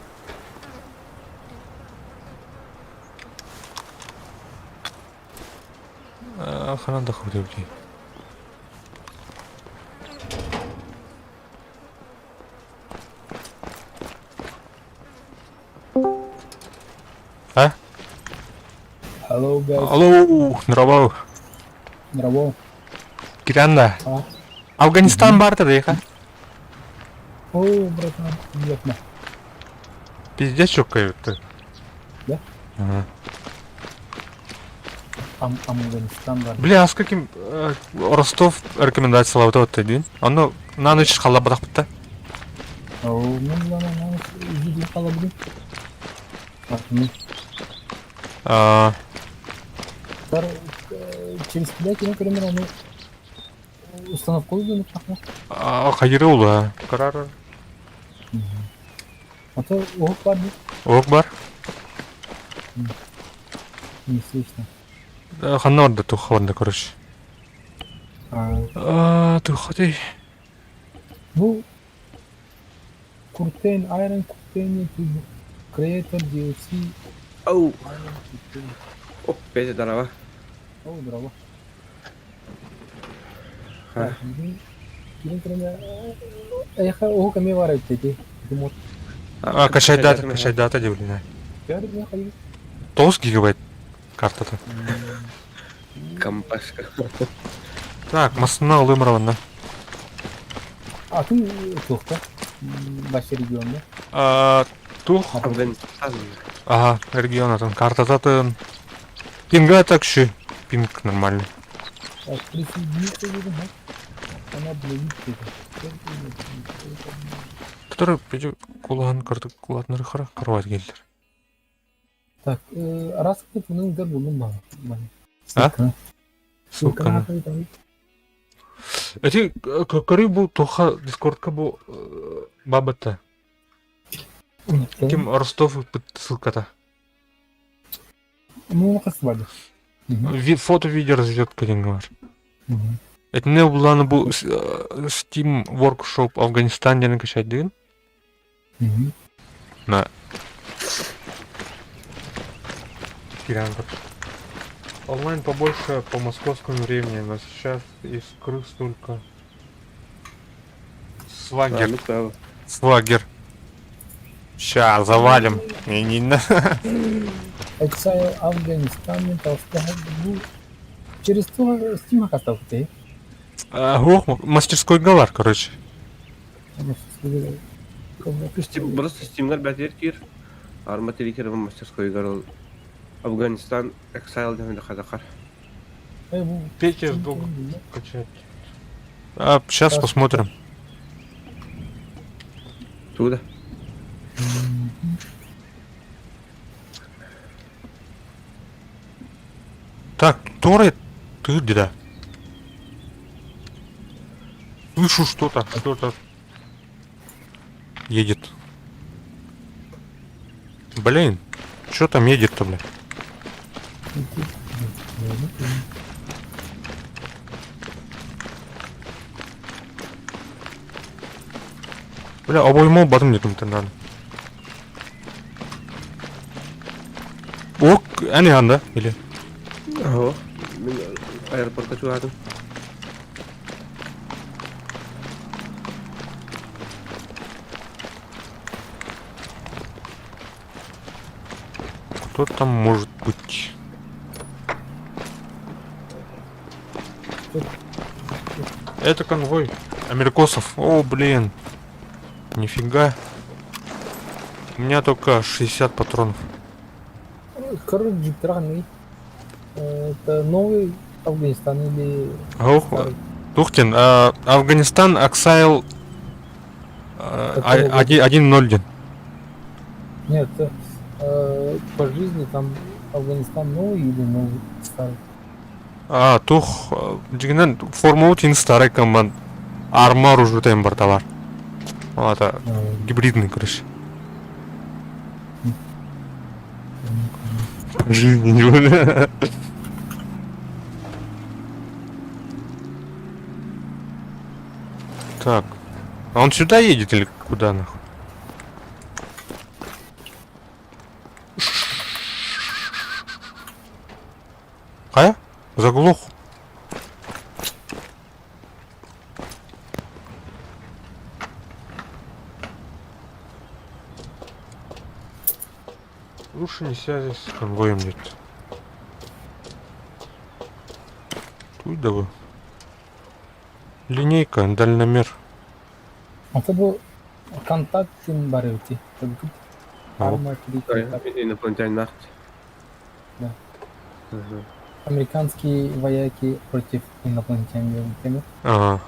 Ханан да дии. А? Hello guys. Алло, здорово. Здорово. Киранда. А? Афганистан барта деха. О, братан, приятно. Пиздец, что ты. Да? Ага. Афганистан бар. Бля, а с каким Ростов рекомендация вот один? Оно на ночь халабадах. О, ну ладно, на ночь халабды. А, Через тебя, например, они установку выдадут, а, хайры Карар. А то ох, бар. Ох, бар. Не слышно. Ханна туххаванда, короче. А, туххати. Ну, Curtain, Iron Curtain, Creator, DLC. Оу. О, Петя, здорово. О, здорово. А? Эхо, ками варит эти. А, качать дата, качать дата, блин. 9 гигабайт картата. Компашка. Так, масына ылымраванна. А ты тухта? Ваш регион, да? А, тух. Афганистан. Ага, регион атын. Картата Пинга так ши. Пинг нормальный. Так, присоединиться, видимо. Она блин, Который кулахан карты кулатнары хара карват келдер. Так, раз ты ну дер булдum бана. А? Ссылканы. Эти көрü бу туха дискордка бу бабата. Ким Ростов ссылката. Ну, қасы бар. Фото видео разведка деген бар. Это не буланы бу Steam Workshop Афганистан деген качать деген. На. Киран, Онлайн побольше по московскому времени, но сейчас из крыс только. Свагер. Свагер. Ща, завалим. Не, не, Exile Афганистан толстяк бу через то Steam каталог Ох, мастерской галар, короче. Steam, просто Steam'гар бэтэр киир. Арма тирикер мастерскойгар ол Афганистан Exile диэн хадахар. Петя долго качать. А, сейчас посмотрим. Туда. Так, Торы, ты где? Да? Слышу что-то, что-то едет. Блин, что там едет-то, бля? Бля, обойму бадым дедим надо. Ок, әне анда, или? Ого. Мин аэропортка чугадым. Кто там может быть? Это конвой америкосов. О, блин. Нифига. У меня только 60 патронов. Короче, джиптраный. Это новый Афганистан или Ох, старый? Тухтин, Афганистан, Exile Какого года? 1-0. Нет, по жизни там Афганистан новый или новый старый? А, тух, дигинен форму тин старый команд. Армор уже там барталар. Это гибридный, короче. По жизни не было. Так. А он сюда едет или куда нахуй? А? Заглох. Лучше не связи с конвоем нет. Тут давай. Линейка, дальномер. Это был контакт барыти. Ау. Арма три контакт. Инопланетянин нахт. Да. Американские вояки против инопланетян. Понял? Ага.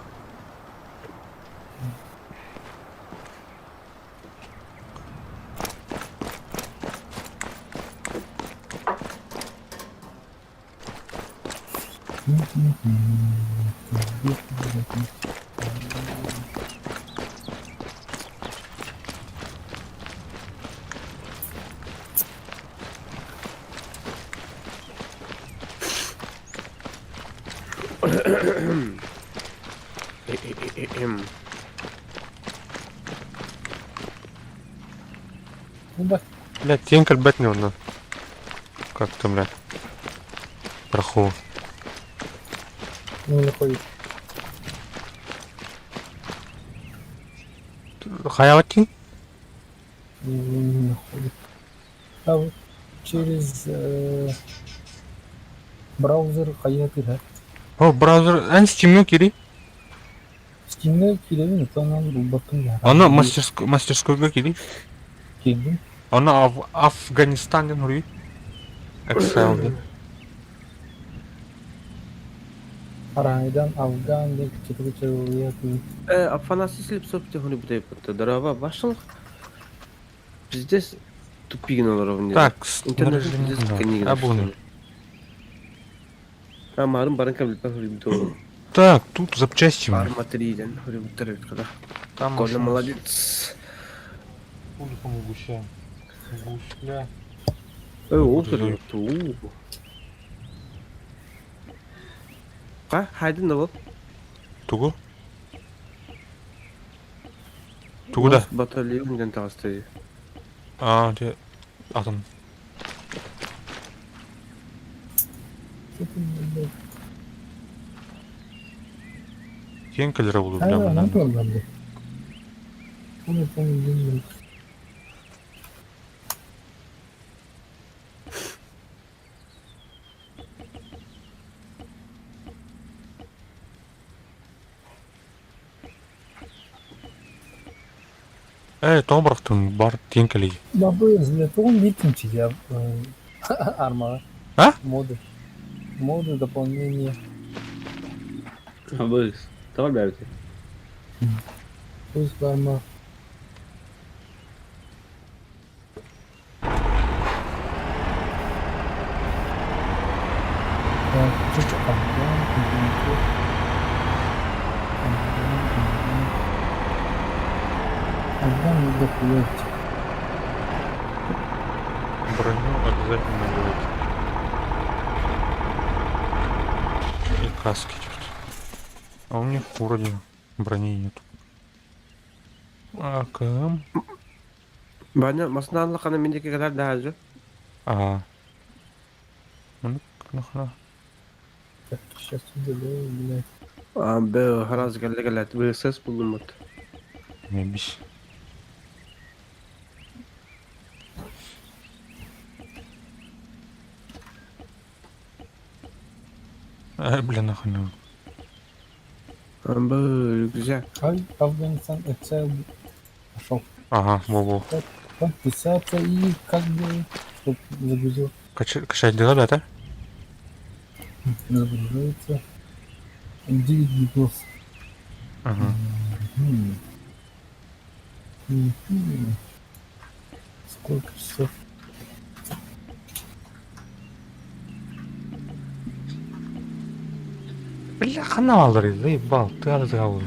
Ну да. Бля, тень кальбет не одна. Как там, бля? Проху. Не находит. Хаялки? Не, не находит. А вот через браузер хайаты, да? О, браузер. Эн Steam'е кири. Steam'е кииребин, то онон булбаппын я. Ана мастерскойга кири. Киирдим. Ана Афганистан диэн хуруй. Exile диэн. Арайдан Афган диэн кыччаты Афанасий Слепцов тихони бутай пытта. Дорога башыл. Пиздец тупигин олоровне. Так, Интернет снаряжение. пиздец книги. Абуны. А марын барын кабыл хури Так, тут запчасти. у меня. Арма 3 ден хури буттар когда. Там Коля машина. молодец. Пуликом гуся. Гусля. О, ту. Ка, хайдын да бол. Тугу? Тугу да. Батальон ден тагысты. А, де. Атом. Кең кэлэрэ буолуо, бля, манна. Ээ, тоҕо бырахтыҥ, бар тиийэн кэлиий. Бабы взлетон видим я армага. А? Моды. Моды, дополнение. Абыс. Тоҕо бэйэбит? Пусть арма. Так, тут Афган, Афган, Афган, Афган. Афган надо хуять. Броню обязательно делать. И каски тут. А у них вроде брони нет. АКМ. Баня масынан лакана мин диэки кэлэр даһаажы. А. Ну, нахна. Так, сейчас удаляю, блядь. А, б, хараас кэллэ кэлээт ВСС буллуммут. Не бись. Ай, бля, нахуй. А, б, рюкзак. Ай, Афганистан, Excel. Пошел. Ага, во-во. Подписаться и как бы, чтоб загрузил. Качать дела, да, да? Загружается. 9 гигов. Ага. Мгм. Мгм. Сколько часов? Бля, хана алыр, заебал, ты алыр.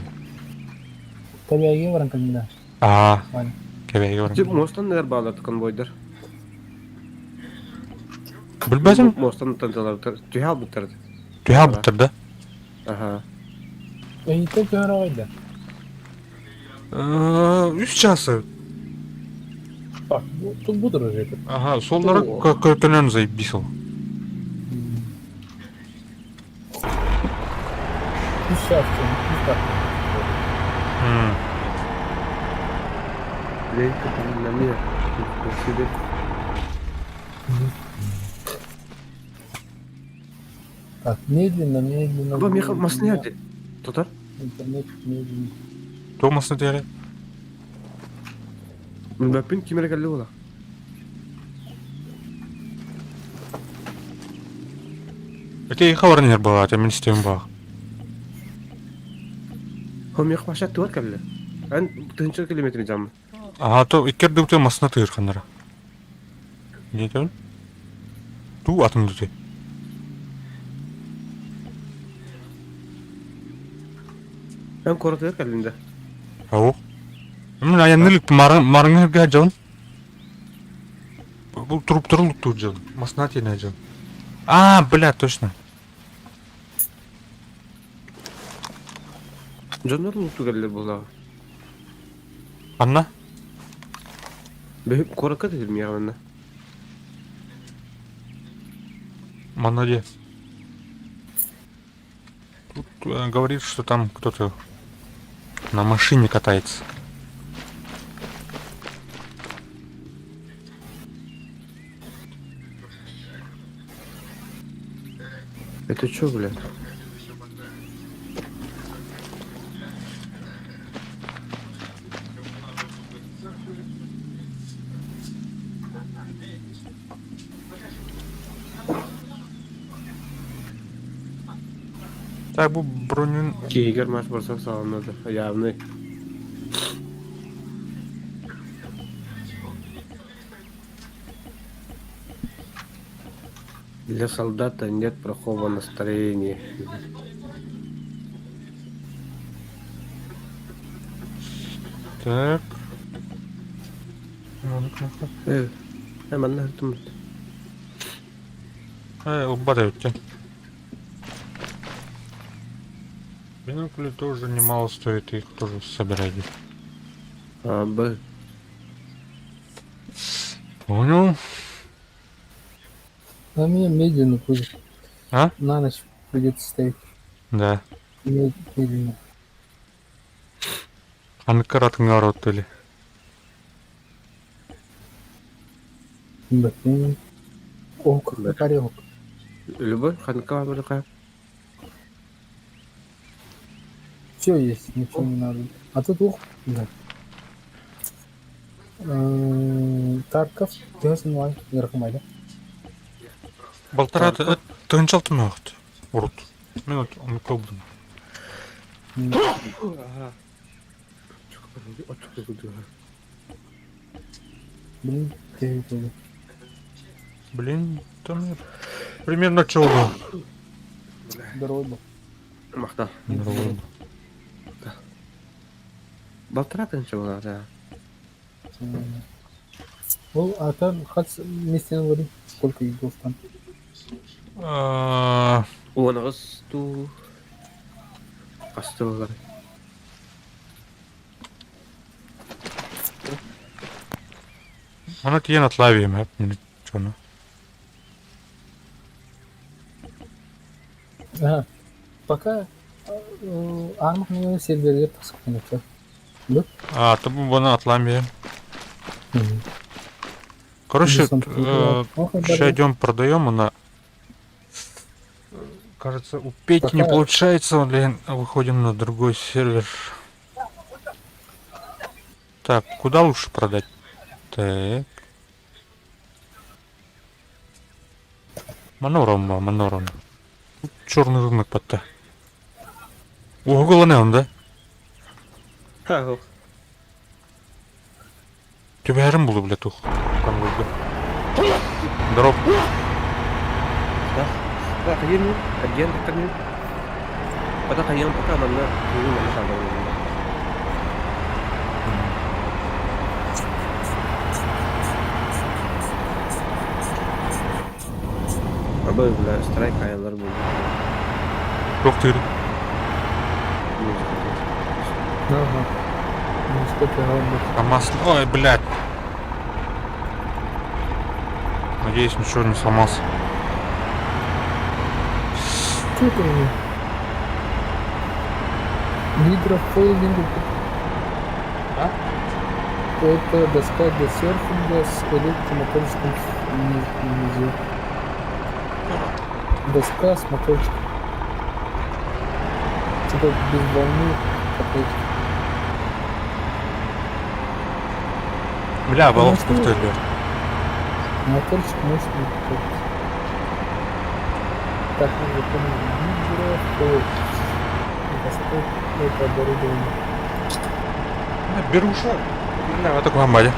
Кэбээйигэ баран кэллэ. Аа, Ваня. кэбээйигэ баран. Тип мостан нэр баалар конвойдар. Билбэтим. Мостан танталар түһэ албыттар. Түһэ албыттар да? Аха. Эйиттэн көһөр аҕайда. Үс часа. Так, тут буду уже. Ага, суоллара көтөнөн заебись ол. Үс чаас, үс так. Так, медленно, медленно. Бу миэхэ массыына иһэрди. Тутар. Интернет медленно. Туох массыына тиэрэ? Мбаппин ким эрэ кэллэ буолла. Ити эйиэхэ баран иһэр баҕаата, мин истиэм баҕа. Хо миэхэ вообще тугар кэллэ. Эн тыһыынча километр дьаммын. Аха, то икки ардыбытыгар массыына тыырханнара. Диэтэбин. Туу атын дути. Эн куоратыгар кэллин да? Оо. Мин айанныы иликпин, Марыҥҥа сиргэ сылдьабын. Бу труптары луттуур дьон, массыына тиэнэ дьон. Аа, бля, точно. Дьоннор луттуу кэллилэр буоллаҕа. Ханна? Бөһү куоракка да кирмиэҕэ манна. Манна диэ. Тут говорит, что там кто-то на машине катается. Это чё, блядь? Так бу бронюн Киһигэр маш барсак саҕаланна да, явный. Для солдата нет плохого настроения. Так. Э, э, манна һыртым. Э, ылбат эбиттэн. Бинокли тоже немало стоит, их тоже собирали. А, Б. Понял. А меня медленно будет. А? На ночь придется ставить. Да. Медленно. Анкарат или. Блин. О, какой тарелок. Любой, ханка барыка. Все есть, ничего не надо. А тут ух, да. Тарков төһө сынньалаҥ ыарахамайда? Балтараа Тарков. тыһыынча алтымаахт урут. Мен оннук ылбытым. Аха. Блин, төһө буолуо? Блин, там примерно чего Здоровый был. Махтал. Балтараа тыһыынча буолар да. Ол ата хас местен говорит, сколько игров там? Уон аҕыс дуу хаста буолар. Аны тиийэн атлаабием чону. Ага. Пока Армах серверге тахсыктан Да? А, то буну атлаабием. Короче, сейчас идем продаем, она кажется, у Пети не получается, блин, выходим на другой сервер. Так, куда лучше продать? Так. Манором, Манором. Черный рынок потта. Угуланем, да? Ха, Түбәрім булу, бля, тух. Там вроде. Дроп. Да, хайын, агент кani. Пока хайын, пока манна, киһи манна хаалар. Абы, бля, страйк аялар булду. Туох тыыр. Музыка. Ага. Ну, сколько работает? А масло... Ой, блядь. Надеюсь, ничего не сломался. Что это у меня? Гидрофойлинг. А? Это доска для серфинга с электромоторчиком внизу. Доска с моторчиком. Типа без волны какой-то. Бля, баллов Ну, что? повторили. Моторчик мощный какой-то. Так, ну я понял. Гидрофойл. Доска это оборудование. Беруша. Бля, вот такой амбаде.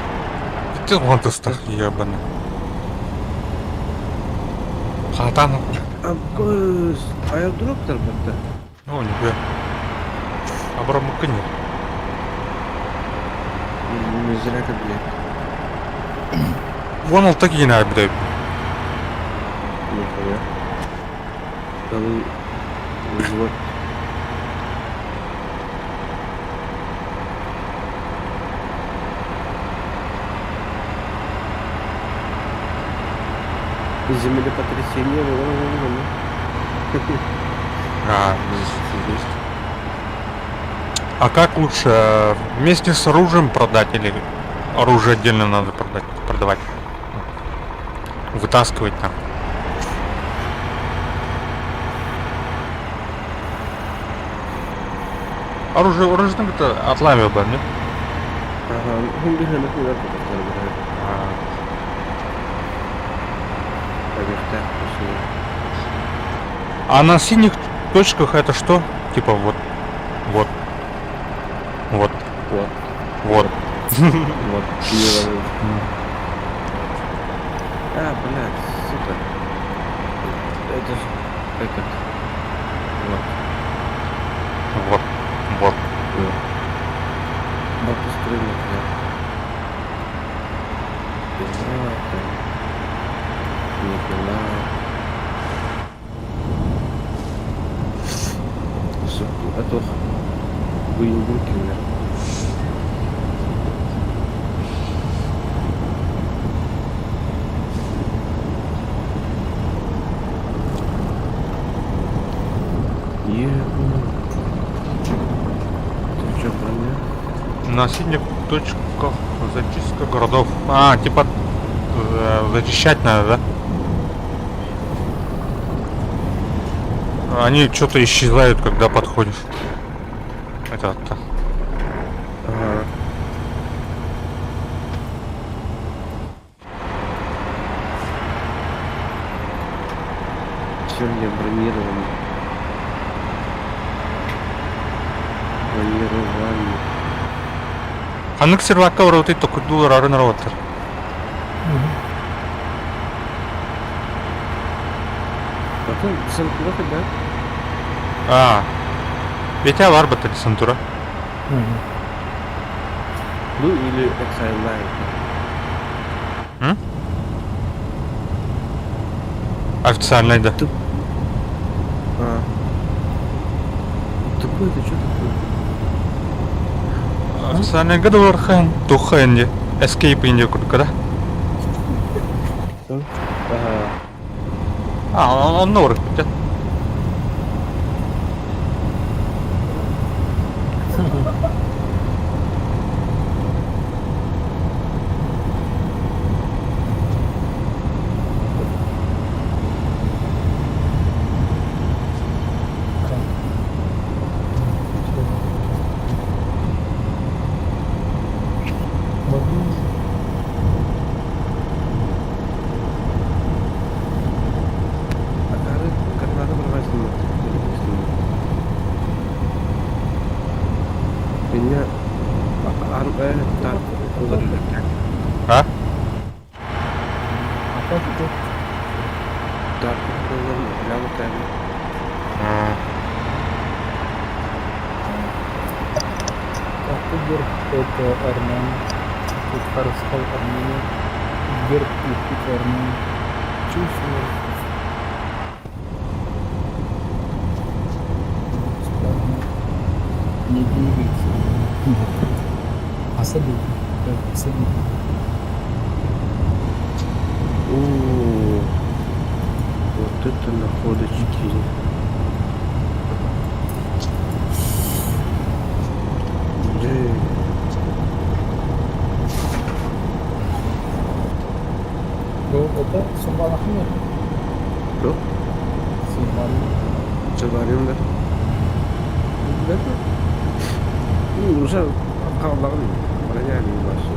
Ты вон ты стах, ебаный. Хатан. Абы, аирдроп тарбатта. О, нихуя. Абрамука нет. Не зря как, блядь. Вон он такие на блядь. Нихуя. Целый взвод. Землепотрясение было, было, А, здесь. А как лучше, вместе с оружием продать или оружие отдельно надо продать, продавать? Вытаскивать там. Оружие, оружие там это отлавил бы, нет? Ага, он бежит на куда-то. А, Поверх А на синих точках это что? Типа вот, вот, вот, Вот, вот. вот, не А, блядь, сука. Это же этот. Вот. Вот, вот. Вот. Бабка бля. Пила там. Не пила. Сука, а то выебу киллер. Ебу. Ты чё, броня? На синих точках зачистка городов. А, типа зачищать надо, да? Они что-то исчезают, когда подходишь. Это Ага. Сражение бронирование. Бронирование. Ханнык сервакка барабытый токуйдуулар арын роботтар. Потом десантура да? А, Петя бар бата десантура. Ну или Exile М? Официальный, да. А. Такое это что такое? Официальный договор хэн, тухэнди, Escape инди курдук, да? Ага. А, он норк, да? Акары граната бырҕааччылар. Меня А? Герб это армян. Тут Харскал Армения. Герб Иркутска Армения. Чувствую. Не двигается. Посадить. Да, посадить. О, вот это находочки. Блин. Ну, это Сумбан Ахмед. Что? Сумбан. Чабарим, да? Да? Ну, уже қаллағын броня басы.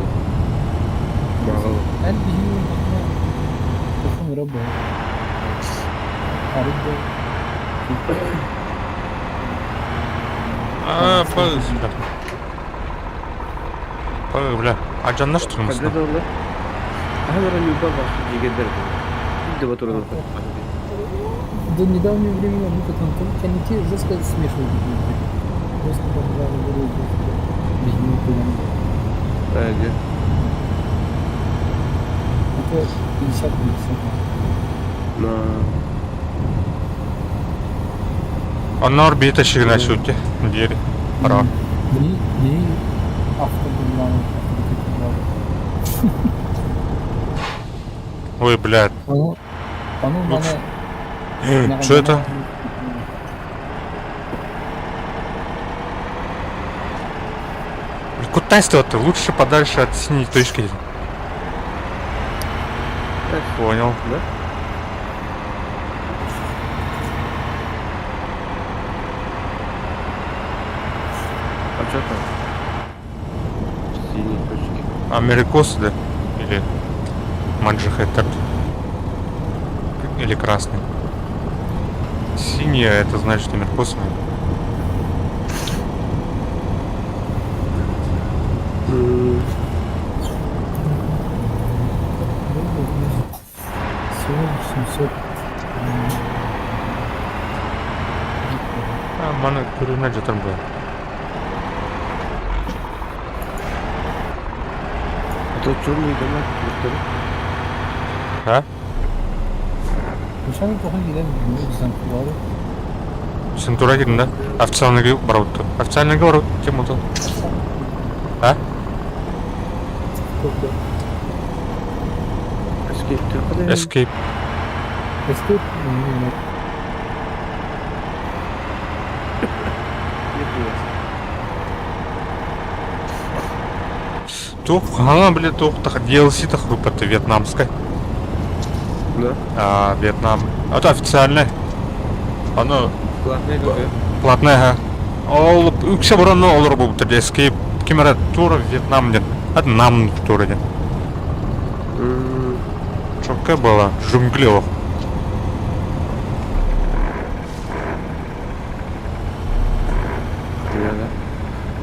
Мағыл. قلبي هو تفهم ربه ربه А, бля. Бля, бля. А жанна что ли? Қандай да Ага, Нюрба басы дегендер. Деп отырған. До недавнего времени мы потом коньяки жестко смешивали. Жестко бомжали, без него Әге. Это 50 50. На. Оннор бита шигна шутте. Дири. Пора. Не, не автобулан, Ой, блядь. Оно, оно Ну, мана... Что это? Куда ты? Лучше подальше от синей точки. Так, Понял. да? А что там? Синие точки. Америкосы, да? Или Маджихеттер? Или красный? Синяя, это значит америкосы. М, Всего лишь 700. А, маны көрүнө жатыр бу. А то черные дома, виктор. А? مش عارف تروح جديد десантурада. Сентура дедин да? Официальный барабыт. Официальный барабыт тем болду. А? Escape түркіде. Escape. Escape? Нет. Тух, ана, блядь, тух, тах, DLC тах выпадты вьетнамская. Да. А, Вьетнам. Это официальное. Оно Платный какой? платное, ага. Ол үксэ бұрын олар болып тұр Escape кемера тура Вьетнам ден. Это нам тура ден. М, Чокка было джунгли ох.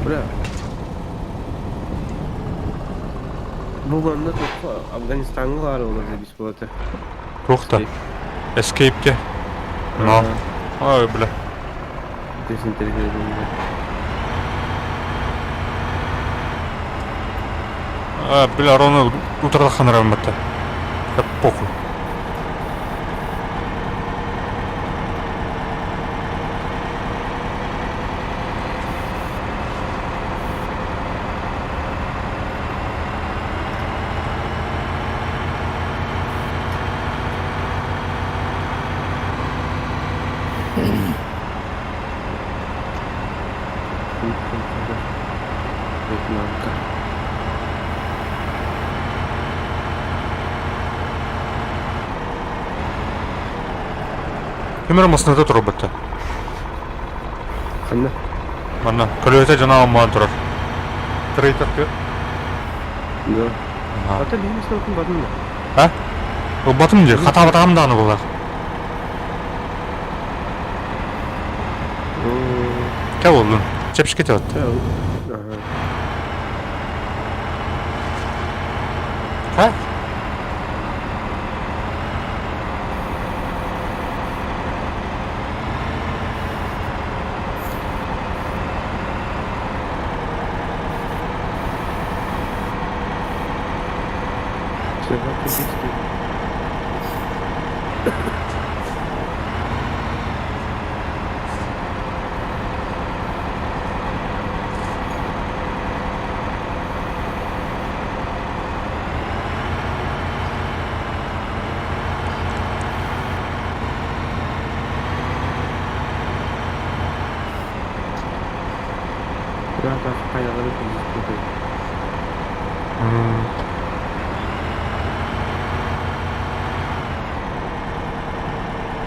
Бля. Бу манна туохха Афганистаҥҥа баар олор дебис буолата. Туох да. Escape-ке. Но. Ой, бля. А, бля, ровно утарда ханарабын батта. Да похуй. Вьетнамка. Ким эрэ массыыната турар Ханна? Манна көлүөтэ дьоно омоон турар. Тырыйтар түөр. Да. Ата биһи массыынатын батын да. А? Ылбатым дии, хатаабатаҕым даҕаны буолар. Кэ буоллун. Чэпчэки вот. А?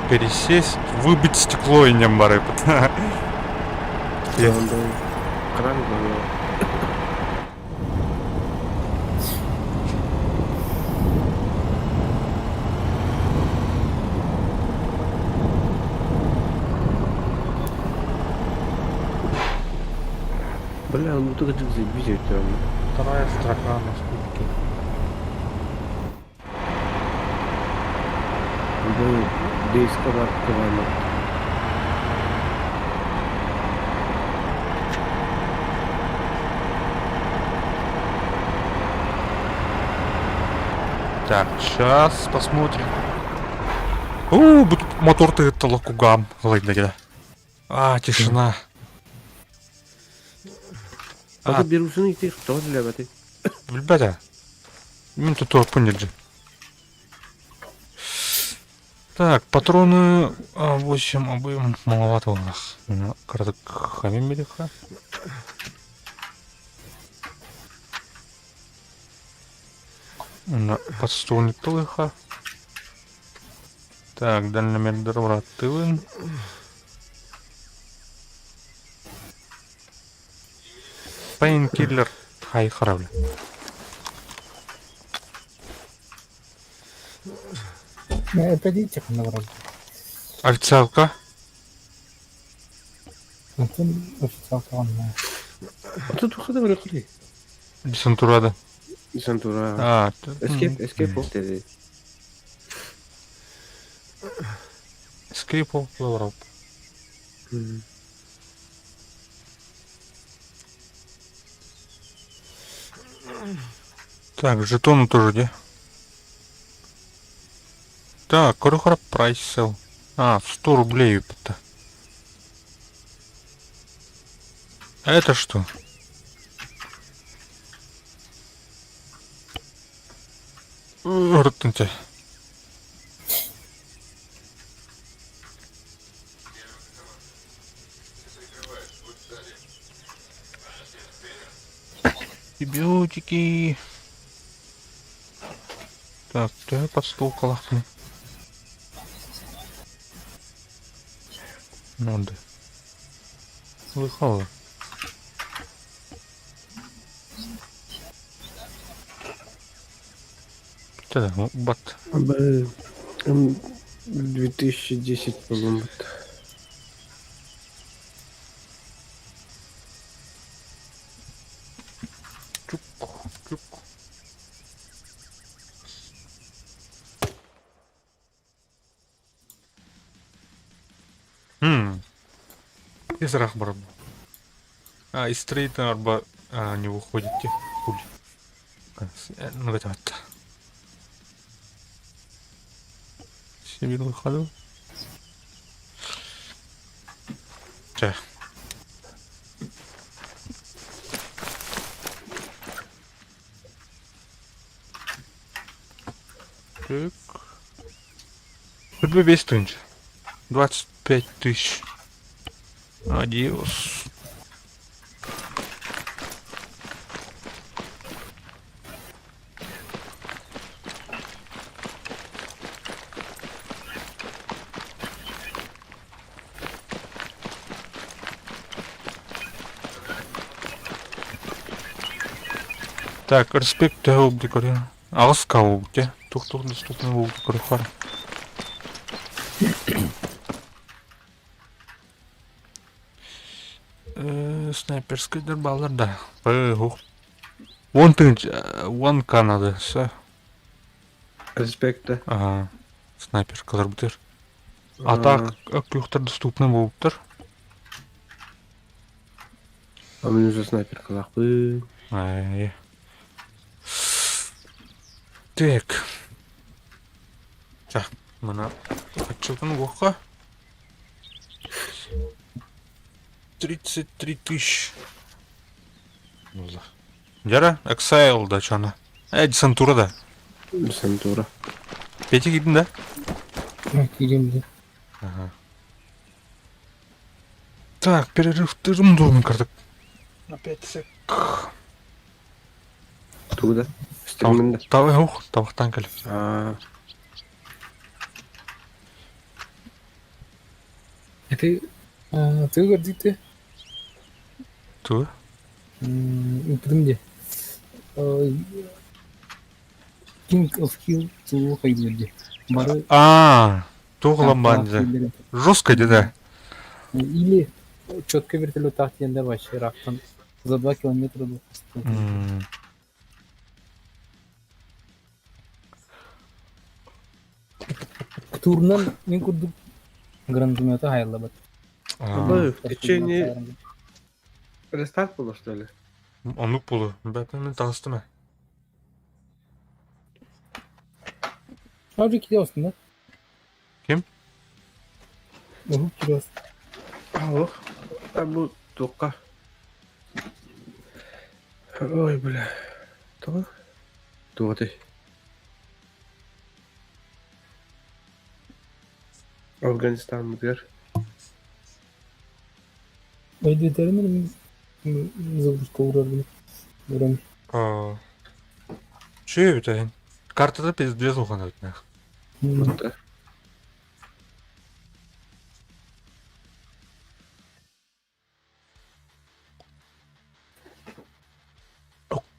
Пересесть, выбить стекло и не барыпыт. Бля, ну только заебись ведь Вторая строка на скидке. Бу дейска бар кылаамат. Так, сейчас посмотрим. О, мотор ты кугам. А, тишина. А берусун ити тоҕо билэбэти? Билбэтэ. Мин тут держи. Так, патроны 8 обоим маловато у нас. Краток хамим белиха. На подствольник тылыха. Так, дальномер дровра тылын. Пейнкиллер хай харавля. Это ханна вроде. Официалка. Антон официалка онно. А тут туха да барыхли. Десантурада. Десантура. А, Escape, escape ол dedi. Escape of Europe. Так, жетоны тоже где? Так, корохора прайс сел. А, 100 рублей это. А это что? Ротнте. Антибиотики. Так, да, под стол колохны. Надо. Слыхала. Да, бат. 2010, по-моему. Из ыраах барар. А, из стрейта арба а, не выходите. Пуль. Ну, это вот. Сибил выходил. Чэ. Так. Тут весь тысяч. 25 тысяч. Адиос. Так, респект төһө көрү. Аҕыс каубте. Тух-тух доступный буолбут көрүххэр. Снайперскайдар бааллар да. П Уон тыһыынча уон Канада все. Респект да. Ага. Снайперкалар бутыр. А так күөхтэр доступны буолбуттар. А мне уже снайперкалаахпын. Ай. Так. Так, мына хаччылтын уохха. 33 тысяч. Дьара, Exile да чана. Э, десантура да. Десантура. Петя киирдин да? Киирим да. Ага. Так, перерыв тырым должен карток. Опять сек. Тугу да? Стримин да. Давай, ух, табахтан кэлip. Аа. Это ты гордите? Тугу? Ыппытым дии. King of Hill тулуу хайдыыр дии. Бары А, туох ылан баан Жестко да. Или четко вертолеттаах диэн да вообще ыраахтан за 2 километра до Кутуурунан мин курдук гранатомета хайаллабат. В течение рестарт было что ли? Оннук буолуо. Бэппин таҕыстым ээ. Хажы кире да? Ким? Уһук кире Алло. А бу туохха? Ой, бля. Тоҕо? Туох этэй? Афганистаммытыгар. Өйдөтөрүн загрузка уурарбын көрөн. Чү бүтэн. Картада пиздец улахан эбит Мытта.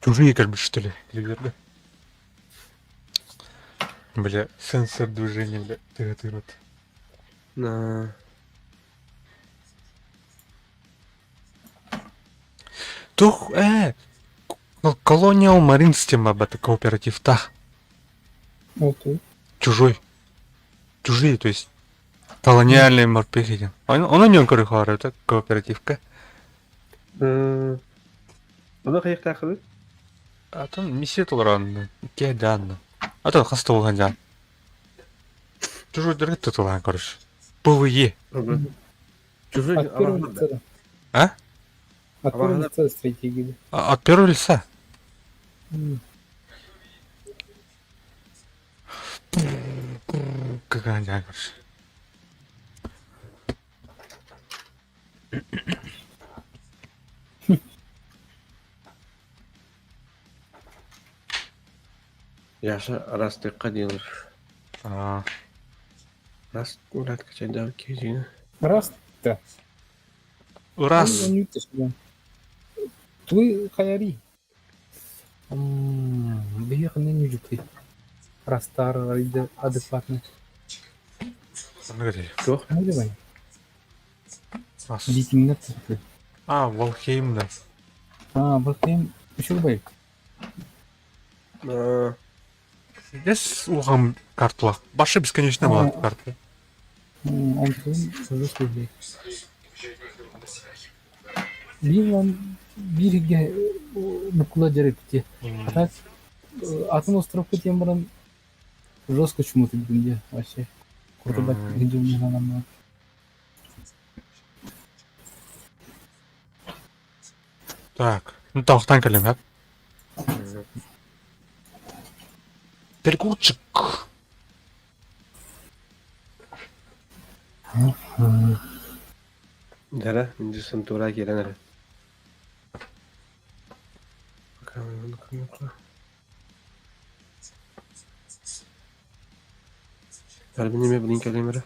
Чужие кэлбит что ли? Телевизорга. Бля, сенсор движения, бля, тыгатырат. На. Тух, Colonial Marines тема бата кооперативтах. Окей. Чужой. Чужие, то есть колониальные морпехи диэн. Онон дьон көрү это кооперативка. Ону хайыктаахыбыт? Атын миссия толорон киһи А то хас туолан дьаан. Чужой тутулаан короче. ПВЕ. Чужой От первого лица, да. А? От первого лица стратегии. От первого лица? Какая дьаан короче. Яша растыкка диэлэр. А, Раст уратка чайдаах киһи. Раз, да. Раз. Твой хаяри. Биһиэхэ ньүдьүкүй. Растар адекватный. Говори. Туох? Ну давай. Раз. Викингнер. А, Валхейм, да. А, Валхейм үчүгэй. Аа. Здесь улахан карталаах. Башы бесконечно была карта. Онтун уже службе. Биир бииргэ буккула дьарык А так атын островка тиийэн баран жестко чумутуйдум дии вообще. Курдук дьылманаммын. Так, ну тохтоон кэллим сөп. Перекурчик. Дара, мин десантура киирэн эрэ. Мин эмиэ билин кэлиэм эрэ.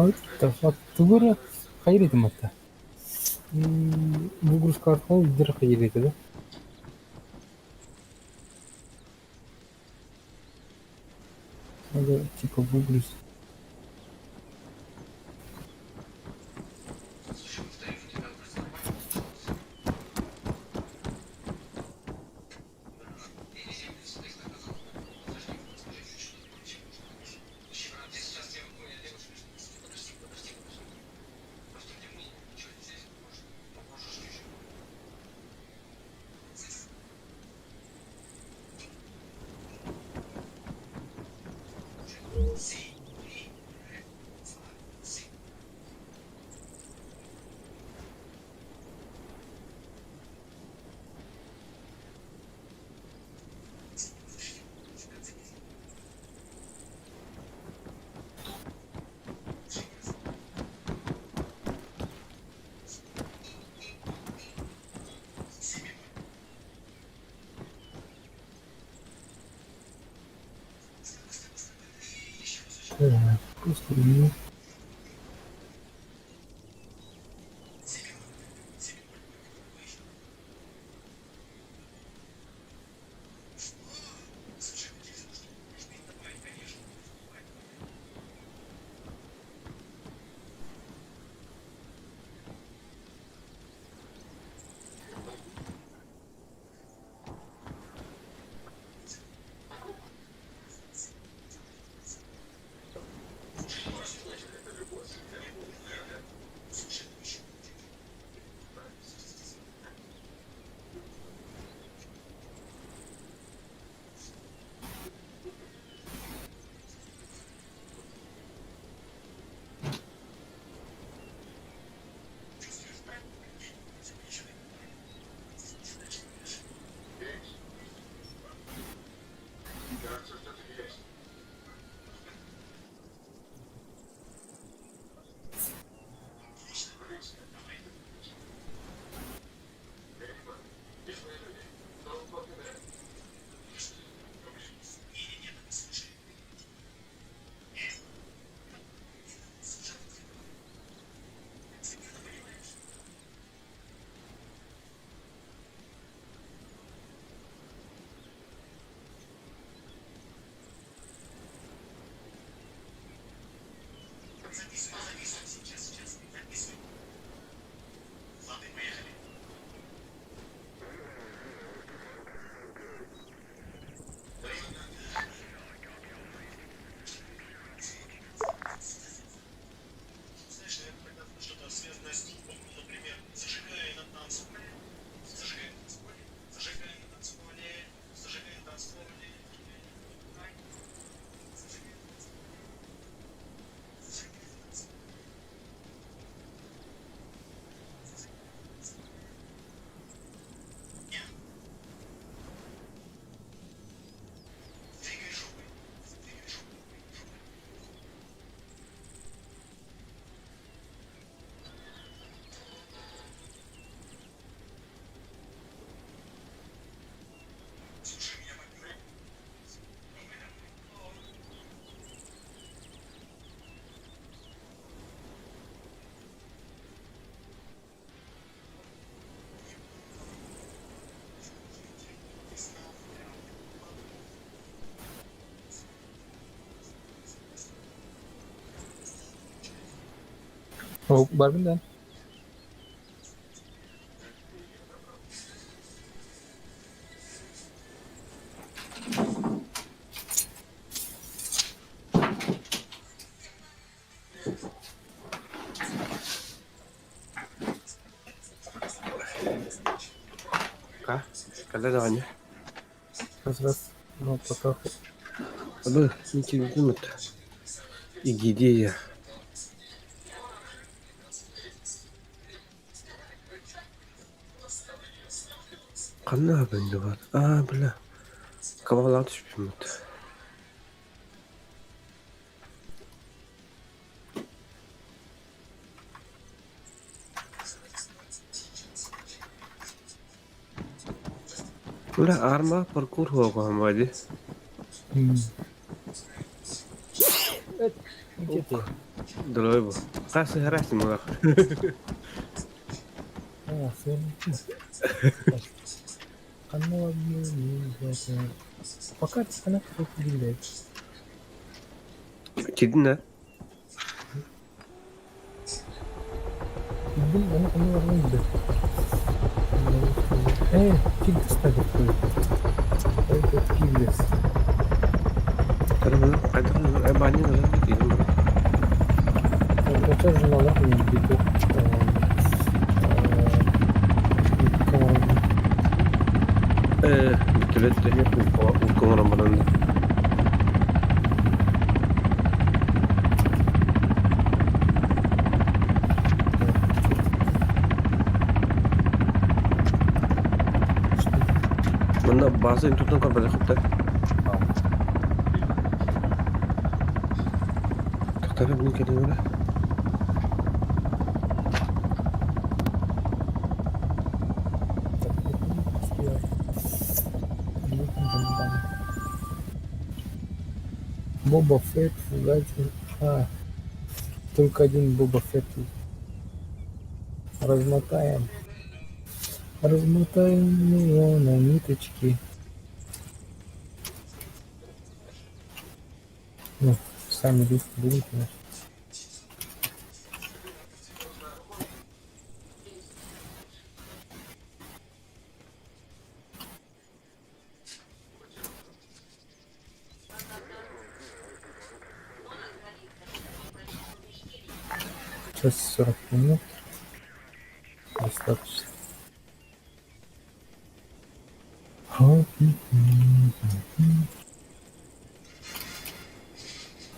What the fuck? Тугу хайыр этим атта? Выгрузка арқылы дыр хайыр eti да? Надо типа выгрузить. Так, просто не. О, барбын да. Ка? Когда давай? Раз, раз. Ну, пока. Абы, не кирбитим это. Игидея. Ханна абынды бар. А, бля. Кабалаах түспүммүт. Бля, арма паркур хуоҕа дии. Где ты? Дорогой бу. Хас сыһарасың мулах. А, сын. Ханна Пока она как удивляет. Кирдин да? Блин, она она должна быть. Э, фиг ставит такой. Это пиздец. Сейчас же на нахуй не бегу. Э, бүтүлөттө уккоңорон баран. Манна база интутан көрбөтө хопта. Тохтары мин кэлин Боба Фетт, сзади. А, только один Боба Фетт. Размотаем. Размотаем его на ниточки. Ну, сами лист будем, конечно. Час 40 минут. Достаточно.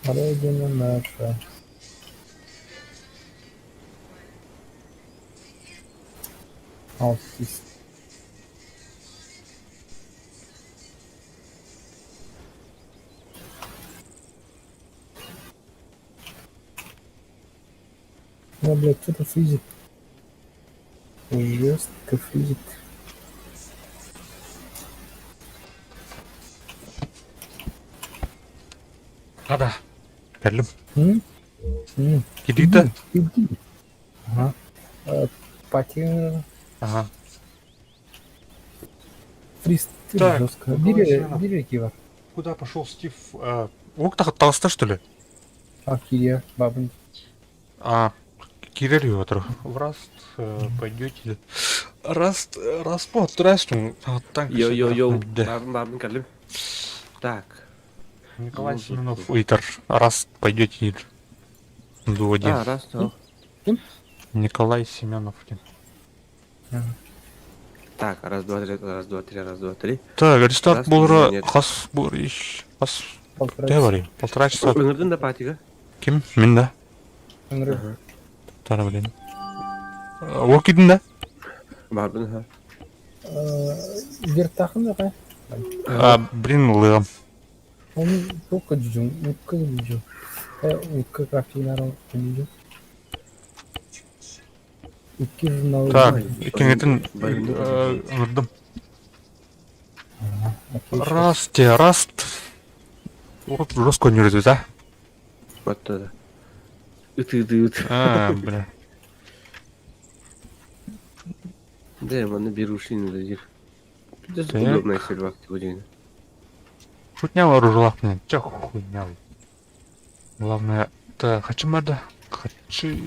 Родина наша. Аутист. Да, блядь, что-то фризит. Жестко фризит. Ада. Кэллим. М? М. Кирдита? Иди. Ага. Пати Ага. фриз Так, жестко. Николай Бери, Семенов. бери кивар. Куда пошел Стив? Уктах толста, что ли? А, Кирия, бабын. А, Кирилл Йотр. В Раст пойдете. Раст, Распот, Расту. Так, Йо-йо-йо. Да. Барын барын кэллим. Так. Николай Семенов, Уитер. Раст пойдете. Дуоди. А, раз, то. Николай Семенов. Так, раз, два, три, раз, два, три, раз, два, три. Так, рестарт Раст бура нет. хас буриш. Хас. Полтора Те бари. Полтора часа. Ыҥырдын да патига. Ким? Мин да. часа. Тара блин. Уокидин да? Барбын ха. Вертахын да А, блин, лыам. Он только джун, укка джун. Укка крафтинаром джун. Укки журналы. Так, икиңитин ыҥырдым. Расте, раст. Урут жестко не да? Вот да. Ыты ыты ыты. А, бля. Да, маны берушин дадир. Так. Удобная сельвак сегодня. Шутня оружлах, блин. Че хуйня. Главное, да, хочу морда. Хочу.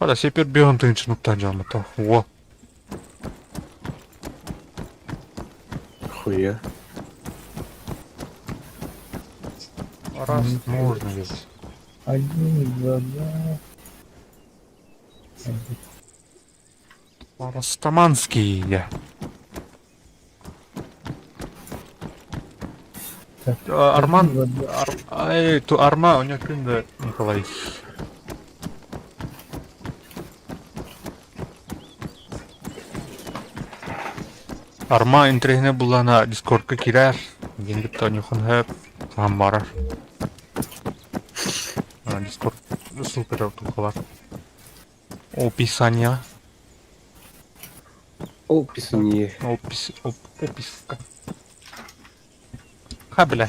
Хата сепер бион тыынчын уктаан дьааммыта. Уо. Хуя. Раз можно ведь. Один, два, два. Один. Растаманский я. Так. Арман, Один, два, два. Ай, ту Арма, у него да, Николай. Арма интриһинэ буллаана Дискордка киирээр, диэн кытта оньуохан сөп, хаһан баарар. Дискорд ссылката тулхалар. Описание. Описание. Опис, оп, описка. Ха, бля.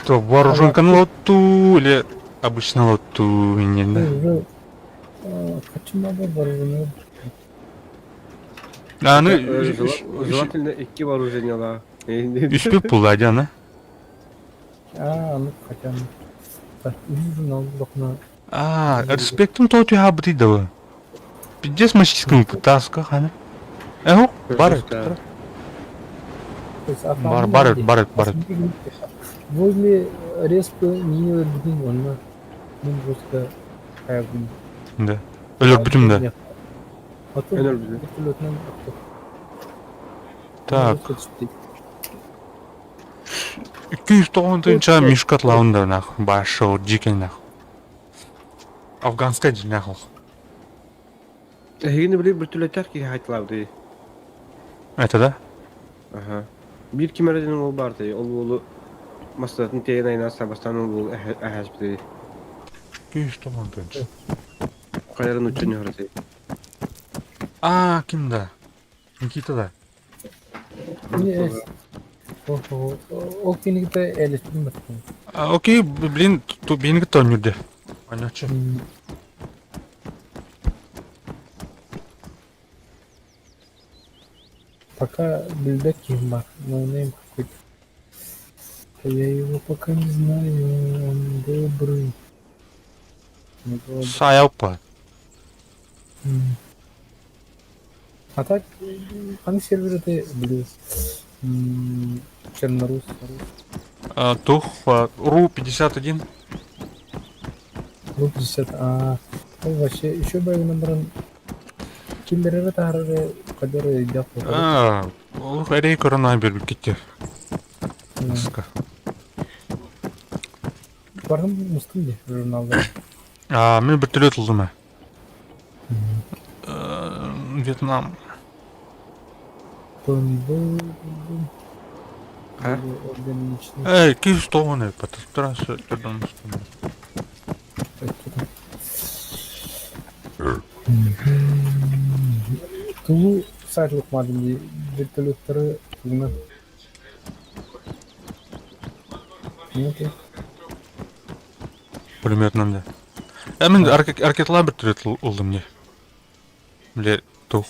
Что, вооруженка на лоту или обычно лоту, не да? Уже хочу надо вооруженную. А, ну, Желательно икки вооружениелаах. үспүт буолла дьэ, А, ну хотя бы. Так, журнал окна. А, респектум то түһэ да. Пиздец мощискын пытаска хана. Эхо, бар. Бар, бар, бар, бар. Возле респы не өлбүтүн онно мен просто хаябын. Да. Өлөрбүтүм да. Өлөрбүтүм. Вертолетынан Так. 290 тыһыынча мишка тлаунда нах, башыл дикий нах. Афганская нах. Эһигини били бүртүлэтэр киһи хайтылаабыт Это да? Аха. Биир ким эрэ диэн уол баар дии. Ол уолу массыынатын тиэйэн айнаан сабастаан ол уол эһээспит дии. 290 тыһыынча. Хайарын уччун үһү дии. А, ким да? Никита да. Ол кинигите элестин баттым. Окей, блин, ту бинг тонюде. Понятно. Пока билбэт киһим бар, ноунейм какой-то. Я его пока не знаю, он добрый. Не добрый. Сайалпа. А так, аны серверде блин, Чернорус. Тух, РУ 51. Ру 50, а, ол вообще еще бы баран киллерere таһарары кадары өйдөөх А, ол эрей корона бербит Сука. Барым мустум ди журналда. А, мен вертолет ылдым. Вьетнам. А? Эй, кис тоғын патастырасы түрден Тулу сайт лукмадым ди вертолеттары тугуна. Нет. Пулеметным да. Ә мен ракеталар вертолет ылдым не. Бле, тух.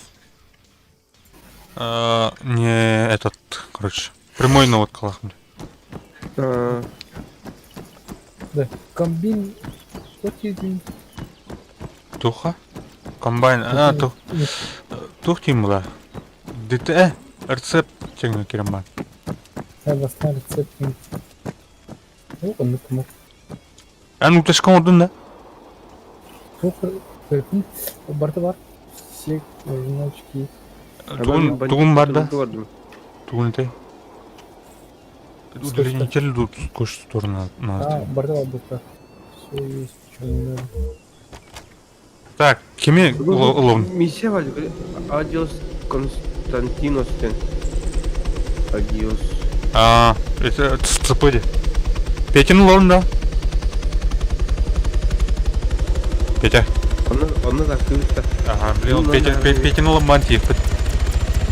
Не этот, короче, прямой наводкалах. А, Да. Комбин. Вот един. Туха? Комбайн. А, тух. Тух тим була. ДТЭ. Рецепт теңге керем бар. Бастан рецепт. Ну, он кому. Эн уташкан ордун да. Тух көрпүн. Барты бар. Все журналчики. Тугун тугун бар да. Тугун те. Удлинитель тут кош сторону А, барты бар бука. Все есть, что не надо. Так, кими уловн? Миссия бар. Адиос Константинос тен. Адиос. А, это цепыди. Петин уловн да. Петя. Онно да кыбытта. Ага, блин, Петя, Петин уловн мантиев.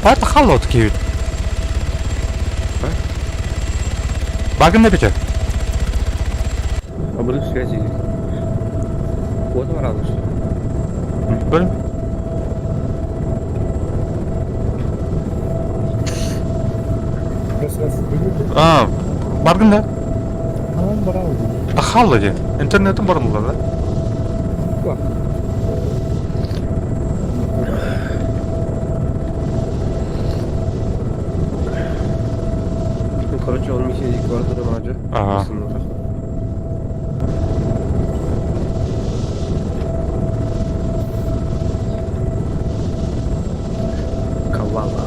Парта халот киют. Багын да Петя? Обрыв связи. Вот баралы что. Блин. Просто раз видели? А, баргын да? Хаһан барабын? Хаалла дии. Интернетим барылла да? Как? Ну, короче, он миссия квартира маджа. Ага. Кавала.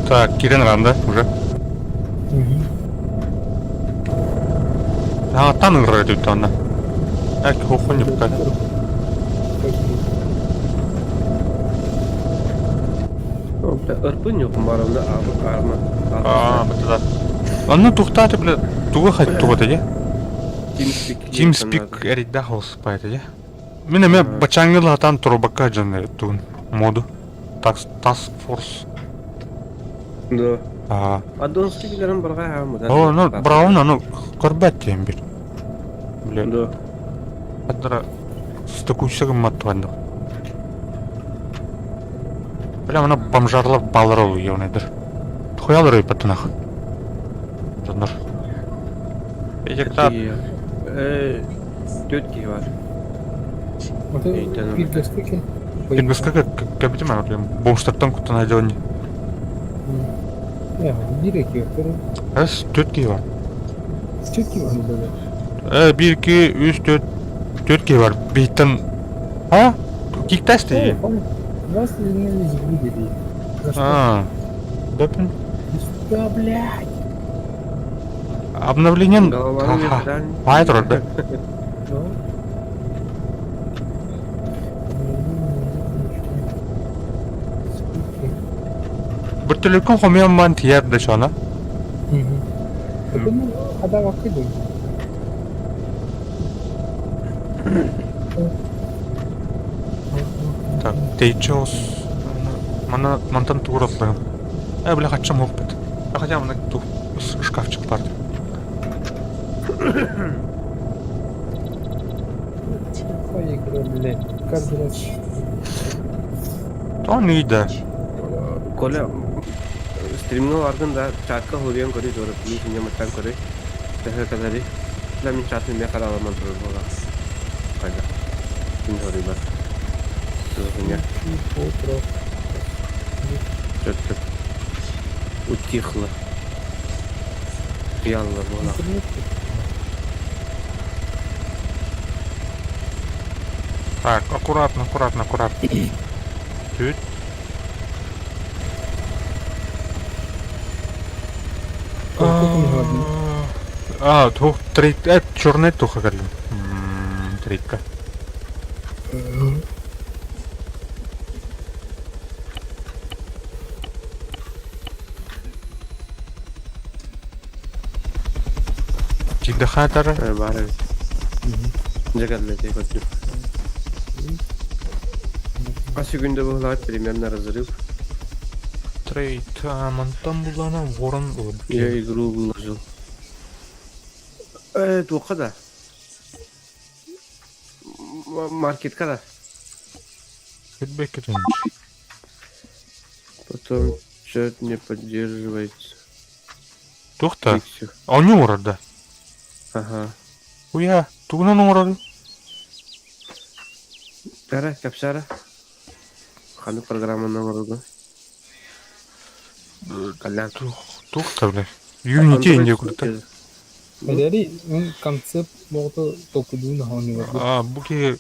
Так, киирэн ыранда уже. Мгм. А, тан ыҥырар этибит онно. Э, кухонне пока. О, бля, ырпын yok барымда арма. А, бытыда. Онно тухтааты, бля, тугу хат тугу дии? TeamSpeak. TeamSpeak эрийдэх олуспайта дии. Мин эмэ бачаҥҥы латан турбакка дьон тугун моду. Task Force. Да. Аа. Аддонский билерин барга ха О, ну, браун, ну, көрбөт диэн бир. Бля, Да. Аддара стыкуйса гыммат туганды. Бля, мына бомжарлар балар ол явныйдыр. Хуялар өйпаттынах. Дьоннор. Эжекта Төрт киһи бар. Вот Эйтен пиргаскаки. Пиргаскака кэбитим ар, бомжтартан куттана дьон. Не, биир эки Эс төрт киһи бар. Төрт киһи бар было. Э, 1 2 3 4 төрт киһи бар. Бийтен А? Киктас дии. Вас не видели. За что? А. Допин. Да, блядь. Обновление. Голова Ага. Бай турар да. Ну. Бөртөлөккүн хомуйан баран тиийэр да чона. Ну, хадавакка дуу. Так, тэйчи ос мана мантан тугуратлыгым. Э, бля, хаччам уохпут. А хотя мана ту шкафчик бар. Тупая игра, блядь. Каждый раз. То не да. Коля, стримҥа баргын да чатка хоруйан көрүй туора мин синньаммыттан көрүй төһө кэлэрий да мин чатын эмиэ хараламан турар буолар хайдах мин хоруйбар туохуня что-то утихло кыялла буолар Так, аккуратно, аккуратно, аккуратно. Чуть. А, тух, трейд, черный туха кэллим. Трейдка. Кидахатара. Баар эбит. Дьэ кэллэ дии көрдүм. Хас күндэ быһылаат примерно разрыв. Трейд, мантан буллана ворон Я игру выложил. Э, туохха да. Маркетка да. Фидбэк Потом чат не поддерживает. Туох-та? Оонньуу оҥорор да? Ага. Уйа, тугунан оҥорорун? Кара, капсара. Ханнык программаны оҥорорго? Каллян. Туох-та, бля. Unity инде курдук. Эдэри концепт боҕото толкуйдуун оонньуулар. А, бу киһи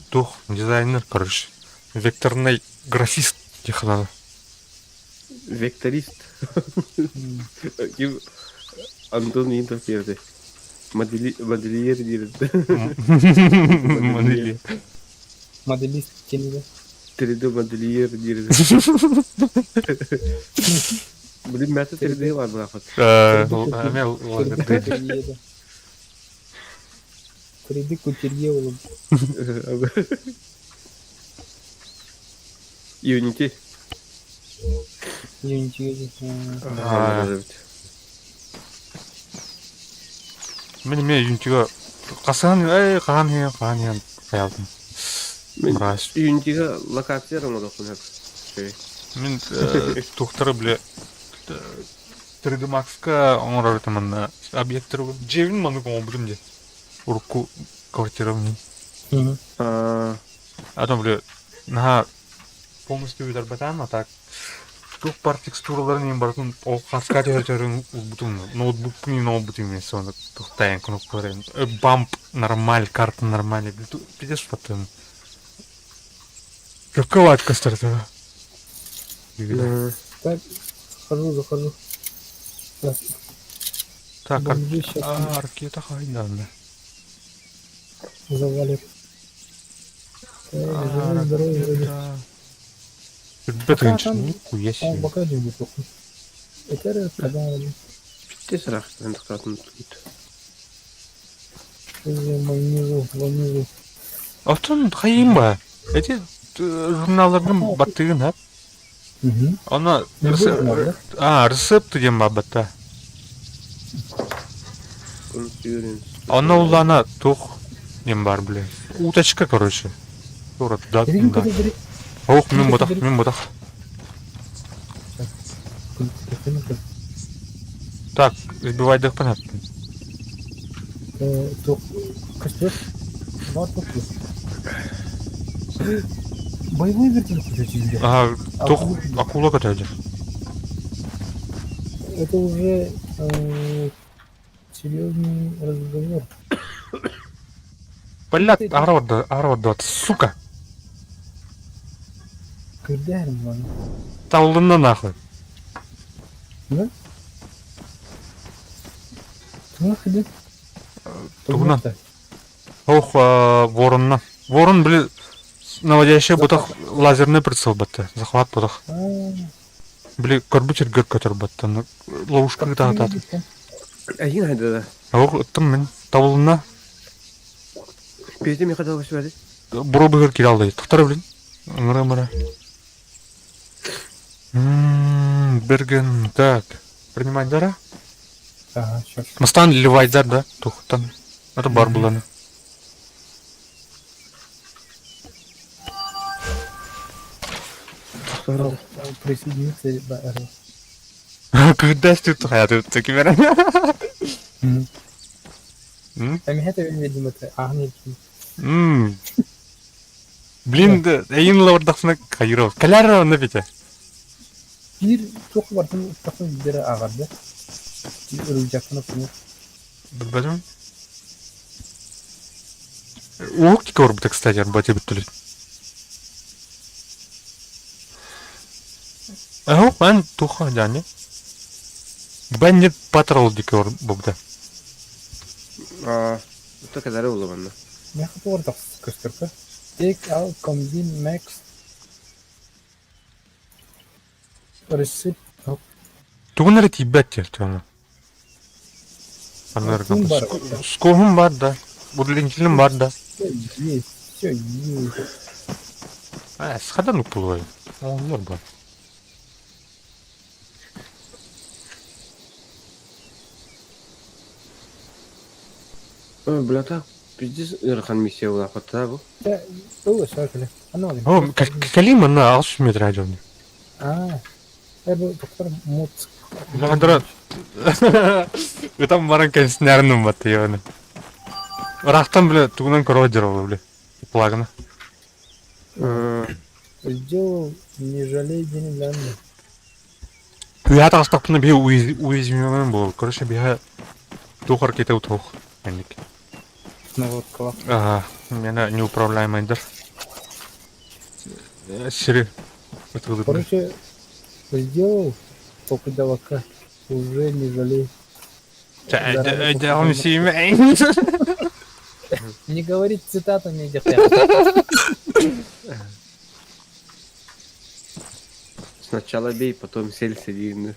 туох дизайнер, короче. Векторный графист диэхэ Векторист. Ким Антон Интов диэбитэ. Модельер диэбит. Модельер. Моделист кенеде. 3D модельер диэбит. Блин, мята 3D бар быраахат. 3D кутюрье олом. Unity. Unity. Мин эмиэ Unity-га хасыһан эй хаһан иһэн хаһан иһэн хайаалтым. Мин Unity-га локация оҥорохпун сөп. Мин тухтары бile. 3D Max-ка оҥорор этим манна объектары дьиэбин маннык оҥорбутум дии. Урукку квартирабын. Аа, А то, бля, наһаа полностью бүтэрбэтэҕим, а так туох баар текстураларын иһин барытын ол хаска түһэртэрин ылбытым. Ноутбукпун иһин оҥорбутум вместе оны тохтайан кнопкаларын. Бамп нормаль, карта нормальная. Пиздец потом. Какова откастар э, Так, захожу, захожу. Так, Так, бомжи сейчас а, ракета хайдан. завалят. Так, живой, здоровый, вроде. Ребята, Пока там- нихуя Он себе. пока не неплохо. Это когда Bitti сырахтан тоқтатын тут. внизу, внизу. Оттон хайым ба. Эти журналларгын баттыгын ha. Угу. Она Не будет надо, А, рецепт диэн бабата. Она улана тух диэн бар бля. Уточка, короче. Тура туда, Бери, туда. бери, бери. Ох, мин ботах, мин ботах. Так, избивай дых понятно. Тух, костер. Два тухли. Боевой вертолет включите. Ага, тух, акула катади. Это уже серьезный разговор. Блядь, арод, арод, сука. Когда ладно. Таллына нахуй. Да? Ну, ходи. Тугунан. Ох, воронна. Ворон, бля, наводящий ботах лазерный прицел батта. Захват ботах. Бля, көрбүт иргер көтөр батта. Ловушка гыта атат. Әйін хайда да. Ох, ыттым мин. Табылына. Пейте ми қадал бәді. Буро быгыр кире алды. Тоқтар блин. Мыра мыра. Берген, так. Принимать дара? Ага, сейчас. Мастан ливайдар, да? Тухтан. Это бар буланы. Присоединиться, да, РЛ. Когда ты хайаты такими? А меня это, видимо, это Агнец. Блин, да, эйин лордахсына кайров. Каляр на бите. Биир туох барытын тахын биэрэ ааҕар да? Рюкзактан оттон Билбэтим. Уок көрбүтэ, кстати, арбате бүттүлүт. Ау, мен туха жани. Бенни патрол дикор бубда. Аа, это кадары болду манна. Миэхэ туох тахсыс көстөркө. Take out combine max receipt. Тугунары тибет тер Кум бар. Скохум бар да. Удлинителем бар да. Все есть, все есть. А, схадан упулой. Олар бар. Ой, бля, так, пиздец, ырхан миссия була хатта бу. Да, было шаркали. Оно О, калим на 6 метр ажон. А, это доктор Муцк. Ландра. Там баран кенснернum бат ёны. Рахтан бля тугунан кородер бля. Плагна. Сделал, не жалей деньгами. Я тастапны би уязвимым был. Короче, биха тухар кете утох. Эник. Наводкала. Ага, меня неуправляемый дыр. Сири. Короче, сделал только давака. Уже не жалей. Не говорить цитатами этих. Сначала бей, потом селься дейін.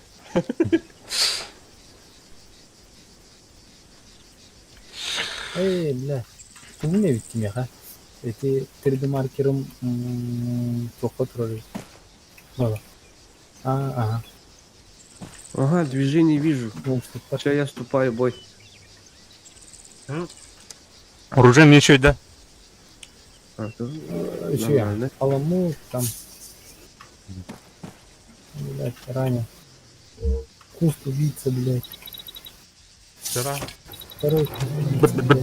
Эй, бля. Ты не ведь меха. Эти 3D маркером плохо троллишь. Было. А, ага. Ага, движение вижу. Ну, что Все, я вступаю в бой. Оружие ничего, да? А, то... Еще я. Нормально. Аламут там. Блять, ранее. Куст убийца, блядь. Вчера. Второй куст убийца, блядь.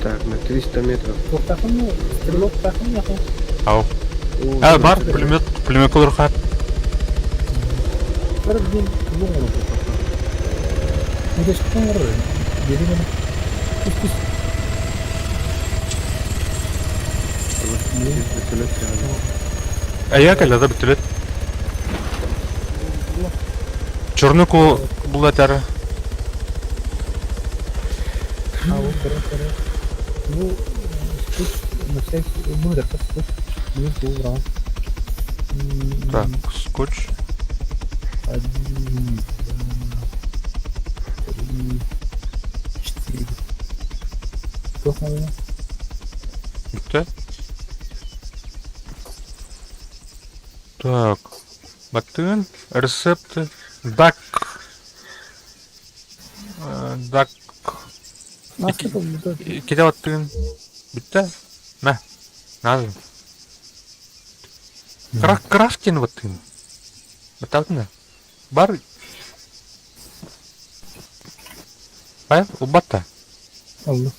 Так, на 300 метров. Туохтаахын, стрелоктаахын яхын. Ау. А, бар, пулемет, пулемет олорхат. Бір ден тугу оҥорбут. Үгэскэ оҥорор биэри гына. Түс түс. Вертолет yani. Ая кэллэ да бүтүлэт. Черныку булатары. А, вот көрө көрө. Ну, скотч на всякий, ну, это скотч. Ну, убрал. Так, скотч. Один, два, три, четыре. Туох наверное? Бүттэ. Так. Баттыгын. Рецепты. Дак. Дак. Наска да Кете баттыгын. Бүттэ. Мә. Назым. Крафтин баттыгын. Баттабытына. Бар. Бай, убатта. Алла.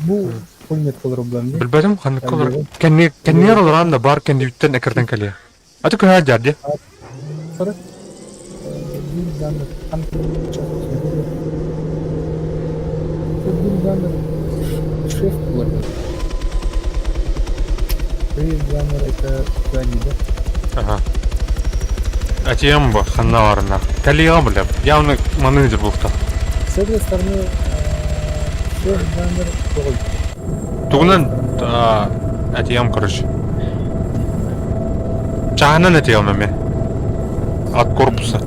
Бу пулемет колор булан дии. Билбэтим ханнык олор. Кэнни кэнниэр олорон да бар кэннибиттэн экиртэн кэлиэ. Аты көһө дьар дии. Сорок. Бил шеф булар. Ганнер это они, да? Ага. Атиэм бу ханна барына. Кэлиэҕэ бile. Явно маны ыдыр буолта. С этой стороны шеф Ганнер тоҕой. Тугунан атиэм короче. Чаһынан атиэм эмиэ. От корпуса.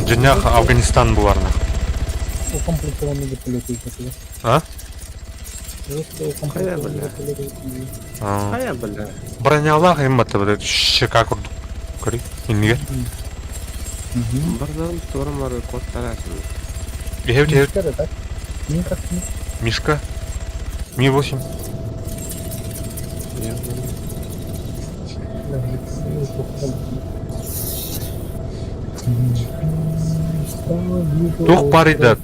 Дьиҥнээх Афганистан буларна. Укомплектованный вертолет выпустили. А? Жестко укомплектованный вертолет выпустили. Хайа бля. Бронялаах им бата бile щека курдук. Көрүй. Иннигэр. Бардан турамары куоттарасың. Иһэбит иһэбит. Мишка, да так? Ну как не? Мишка. Ми-8. Я понял. Да, Туох баар да.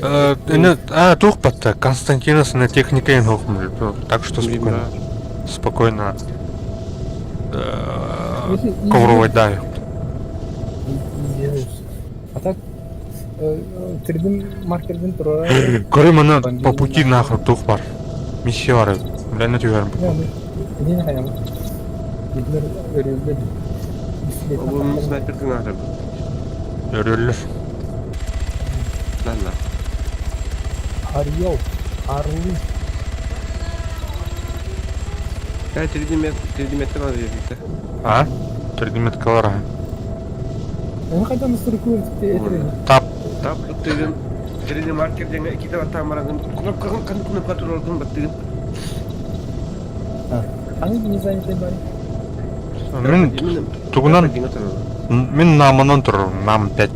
А, туох батта. Константинос на техника Так что спокойно. Спокойно. Ковровой да. А так, 3D маркерден турара. Көрү маны по пути нахуй туох бар. Миссия бар. Бля, на түһэрим. Не хайам. Гитлер өрүлбэт. Обун снайпердин ары. Өрөллөр. На на. Орел, орлы. Я 3D мет 3D меттен ары жердикте. А? 3D меткалар. Оны қайдан настройка этер? Тап. Тап туттыгын 3D маркерден иките баттаан баран кнопка кан кнопка туроргун баттыгын. Аны не занятый бар. Мин тугунан мин намынан турар. Нам 5.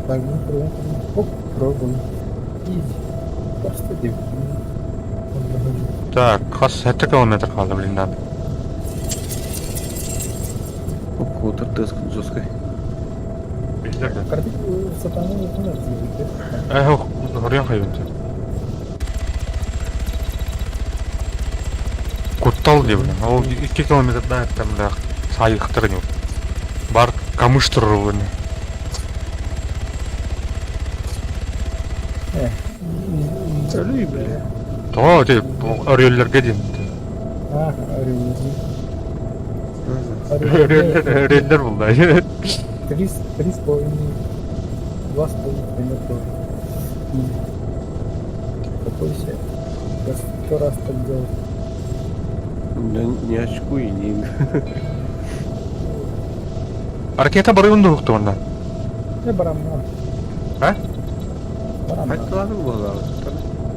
Так, ну, пробуем. Оп, пробуем. Изи. Просто деп. Так, хас 7 километр калды, блин, да. Кутыр тыск жесткой. Картик сатаны не знаю. Эх, хорьян хайванты. Куттал дии, блин. Ол 2 километрдан там, бля, сайыктыр не. Бар камыш турар блин. Өлүй бля. То, ти өрөллөргө диэн. А, орел. Өрөллөр булда. Три, 3,5, 2,5 пример тоже. Изи. Какой себе? Я сто раз так делал. Да не очкуй, не. Ракета барыгын дуһуктугунна. Я барамна. А? Барамна. Айтылады буолар.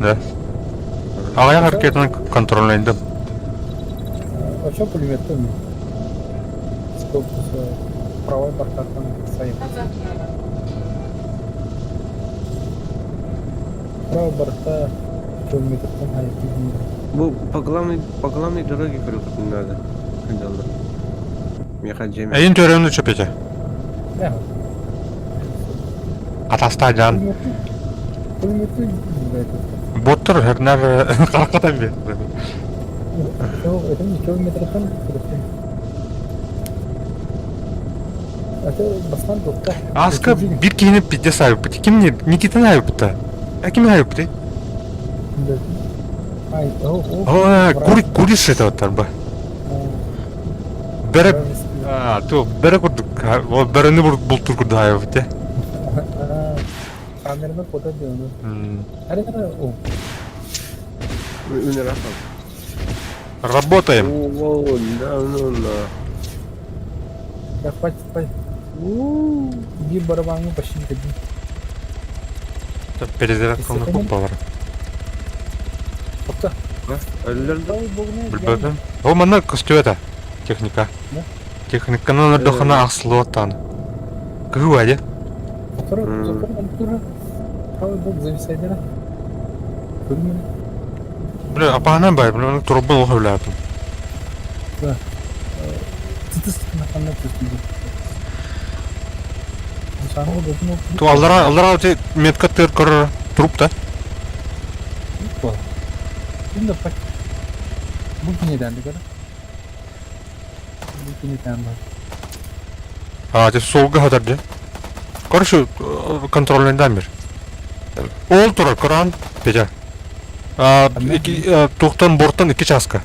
Да. Аҕыйах ракетаны контроллайдым. А что пулемет там? Сколько правой бортатан стоит. Право борта километртан хайдыы диир. Бу по главной дороге көрүөххүтүн наада. Кырдаллар. Миэхэ дьиэм Эйин төрөөнү чөпөтө. Э, Атаста жан. Пулеметы этот. Боттор хернар харакатан бир. Это не километртан көрүөхтүн. Это бастан тохта. Аска бир киһини пиздец айыппыт. Ким не Никитаны айыппыта. А ким айыппыт? Ай, о, о. О, кури куриш это вот ба. Бәрі а, то бәрі курдук. Ол бәріні бултур курду айыппыт. Камераны фото делаю. Аре, о. Үнер апал. Работаем. О, да, ну, на. Да хватит, хватит. Иди барабану почти не ходи. Перезарядка бар. Опта. Өллөр да. Билбэтим. О, манна көстүбэт техника. Да? Техниканы дохана ахсылуоттан. Кыгы де? Тура, правый бок зависай, да? Көрмін. Бля, апаһынан бай, бля, турбун оха билятым. Да. Тытыс на көстү. Ту аллара, аллара те метка тыр көр труп та. Инде пак. Бу кинеден дигәр. Бу кинеден бар. А, те солга хатар де. Короче, контрольный бир. Ол турар, Коран, Петя. А, iki, тухтан борттан iki часка.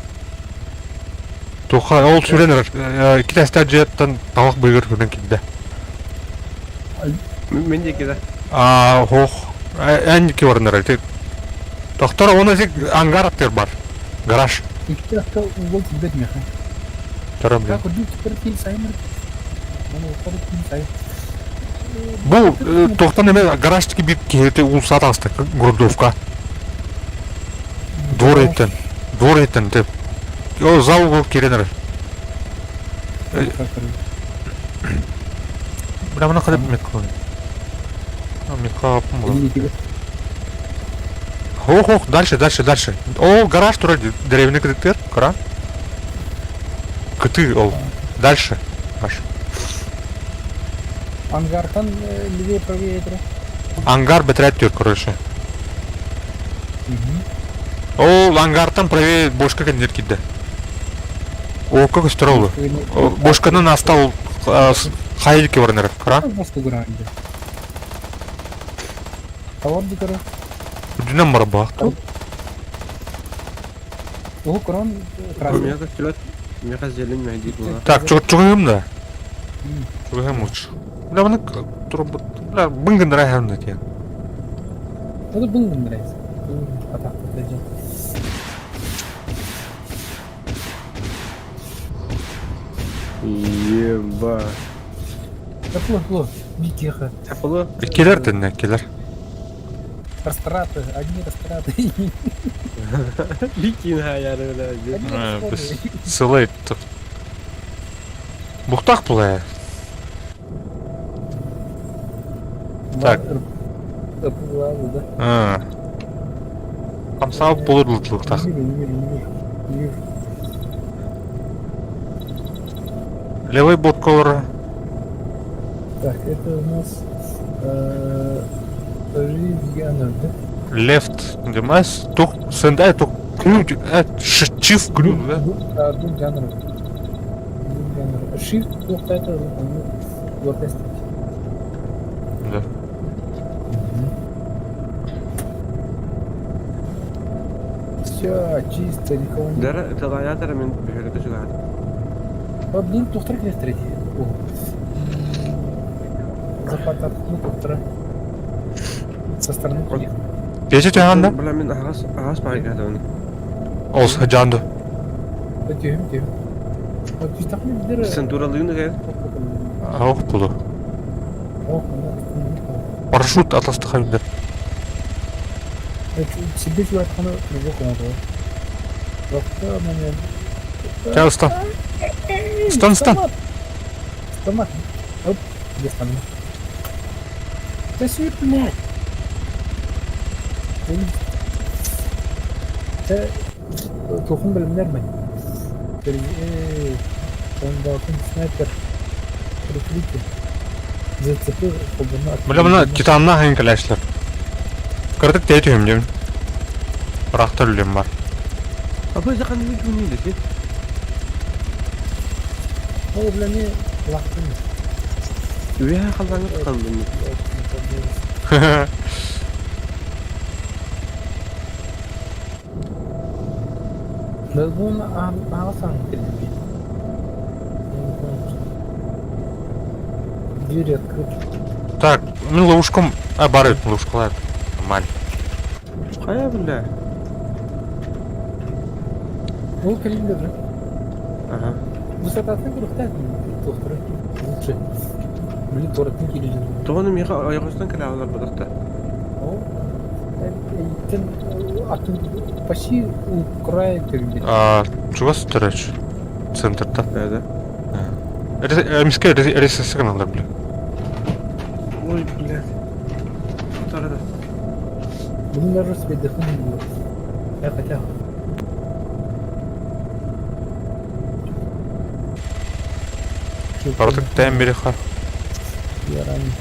Туха, ол сүрен iki тәстә жеттан тавак быгыр күнен кидде. Мен де кеде. А, хох, ән ки орындар те. Доктор, оны тек ангар аттыр бар. Гараж. Ике якка угол тибет меха. Тарам бля. Как уду теперь кил саймыр. Оны укор кил сай. Бу тохтан эме гараж тики бир кehete улсат асты грудовка. Двор еттен. Двор еттен деп. О, за угол керенер. Бля, мына кадып метка. Метка апым була. Ох, ох, дальше, дальше, дальше. О, гараж тура деревня кытыктыр, кара. Кыты, ол. Дальше. Аш. Ангартан левее правее это. Ангар бетрет түр, короче. Ол ангартан правее бошка кендер кидде. О, как устроил. Бошканы настал хайылки варнер, кара. Бошка гранде. Тавар дикара. Дүнем бар бақ. О, Коран красный. Меха сүлөт. Меха зелень мәйдик була. Так, чугым да. Чугым лучше. Бля, мына турб, бля, быңгын райхам да тен. Это был нравится. А так, подожди. Еба. Да пло, пло, Микеха. Тапылы. Келер тенне, келер. Растраты, одни растраты. Бикин хаяры бля. Одни Біз расходы. сылай Бухтах була. Так. Да. А. Хамсау болур луктах. Не вижу, не вижу, не вижу. Не вижу. Левый бот ковра. Так, это у нас Ганнер, да? Left демас тух сендай тух ключ чиф ключ да. Да, Дум Ганнер. Дум Ганнер. Shift тух это вот Да. Все, чисто, никого нет. Дара талаятар мен бөхөлөкө чугаат. А, блин, тухтар киле третий. О. Захват ну, тухтара. Со стороны приехал. Пече чаганда? Бля мен агас агас байгат оны. Олс жанды. Тихо, тихо. Вот чисто мы дыры. Сентуралыгын гэр. Ох булу. Ох, ну, Парашют атласты хайбер. Себе чувак, прыжок надо. Рокта момент. Чао, стан. Стан, стан. Стомат. Оп, где стан? Да сюда, блядь. Чэ, туохун бэлэмнэрмин. Бомбатын снайпер прикрытие. Зацепил холбону Бля, мына титаннаах эҥин кэлээччилэр. Кыратык тэйэ түһүм диэбин. Ыраахтар үлэм бар. А бу ханнык күннүү дesi? Ол үлэни улааттым. Үөһэ халлааҥҥа тахсан Дозбун ааҕа саҥа кэлбит. Двери открыты. Так, мин ловушкам... А, бар ловушкалар. Нормально. Хайа бля. Ол кэлин да Ага. Высотатын курухтаах туохтара лучше. Блин, торатын киирдим. Тоҕону миэхэ ойоҕостон кэлээҕилэр бодохто. Ол эйтен атын почти у края кэлбит. А, чугас төрөч. Центрта. Да, да. Эмискэ ресурсы гыналар, бля. Ой, блядь. Второй. Bunu даже себе дыхание было. Я хотя. Барытык тээн бириха. Я ранен.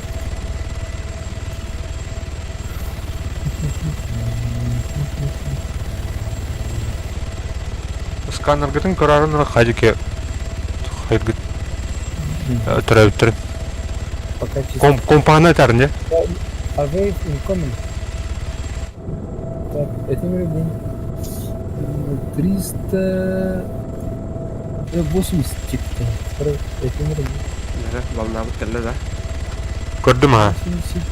Сканергытын көрөрүн хадике хайгыт төрөбүттэрин. Пока чисто. Компаны этэрин дьэ. А wave incoming. Так, это день. 380 типа. Это Да, волна кэллэ да. Көрдүм ha. 80.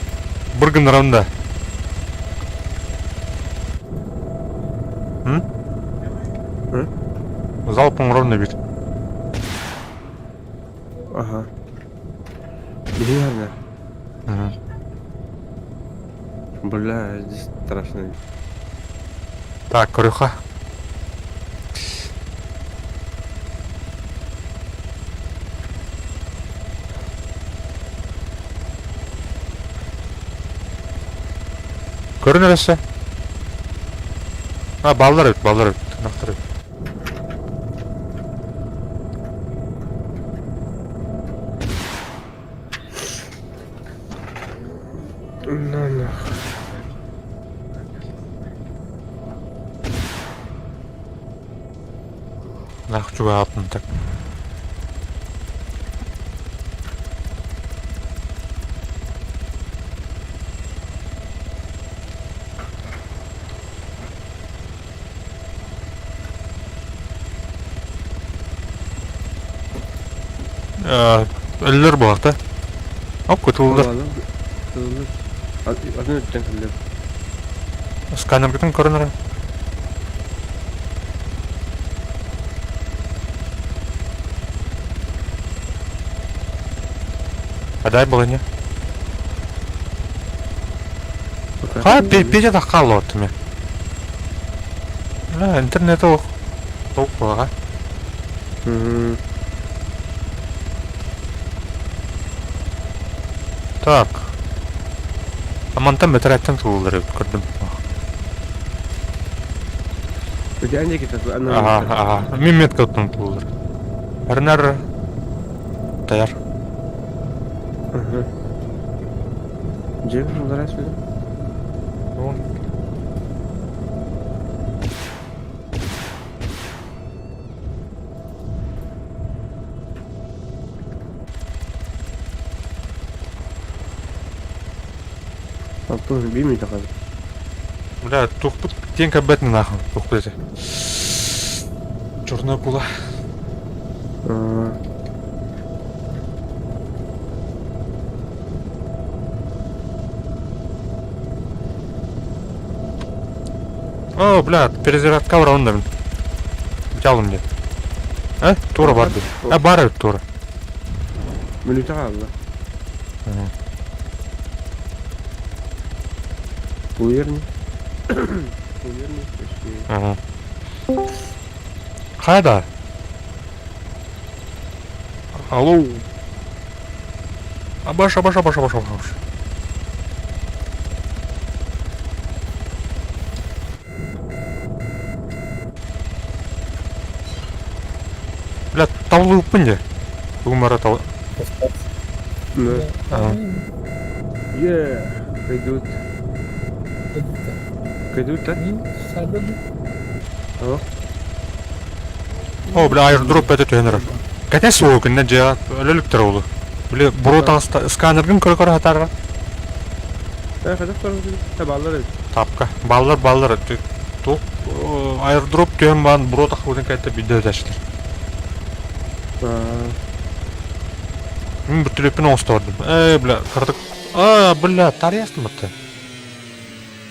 Быр да. М? М? Залпом ровно бит. Ага. Верно. Мгм. Бля, здесь страшно. Так, көрүөххэ. Көрүн өссө. А, баллар эбит, баллар эбит. Тынахтар эбит. На нах. Нах чугаһаатын так. Өллөр буолта. Оп, кутуллар. Атын өттен кэллэ. Сканергытын көрөнөр. Адай было не. Ха, петя таххал оттуме. Бля, интернет ох. Ток буолаҕа. Так. Амантан бэтэрээттэн тулулар эбит көрдүм. Ага, ага. Мин метка оттон тулулар. Эрнер таяр. Дьэ, уларас билим. Вон. Алтын бимей тахады. Бля, тухпут тен кабетни нахуй. Тухпут эти. Черная акула. О, бля, перезарядка враунда. Взял мне. Э, тура бар. А, бар тура. Мүлүтэ хаалла. Уверни. Уверни. Ага. Хайда. Алло. Абаш, абаш, абаш, абаш, абаш. Таллыыппын дьэ. Тугум бара тал... Да. Е, кайдут. Кайдут, да? О. О, бля, airdrop это түһэн эрэр. Кэтэ суох күннэ дьэ өлөлүктэр олу. Били буруо таҥаста сканергын көрө-көрө хатарра. Э, хайдах көрөбүт? Табаллар эбит. Тапка. Баллар баллар. Туох airdrop түһэн баан буруо тахыбытын кэлтэ бидде өтәштер. Мин бүтүрүппүн оҥостордум. Ээ, бля, кырдык. Аа, бля, тарыястым бытты.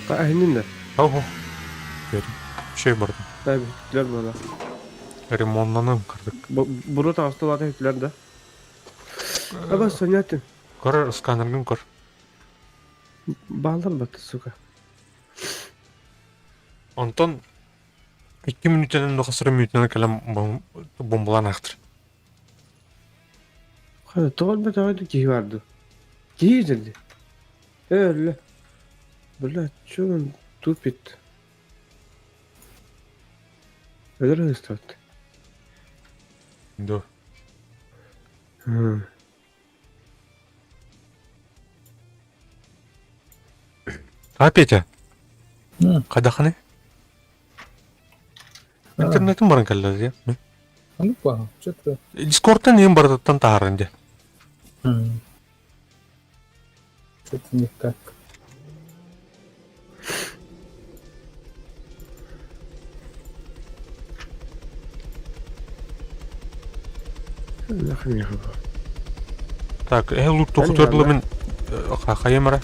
Аһыннын да. Ого. Şey бардым. Бүттүлэр буола. Ремоннаным кырдык. Буруо таҕыстылаата бүттүлэр да. Аба сонятын. Көр, сканергын көр. Баалар батты, сука. Онтон 2 мүнүүтэнэн хас эрэ мүнүүтэнэн кэлэн бомбалаан аахтыр. Хайа, тоҕо элбэтэҕэй киһи бар дуу? Киһи дьэлли. Ээ, өллө. Бля, чё он тупит? Өлөр ыһыстыбат. Да. А, Петя? Хайдаххыный? Интернетим баран кэллэ дии. А ну па, что-то. Дискордтан иһин барытыттан таһааран дии. Что-то не так. Нахуй не Так, э лук тохтор мин хайым эрэ.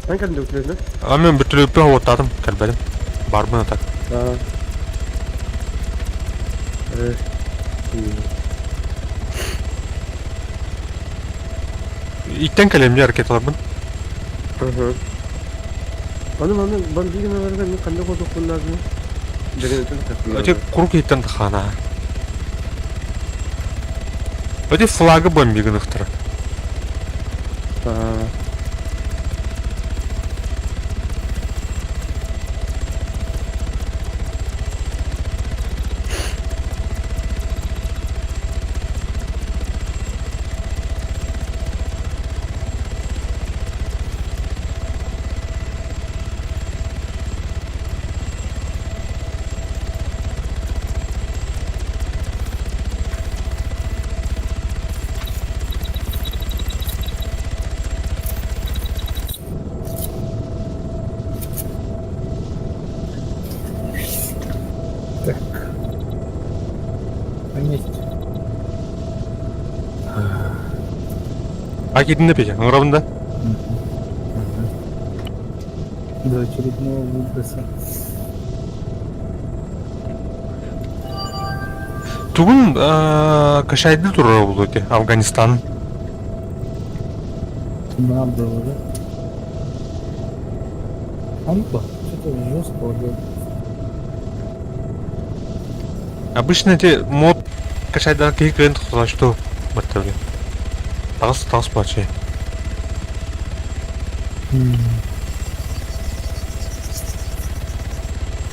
Эн кэлин да А мен бүтүлүппүн оттаатым кэлбэтим. Барбын а так. Аа. Э. Иттен кэлем дии ракеталарбын. Ага. Аны маны бомбигиналарга мен ханна куотуохпун нааданы? Дэгэнэтэн Эти курук иттен тахана. Эти флагы бомбигыныхтара. Аа. Так. На месте. А китинде Петя, ыңырабын да? До очередного выброса. Тугун кашайды турар буолуо ити Афганистан. Надо было, да? А ну-ка, что-то жестко делает. Обычно эти мод кашайдан киһи кыайан тохтотоочту батта били. Таҕыс таҕыс буолааччы.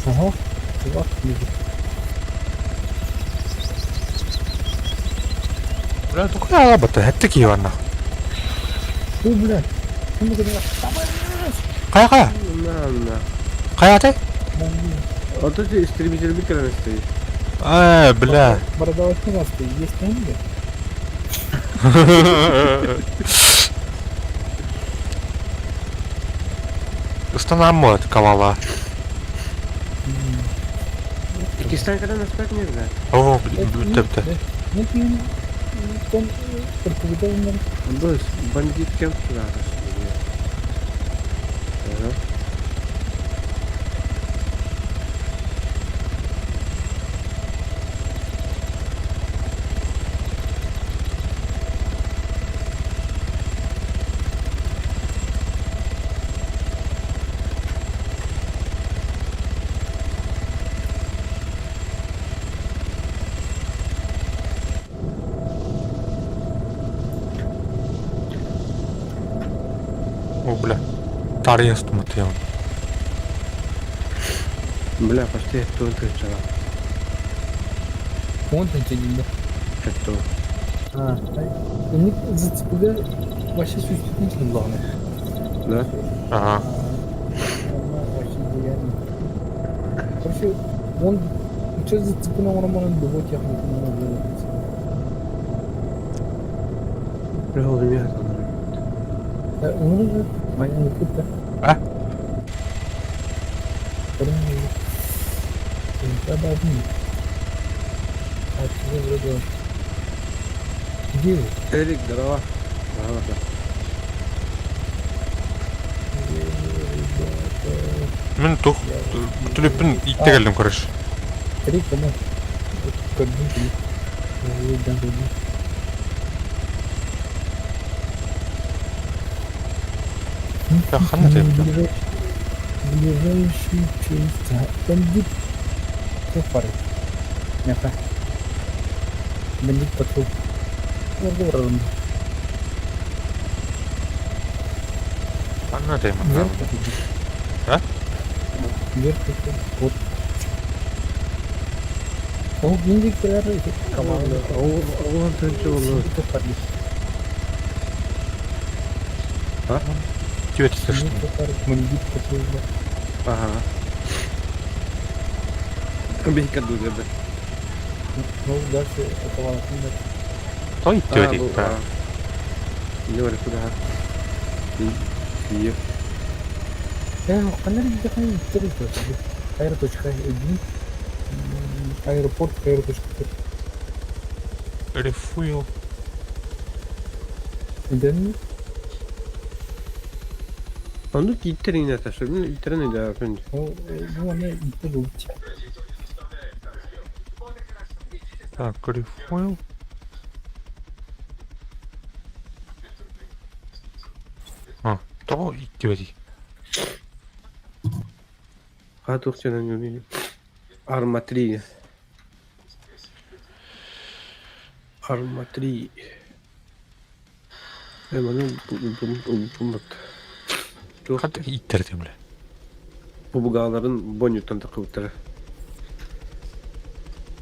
Ага, чувак вижу. Бля, тухуя батта, хэтте киһи барна. О, блядь. Ну, Хайа хайа? На, на. Хайа атай? Вот эти истребители кэлэн стоит. Э, бля. Бородавый есть деньги? Ыстанааммыт калала. Иккистээн кэлэн аспат не бля. Оо, бүттэ бүттэ. Нет, он предупреждал. Быс, бандит кем сюда Ага. О, бля. Таарыйа ыстаммыт Бля, почти туон тыынчалаах. Уон тыһыынча дииллэр. Это А, инник ЗЦП-га вообще сүүс буллаҕына. Да? Ага. Онно вообще идеально. Короче, он сейчас ЗЦП-ны оҥорон баран любой техниканы оҥорор. Бля, у меня Оҥорор майан кытта. А? А тебе вроде... Где вы? Эрик, здорово. Здорово, да. Где вы, ребята? Мин тух түлүппүн итте келдим, короче. Три кому? Көрдүм. Да, да, да. Я ханна тебе. Ближайший, ближайший через бандит. Кто пары? Мяха. Бандит патрул. Разговор. Ханна тебе. Вверх. А? Вверх. Вот. Ол биндиктер команда. Оҕон тыһыынча буолла. А? Тебе это слышно. Бандит патрул. Ага. Бейка дудерді. Ну, дальше этого Той тебе. Не бар куда. Киев. Ханна регионы три точки. Аэроточка 1, аэропорт, аэроточка 3. Refuel. Дэн, Онду кииттерин аташы. Мен иттерин иде апын. ну, ну, она и тоже Так, refuel. А, то идти. Хатухчанан Арма 3. Арма 3. Эманы бу Хат иттердим бля. Бубугаларын бонюттан такыбыттара.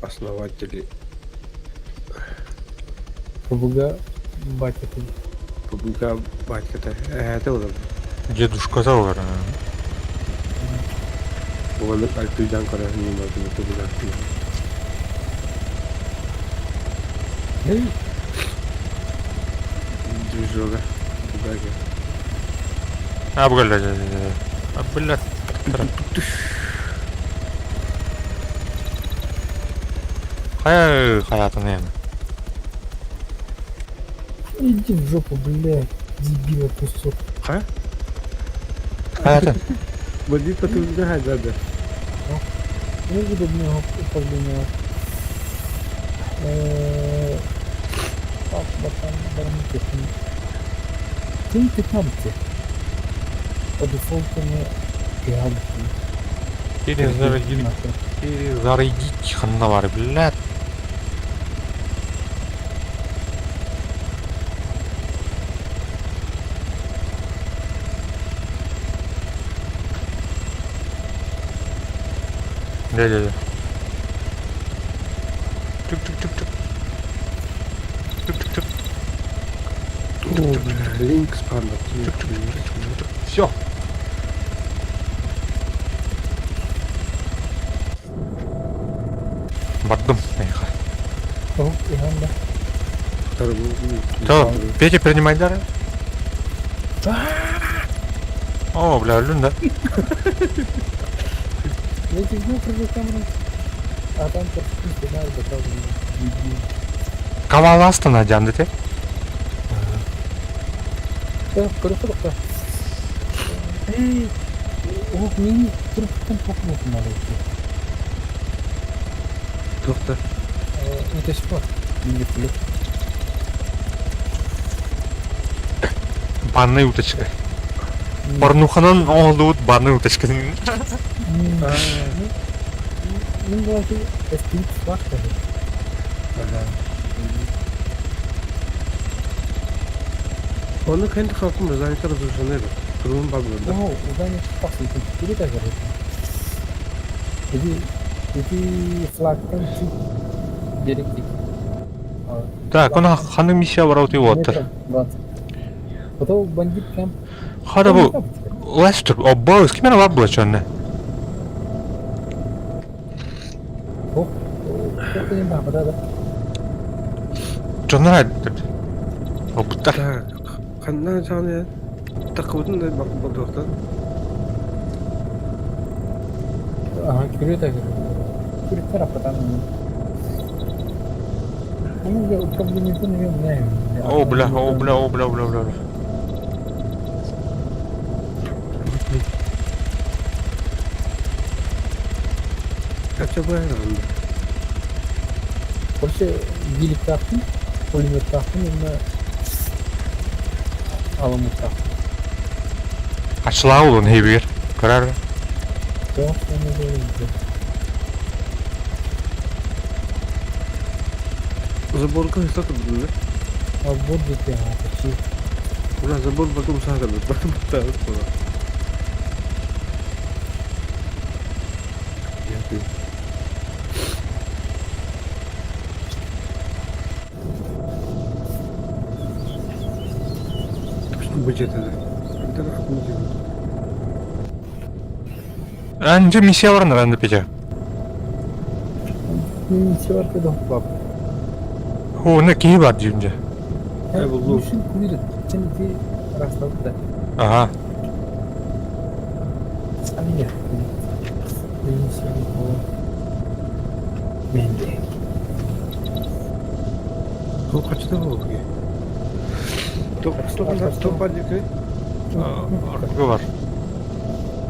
Основатели ПБГ батя ты. ПБГ батьката. Это вот. Дедушка залар. Буганы альпүйдан кара не могу ПБГ. Эй, Движога. Бугаги. А, бля, а, бля. Хая хаятын эми. Иди в жопу, блядь, дебила кусок. Ха? Хаятын. Бандит потом да, да. Ну, удобного управления. Так, батан, бармикетин. Тин 15. По дефолту не гамки. Перезарядить. Перезарядить ханна бар, блядь. Да, да, да. Чук-чук-чук-чук. Чук-чук-чук. О, бля, Линкс панда. Чук-чук-чук-чук-чук. Все. Бардым. Эха. О, иганда. То, Петя, принимай дары. О, бля, өлүн да. Я тебе знал про камеру. А там просто не знаю, заказывали. Каваластана дянды те. Да, көрө. Эй, о, мини трубкан токмок надо. Тоқта. Это что? Мини плюс. Банная уточка. Порнуханан оңолдубут банная уточка. Ну, давайте SPX флаг даже. Ага. Оны kendi kalkın занятар разрушены. Турун баглы. О, здание пасует, перетажер. Иди, иди флаг там чуть. Директив. Так, он ханнык миссия барабыт уоттар. Потом бандит кем? Хара бу Лестер, обоз, ким эрэ бар була чонна. Дьоннор Обуттар. Так, ханна саҕана такыбытын да болдуохтан. Ага, күрүө Күрүттэр аппатан. О, бля, о, бля, о, бля, бля, бля. Кача быһааран. Короче, геликтаахпын, пулеметтаахпын уонна аламыттаахпын. Ачылаа улун хейбигер. Көрөр. Тоох уонна Заборга хыста турдун да? А вот где почти. Бля, забор потом сахар, потом так. Бюджет это. Анжы миссия бар ныранды пече. Миссия бар кедо баб. Хо, не киһи бар дьүнже. Мишин куирит. Сен ти расталды. Ага. Сами Миссия Менде. Топ качта болду? Топ топ топ бар дики. RPG бар.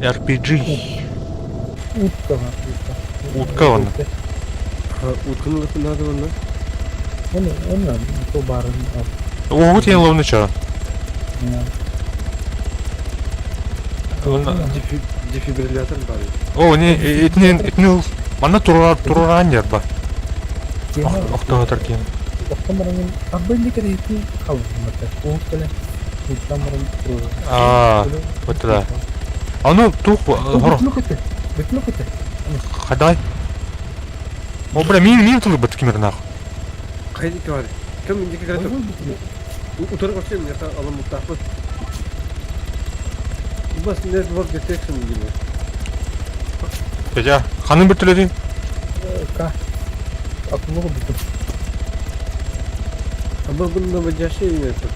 RPG. Утка бар. Утка онна. Утканы надо онна. Оны, оны, то барын. Оҕу тиэн ловны ча. Дефибриллятор бар. О, не, итинен, итинен, манна турар, тураран дер ба. Охтоотор киэн. Охтомаран арбын дикер ити халбымата. Уут кэлэ. Уттамаран турар. Аа, вот да. Аны тух, хоро, Бүтүнү көтө. Бүтүнү көтө. хадай. О, бля, мин, мин тулы бит кимер нах. Кайдики бар. Ким дики кирет? Утары көрсөм, я алам муттапы. Бас network detection gibi. Петя, ханын бір түледи? Ка. Акулугу бүтүн. А был наводящий этот.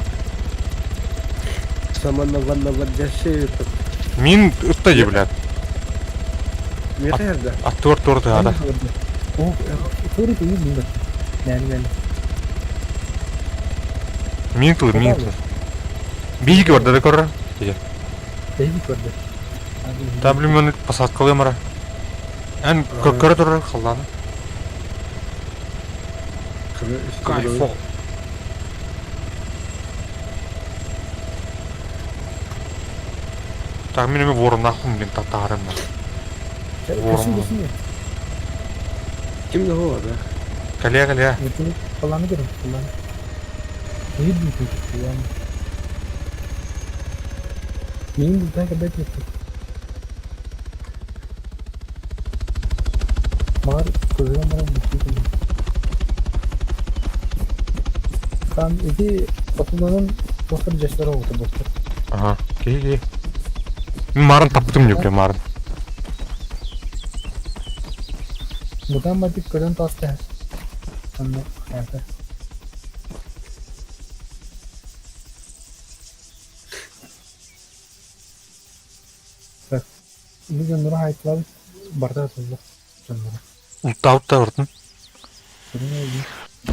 Самонаводящий этот. Мин ытта же, блядь. Мехерда. Аттуар тур да. О, тур ты видно. Нән нән. Мин тулы, мин тулы. Бийги бар да көрөр. Петя. Бейги көрдү. Та блин, мен посадкалый мара. Эн көрө турар халланы. Кайфо. Так, мен эми ворон нахуй, блин, татарым. Ворон. Ким де бар да? Кале, кале. Бүтүн халланы көрүм, халланы. Видно тут, халланы. Мин бу так опять Мар көзгө мара бүтүн. Там иди отунан тохтор жаштар болду достор. Ага, ки, ки. Мен марын таптым деп, марын. Будан бадык көрөн таста. Анны хаята. Так. Бүгүн нура айтылабыт барда тулла. Жоннора. Ултаут та бардым.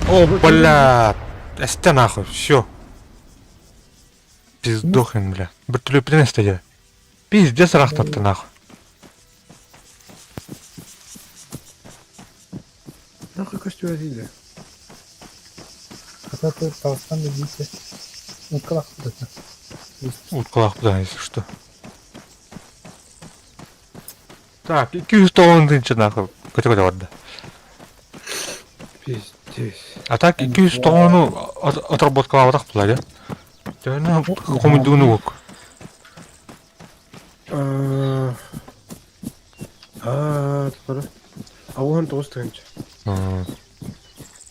О, бля. Эсте нахуй, все. Пиздохин, бля. Бір түлеппен эсте Пиздец рахтатты нахуй. Нахуй костюм дейді. Хата ты талстан да дейте. Уткалак да. Уткалак да, если что. Так, 290 нахуй. Көтө-көтө барды. Пиздец. А так 290 отработкалабатах була, да? Төөнө комуйдугуну бук. Аа, тұқыры. Ауған тоғыз тыгынчы.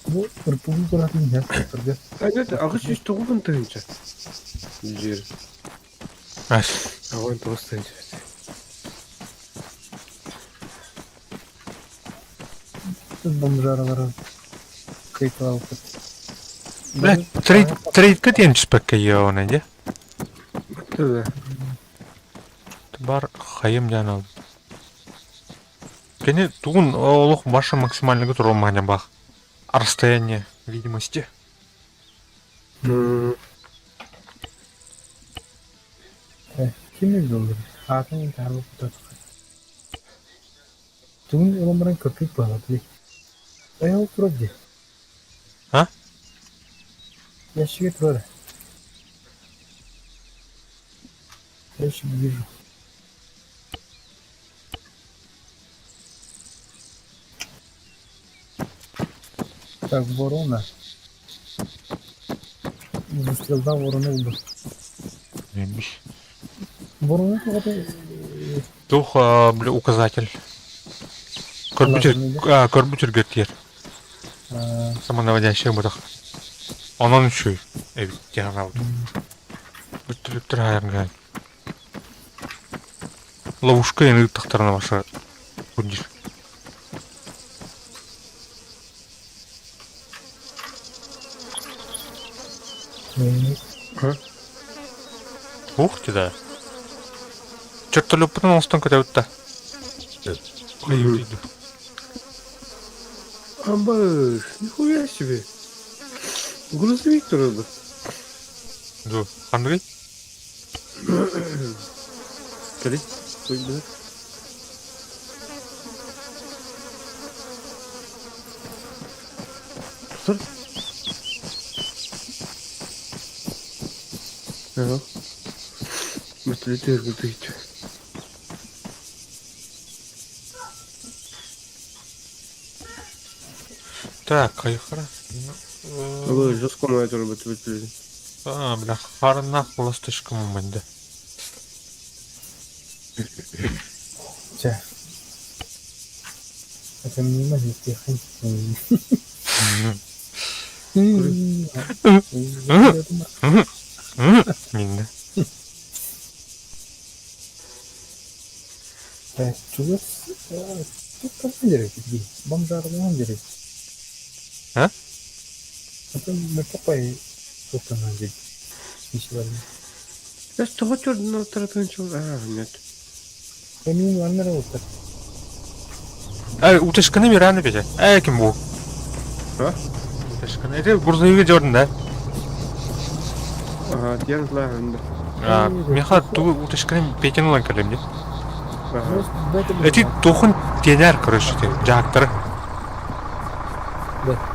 Бу РПГ куратын иһэр сылларга Нет, 809 тыһыынча. Диир. Ас. 89 тыһыынча. Бомжаралары кыйталаппыт. Бля, трейд, трейдка диэн түспэккэ иэҕинэ дии. Да. Бар хайым диэн ал. Кини тугун олох баша максимальныгы туруоманя бах. Расстояние видимости. Ким өлдүллэр? Аатын таһаарбыт кутатык. Тугун ылан баран көрбүт буолла дии. Айыл турар дии. А? Ящиге турар. Ящик вижу. Так, ворона. Стрелба вороны убыл. Вороны тоҕото Тух, бля, указатель. Көрбүт үргэтиэр. Самонаводящая бытах. Онон үчүй. Эбит диэн Бүттүлүктөр хайарган. Ловушка ен ыыттахтарына баша курдир. Ух ты да. Чертолеппутун оҥостон көтөбүт да. Амбаш, нихуя себе. Грузовик турар. Ду, ханныгый? Кэли, куй Тур. Ага. Вертолет гудит. Так, хайхара. Ой, жестко моя тоже вертолет. А, бля, харна ласточка момент. Чэ. Это мимо тихо. Минне. Чугас туттарсан дерек дии. Бомжарынан дерек. А? Это мөтөкөй туттанан дии. Ишилерин. Я что черный таратанчил? А, нет. Эмин ваннера уттар. Эй, утешканы мираны беже. Эй, ким бу? А? Утешканы. Это грузовик дердин, да? Ага, я знаю, А, меха ту утешканы петен улан калем, не? Ага. Эти тухун тенер, короче, жактар.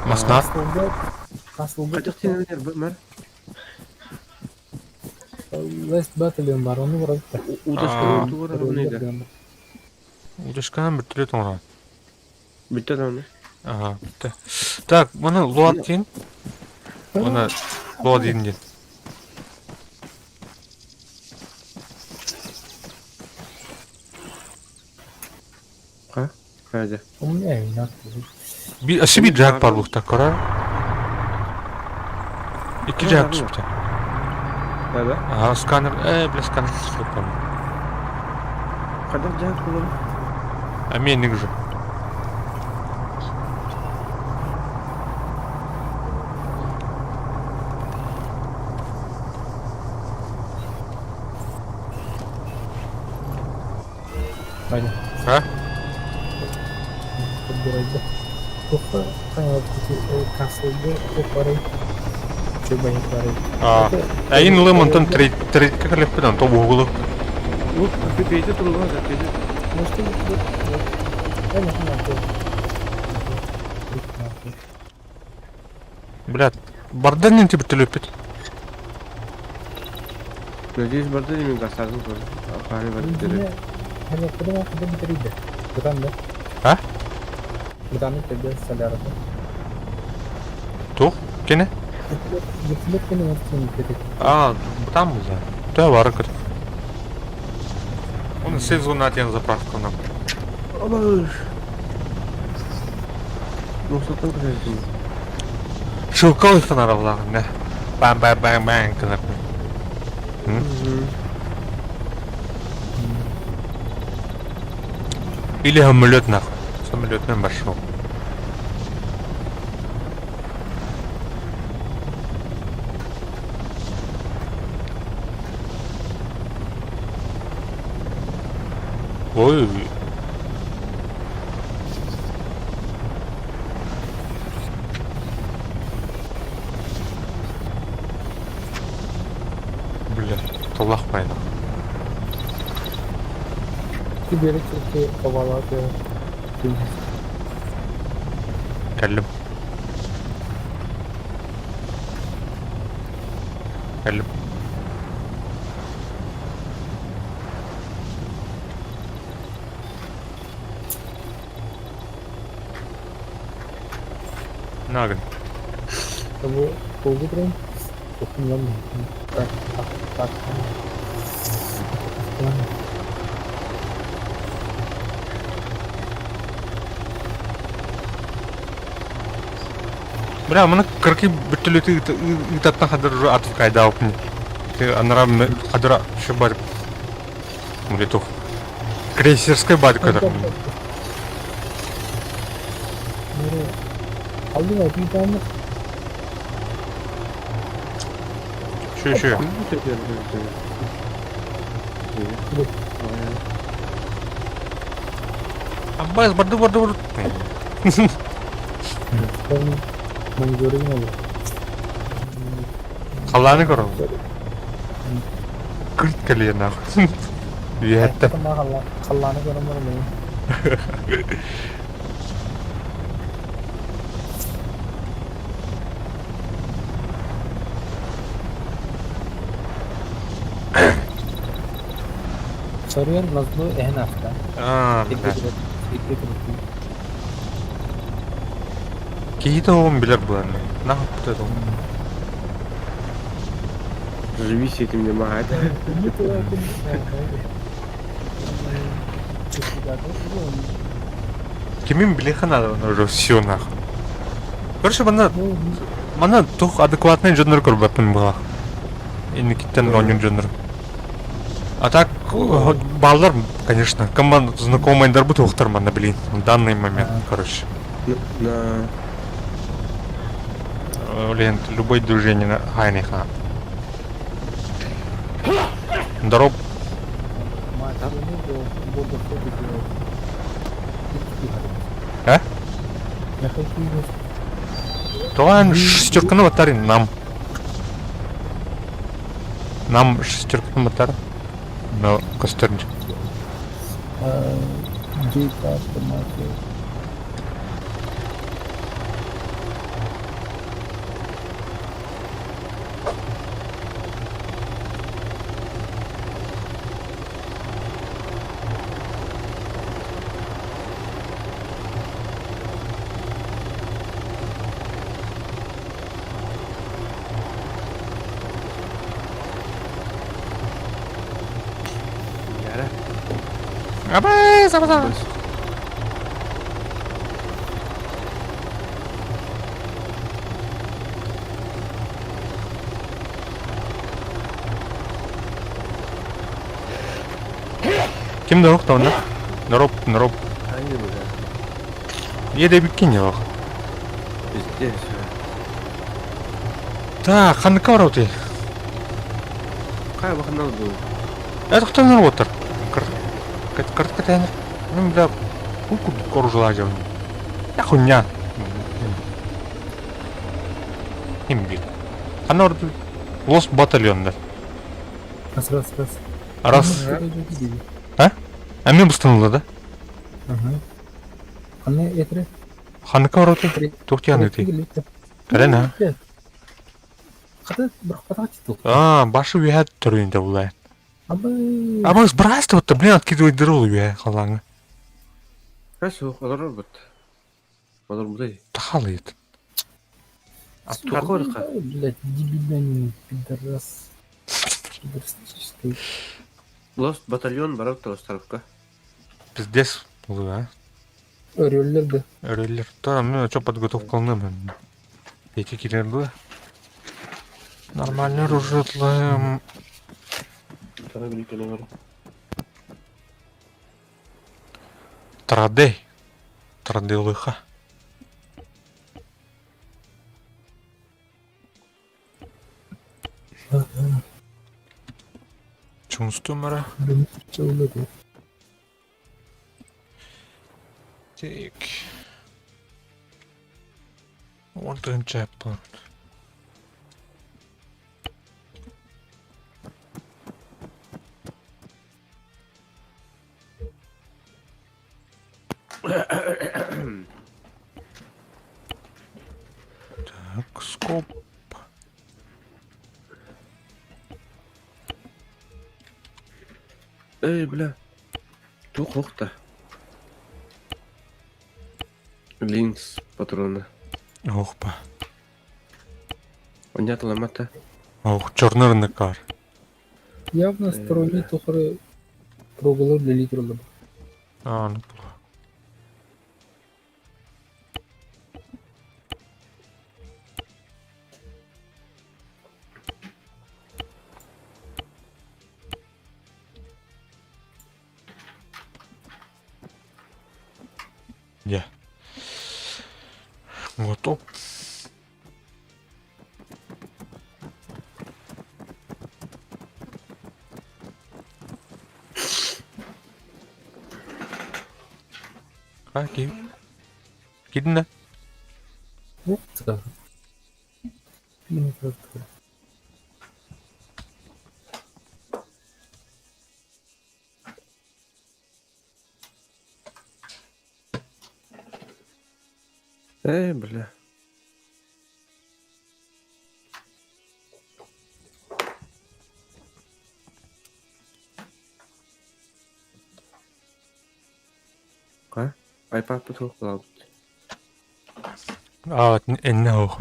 Маснар. Хотел тенер, мэр. West Battalion бар, оны барабыт. Утешканы тугара да. Утешканы бүтүрө тоңра. Бүтті да Ага, бүтті. Так, мұны луат дейін. Оны луат дейін дейін. Ха? Хәзер. У меня и надо. Өссө биир дьаак бар буолуохтаах көрөр. Икки дьаак түспүтэ. Да, да. Аха, сканер, бля, сканер түспүт бар. Хайдах дьаак буолар? А мен же. Ваня. А? Подбирайда. Тоқта касылды тоқпары. Чөбайын бары. А, Әйин лымонтон трейд трейдке кэлэппит онто буһугулу. Ну, пейте турулга, да, пейте. Может, вот, вот. Я не знаю, Блядь, бардан нинти бүтүлүппүт. Надеюсь, барда мен гасазын тоже. Пары бар деді. Hani куда куда битирде. Бутан да. А? Бутаны тебе солярды. Тух, кene? Бутылок кene ортын керек. А, там да. Да, бар көр. Он сезон атен заправка нам. Абаш. Ну, сатан көтәрсең. Шелковый фонараллаах да. Бам бам бам бам гынар. Или самолет нахуй. Самолетным пошел. Ой. Бля, талах майна. Тебе электрики повалаты. Кэллим. Кэллим. Наган. Того полгода. Так, так, так. Бля, маны кыркый бүтүлүтү ыытаттан хадыр уже отвлекайдаупын. Ты анара хадыра еще бар. Улетух. Крейсерской бар который. Еще еще. Аббас, барды, барды, барды. Халлааны көрөр. Кырт кэлиэ нахуй. Үөһэттэн. Халлааны көрөн баран Соруйан назлы эһэн ааста. Аа, Киһи тоҕун билэр буолан. Нахуй путать. Живи с этим не махать. Кимин билиэхэ наада уже все нахуй. Короче, манна манна туох адекватный дьоннор көрбөппүн буолла. Инникиттен оонньуур дьоннор. А так баллар, конечно, команда знакомый дарбыт уохтар манна, блин, в данный момент, короче. На Блин, любой движение хайниха. Здоров. А? Тоҕо шестерканы баттарин нам. Нам шестерканы баттар. Но көстөр. Яра. Абыз, абыз, абыз. Ким да охта онна? Нороп, нороп. Хайы бля. Еде биккин yok. Пиздец. Так, ханныка барабытый? Кай баханал был. Это кто на отыр? Карт катайнер. Ну, бля, куку коржула жабын. Я хуйня. Имби. Ана орду. Лос батальон да. Раз, раз, раз. Раз. А? А мен бустанылды да? Ага. Аны этре. Ханныка барабытый? Тухтиян өтей. Кэлэн а? Хата бір хата титул. А, башы үйәт түрүйінде бұлай. Абы. А мы сбрасывать то блин, откидывать дыру үйә халаңы. Хорошо, олар бит. Олар будай. Тахалыйт. Туқорқа. Блять, дебилянин, пидорас. Пидорастический. Лост батальон барап Островка. Пиздец был, а? Өрөллөр да. Өрөллөр. Та, мен что подготовка кылным. Эти киирэр дуо? Нормально оружиетлым. Традей. Традейлыха. Чуҥустум эрэ. Так. Уон тыһыынча эппит. Так, скоп. Эй, бля. Туох охта. Линз патрона. Ох па. Оняталамата. Ох, черный рынок. Явно сторонний тухары проголор үлэлии тураллар. А, ну плохо. Дьэ. Готов. А, киһи. Киирдин да? Да. Э, бля. А? Айпад туох буолбут? А, иннэ суох.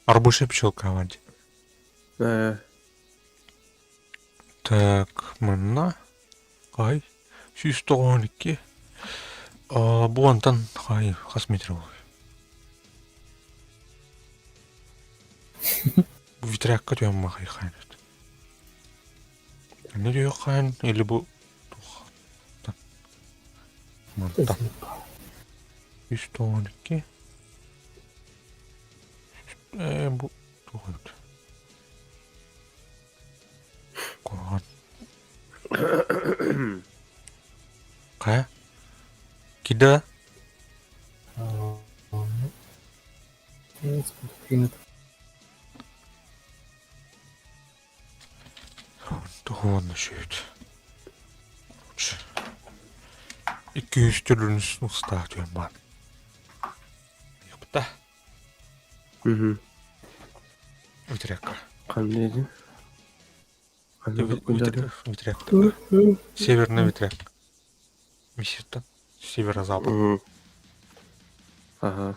Арбуз пчелка Э, Так, манна хай 192. А, бу онтон хай хас метр буолуой? Бу ветрякка түһэн махай хаан. Эмне түһүөх хаан или бу туох мантан 192. Э, бу туох эбит? Куһаҕан. Хайа? Кида? Туһуонна сүүт. 200 түрүн устаа түһэн баар. Юкта. Мгм. Ветряка. Ханна этин? Ханна күндәді? Ветряк. Северный ветряк. Мисситтан. Северо-запад. Мгм. Ага.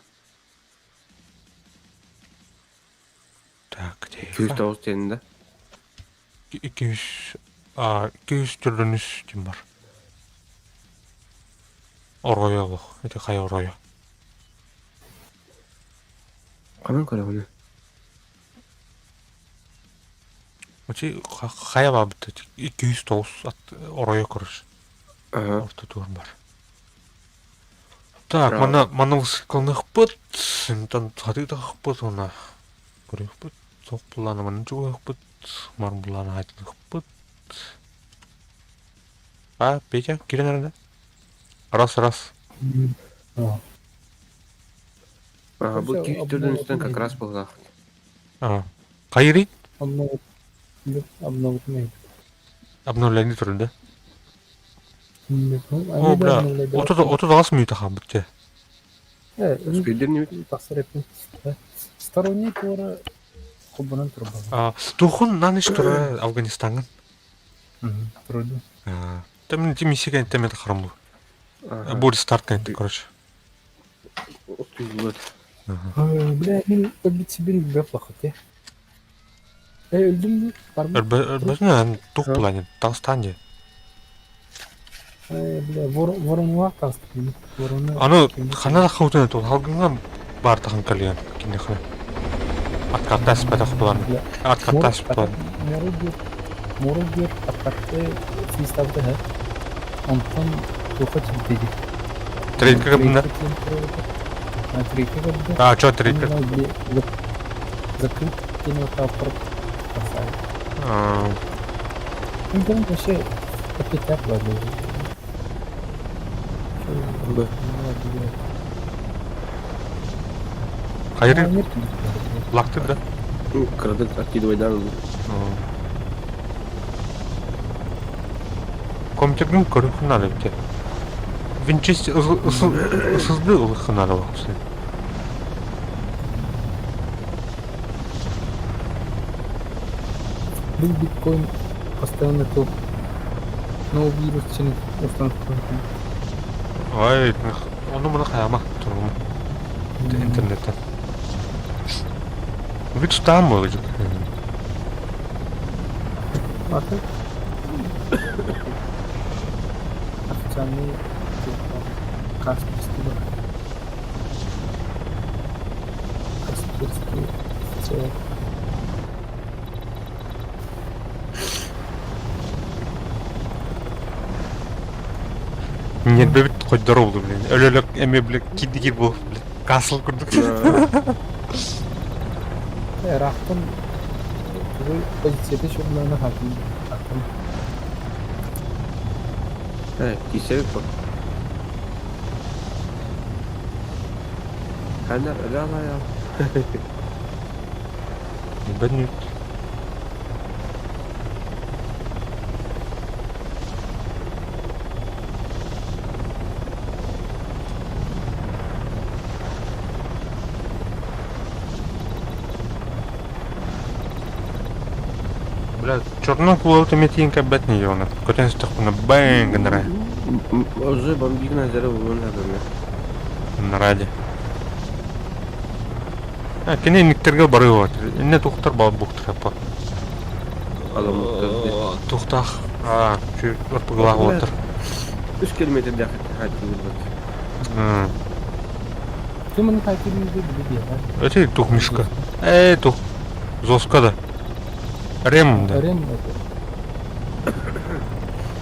Так, где? 209 диэн да? 200 а 200 түрүнүс ким бар? Оройо олох. Ити хайа оройо. Ханан көрөҕүнүй? Очи хайа баабыт 209 ат оройо көрүс. Ага. Ортотугар бар. Так, Браво. манна манна высоколныхпыт, интан сатыытахпыт уонна көрүөхпүт, суох буллаана манна чугаһыахпыт, мар буллаана айтылыахпыт. А, Петя, киирэн эрэ да? Раз, раз. А, Ага, бу Всё, 200 төрдүнүстэн как раз буоллаах. А, хайырый? обновить. Обновить. Обновление турар да? О, Они бля, должны 30 мүнүүтэ хаалбыт дьэ. Успейдер не Сторонний туора холбонон турбан. А, тухун нан иш турар Афганистаҥҥын. Турду. А, Там миссия кэнниттэн харамлуу. Ага. Будет старт кэнниттэн, короче. Вот. Бля, мин өлбүт сибин билбэт лахыт Э, өлдүм дуу? Барбыт. Өрбөтүн тух плане, таҕыстаан дии. Э, бля, воронуга таҕыстым. Ворону. Аны ханна да хаутын тул халгыңа бар тахан калыян кинехэ. Откаттаспатах буолан. Откаттаспат. Мору диир откатты свистабыта һэ. Онтон туохха тиийдэ Трейдка кыбында. Трейдка кыбында. А, чё трейдка? Закрыт кинотеатр поставил. Ну, там вообще капитан ладно. Да. Хайры лактыр да? Ну, крадык откидывай дан. Компьютердің көріп хыналы бите. Винчестер ысызды ылы хыналы бақсы. Был биткоин постоянно топ. Но вирус чин установка. Ай, оны мұны қаяма тұрғым. Интернеттен. Вид там был. А так? Официальный Касперский. Касперский официал. Нет, бэбит хоть здоровый, блин. Өлөлөк эме, блин, кидди кир был, блин. Касл курдук. Рахтан позицията шобнана хаким. Ахтан. Э, кисеп по. Ханар, да, я. Бәнют. Бля, черно кулауты метинка бет не ёна. Котен стахуна бэнг нара. Уже бомбик на зеро вон Наради. А, кene никтерге бары бар. Инне тухтар бал буктар апа. Тухтах. А, чү ырпыгла отыр. 3 километр дәхет хәтти М. Ты мы хотели где? Это тух мишка. Э, тух. Зоска да. Рем да. Рем это.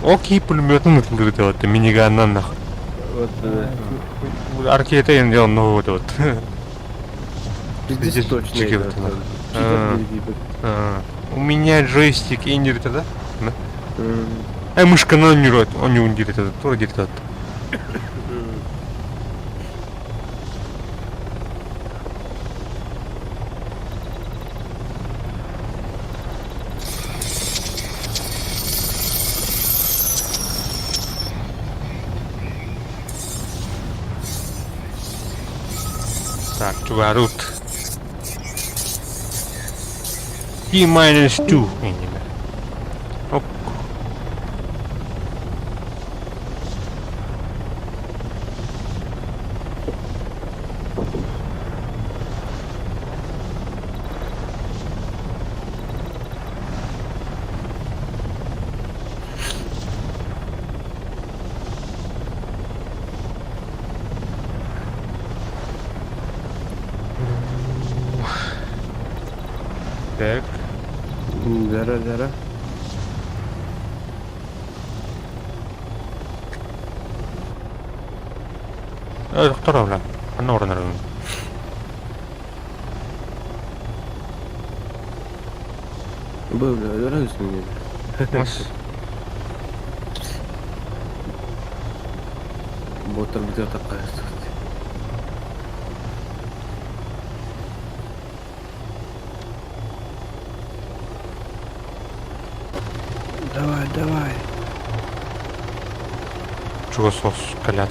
Окей, пулеметын ытылдырды вот, миниганнан нахуй. Вот. Аркета енді делал новый вот. Пиздец точно. У меня джойстик индир да? Э, мышка на не рот, он не ундир это, тоже где-то. Так, чугарут. T minus 2. Оп. Так. Зара, зара. Э, доктор, бля. Ана орын. Был, бля, радуйся мне. Ботер битер такая. Давай, давай. Чего сос, колят.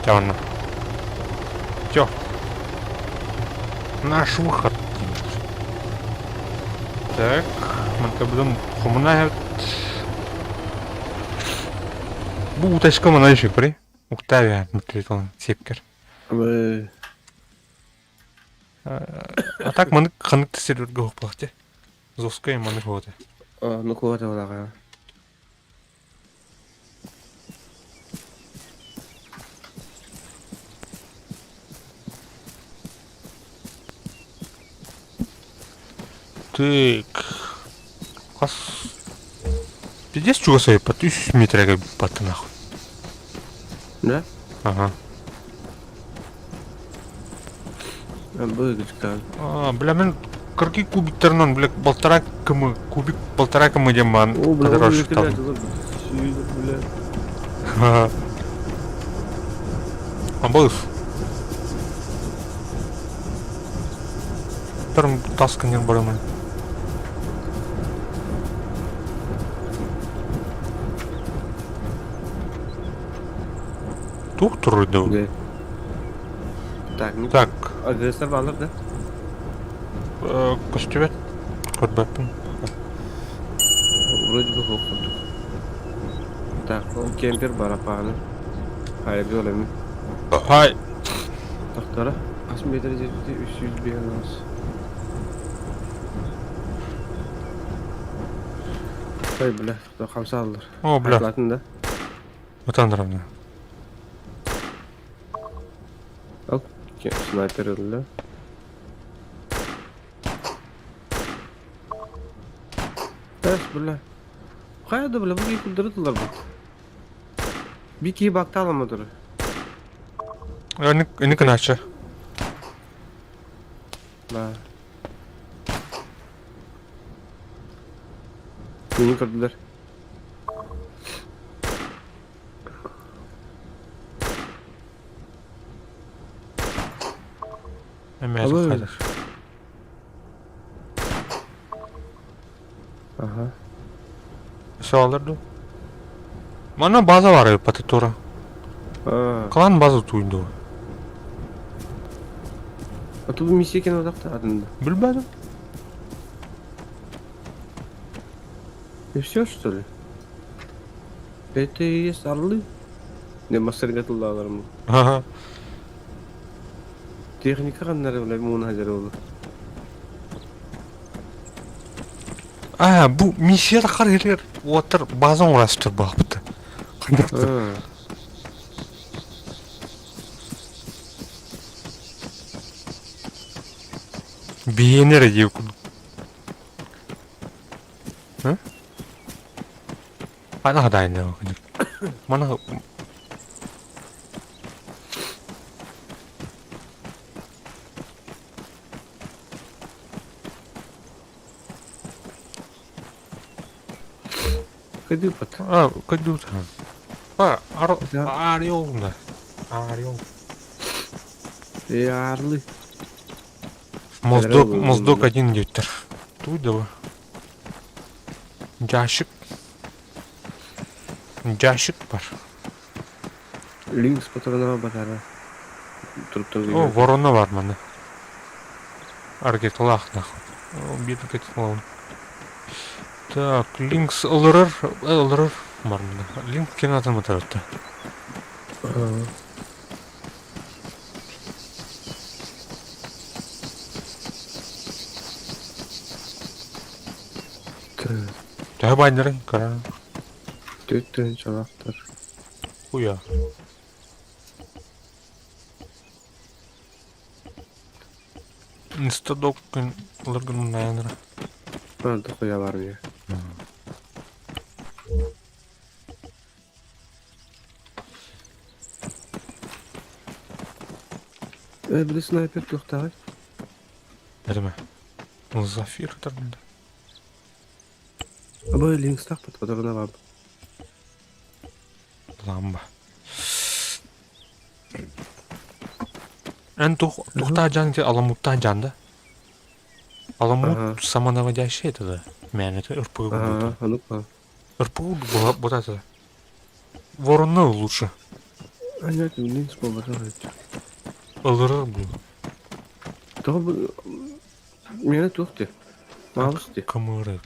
Темно. Все. Наш выход. Так, мы будем хумна. Бу утачка мана еще при. Уктавия, внутри сепкер. А так маны ханык тесерге хоппахте. Зоска маны хоте. А, ну куда ты. Так. Хас Пиздец чугас айыппат үс метрге баттı нахуй. Да? Ага. Быгычка. А, бля, мен кыргый кубиктарынан, бля, полтора км, кубик полтора км диэн баан О, бля, кадр ол там. бля. Абыв. Тарм тасканер барымын. Тух турду. Да. Так, ну Так, агрессор балыр да? көстүбэт. Көрбөппүн. Вроде бы хоп курдук. Так, ол кемпер барапааны. Хайа олеми. Хай. Тохтора. Хас метр жетти 305. Ой, бля, хамса аллар. О, бля. Хайлатын да. Ытандырамна. Ал, снайпер ылла. Эс, бля. Хайа да, бля, бу кулдырдылар бу. Бики бакталамадыр. Эни кыначы. Да. Мени көрдүлөр. Эме Алло. хайдар. Ага. Саалар ду. Мана база бар пататура. А, Клан база туйду. а тут миссия кен одакта адында. Билбедим. И все, что ли? Это и есть орлы? Не, мастер тыллааларым. Ага. Техника каннары бля муна хажар болду. А, бу миссия тахар келер. Уоттар база урастыр бапты. А. Биенер дип. Hı? Ана дайны. Мана Кыды пат. А, кыдут. А, ар Да. орел да. Орел. Э, орлы. Моздок, Орел, моздок да. один диттер. Туйдова. Жашик. Жашик бар. Линкс патронова батара. Туруп О, ворона бар мана. Аргетлах нахуй. О, бедный кетлаун. Так, Линкс ылырыр, ылырыр бар мана. Линкс кенатын матарытты. Төһө байдырын, кара. Төттөн чалактар. Хуя. Инстадок күн ылыргын мынайыныр. Надо хуя бар мне. Э, били снайпер тухтагай. Әдеме. Зафир тарында. Абы линкс так пат патрона бар. Ламба. Эн тух тухта жан те аламутта жан да. Аламут Ага. самонаводящий это да. Мен это РПГ будет. Ага, а ну-ка. РПГ была вот это. Вороны лучше. А нет, линкс по батарее. Ылырыр был. То Мені тухты. Маусты. Кымырык.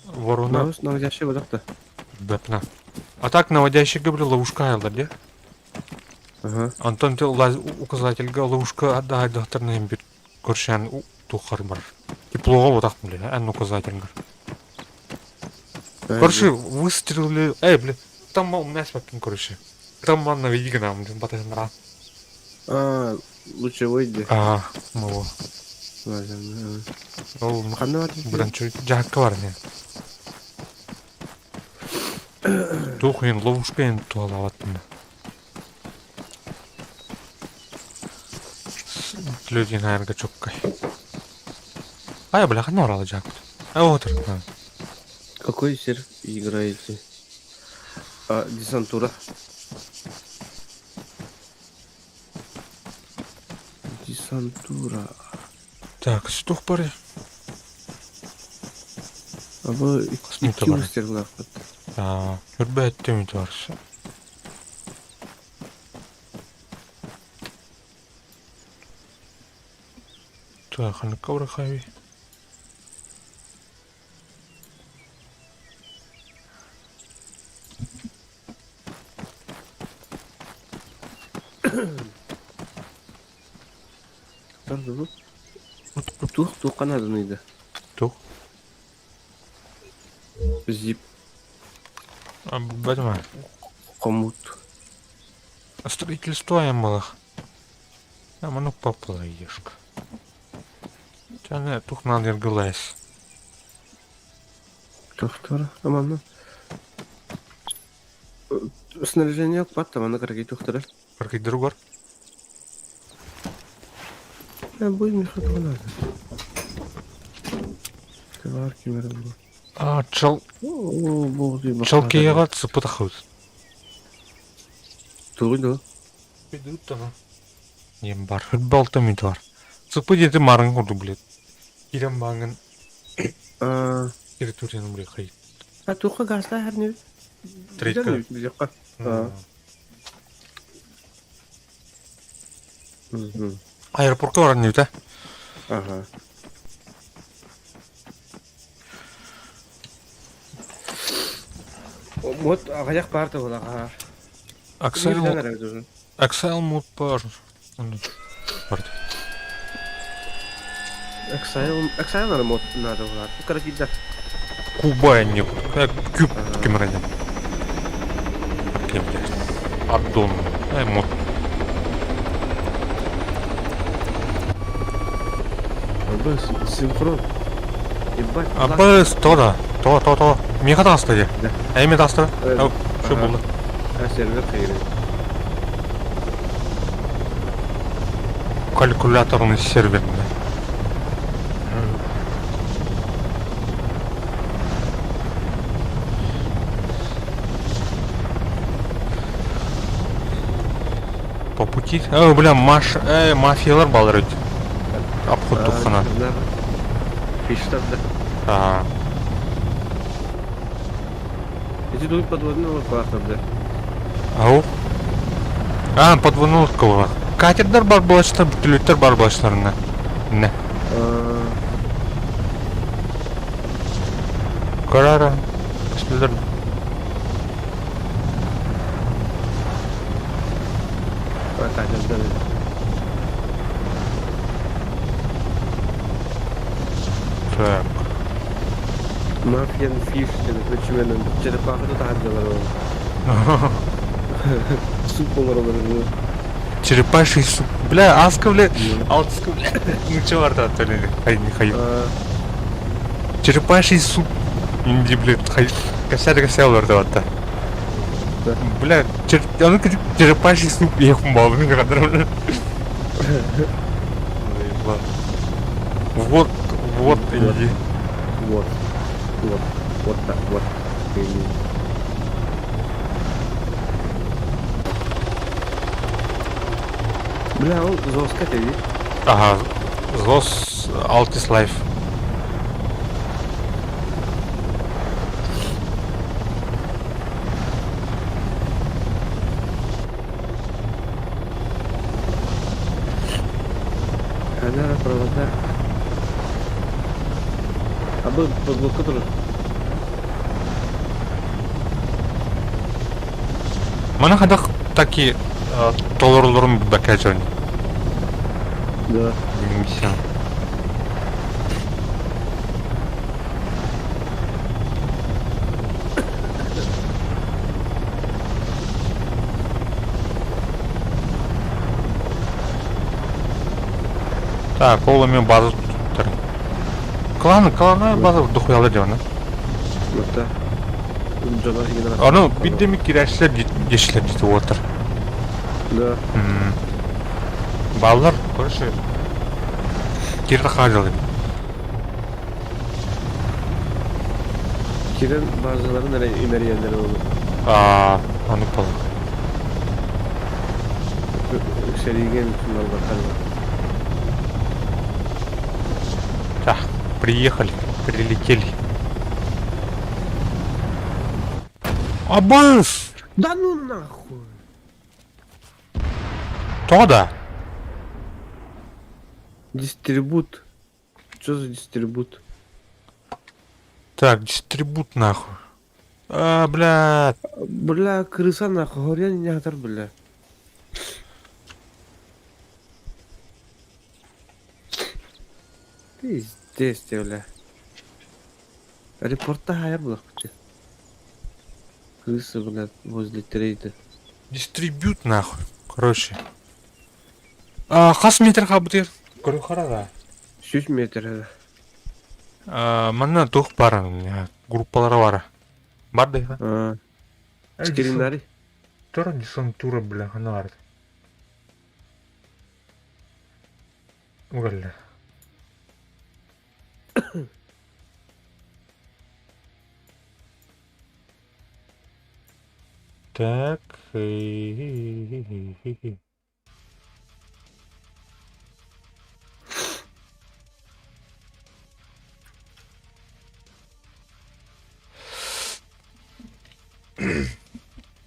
Ворона Маус наводящий бодакта. бэпна. А так наводящий говорю, ловушка айлар, де? Ага. Антон те лаз указательга ловушка отдай докторный бит көршән тухар бар. Теплого вот так, блин, эн указательга. Короче, выстрелили. Эй, блин, там у меня спокойно, короче. Там ман наведи к нам, блин, батасындра. А, лучше выйди. А, ну. Ол Ханна бар дии? быдан дьаһакка бар ини. Туох иһин ловушка иһин туһалаабаттым. Люди наверное чоккай. А, бля, ханна орала дьаһакпыт. А, отыр. Какой серф играете? А, десантура. Десантура. Так, туох бары? А бу Хас икки бар? устерлаахпыт. Аа, үрбэттим барса. Так, ханыкка барахайби. Барды бу. Туох туохха нааданы да? Туох? Зип Бэтме. хомут. Строительство я малых. А ну поплаешка. Тяне тух надо глаз. Тохтор, аманна. Снаряжение патта, мана караги тохтора. Паркай другор. Я будем меха надо. Товар кемер бу. А, чал... О, бог ты. Чалкеяга цыпытахут. Тугу да. Нем бар. Футбол там бар. Цыпы дети марын курду, блядь. Ирем баңын А, территорияны, блядь, хай. а туха гасла хәрне. Трейка. Бизякка. А. Мгм. Аэропортка баран не да? Ага. Вот аяк барды була. Ага. Аксайл... Аксайл мут пар. Бар. Аксайл, аксайл надо мод надо була. Карагида. Куба не. Кюб кемерде. Кем, блядь. Аддон. Ай, мод. Абы синхрон. Ебать. Абы то да. То, то, то. Меха таста де. Да. Әйме таста. Э, Что ага. болды? А сервер кайры. Калькуляторный сервер. Да. По пути. Э, бля, маш, мафиялар балар өт. Обход тухана. Пиштар да. А, Эти тут подводные лодка да. ау. А, подводная лодка была. Катердер бар булачтар, бүтүлүттер бар булачтарына. Не. Карара. Кісілер. А, катер да. Так. Мафиян фиш, почему черепаха тут ангела. Суп олар. Черепаший суп. Бля, аска, бля. Алтыска, бля. Ну че бар да, хай, не хай. Черепаший суп. Инди, блядь, хай. Косяр косяр олар да ватта. Да. Бля, чер... аны черепаший суп ехум бабын кадыр. Вот, вот, иди. Вот. Вот. Вот так вот. Бля, ол зоска тебе. Ага, Зос Altis Life. Камера, провода. А был подлодка тоже. Мана хадах таки толорлорун бакажон. Да. Миссия. Так, ол эми база Клан, клановая база дохуяла дьоно. Мата. Дьоно игнат. Ону биддеми кирээчилэр дьиэчилэр дьити уотар. Да. Баллар, короче, кирра хаалалым. Кирен базаларын эрэ имэрийэллэр ол. Аа, ону пол. Сэриигэ барбаттар. Так, приехали, прилетели. Абыс! Да ну нахуй! То да. Дистрибут. Что за дистрибут? Так, дистрибут нахуй. А, бля. Бля, крыса нахуй, горя не хатар, бля. Пиздец, бля. Репорта хайа была Крыса, бля, возле трейда. Дистрибют нахуй. Короче. А, хас метр хабытыр. Көрү да. 100 метр. А, манна тух бар, группалара бар. Бар да. А, Скринари. Тора десантура, бля, ханар. Угля. Так.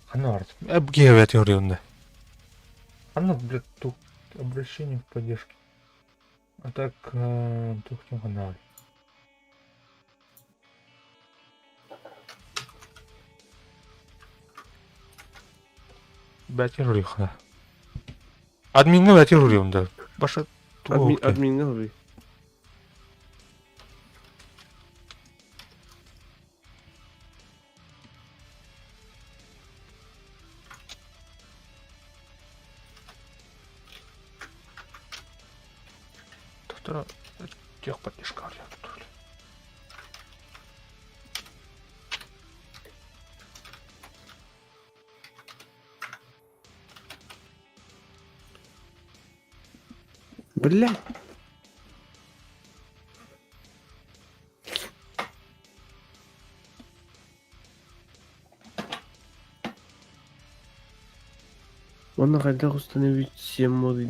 Ханард. Эбгевет юрюнда. Анна, блядь, тут обращение в поддержке. А так, тухтим ханар. Бәтер урыхна. Админны бәтер урыхна. Баша Админ, админ говори. Доктора, техподдержка. Бля. Он хотел установить все моды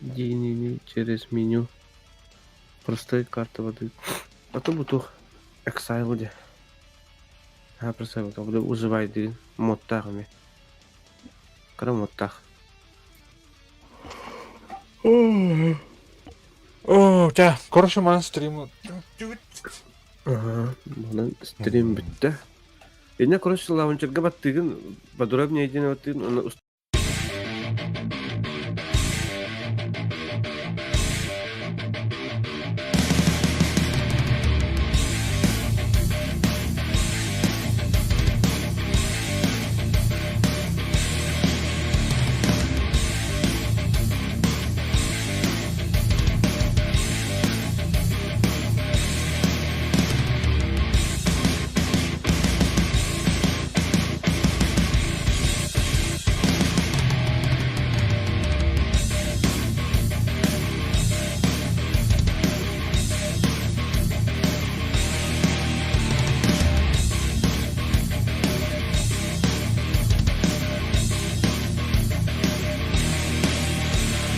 DNN через меню. Простой карта воды. А то бутух. Exile де. А, просто вот буду уживай деген модтағыме. Кыра модтақ. О, тя, короче, ман стрим. Ага, манан стрим бітті. Эне, короче, лаунчерге баттыгын, подробнее едине баттыгын, оны.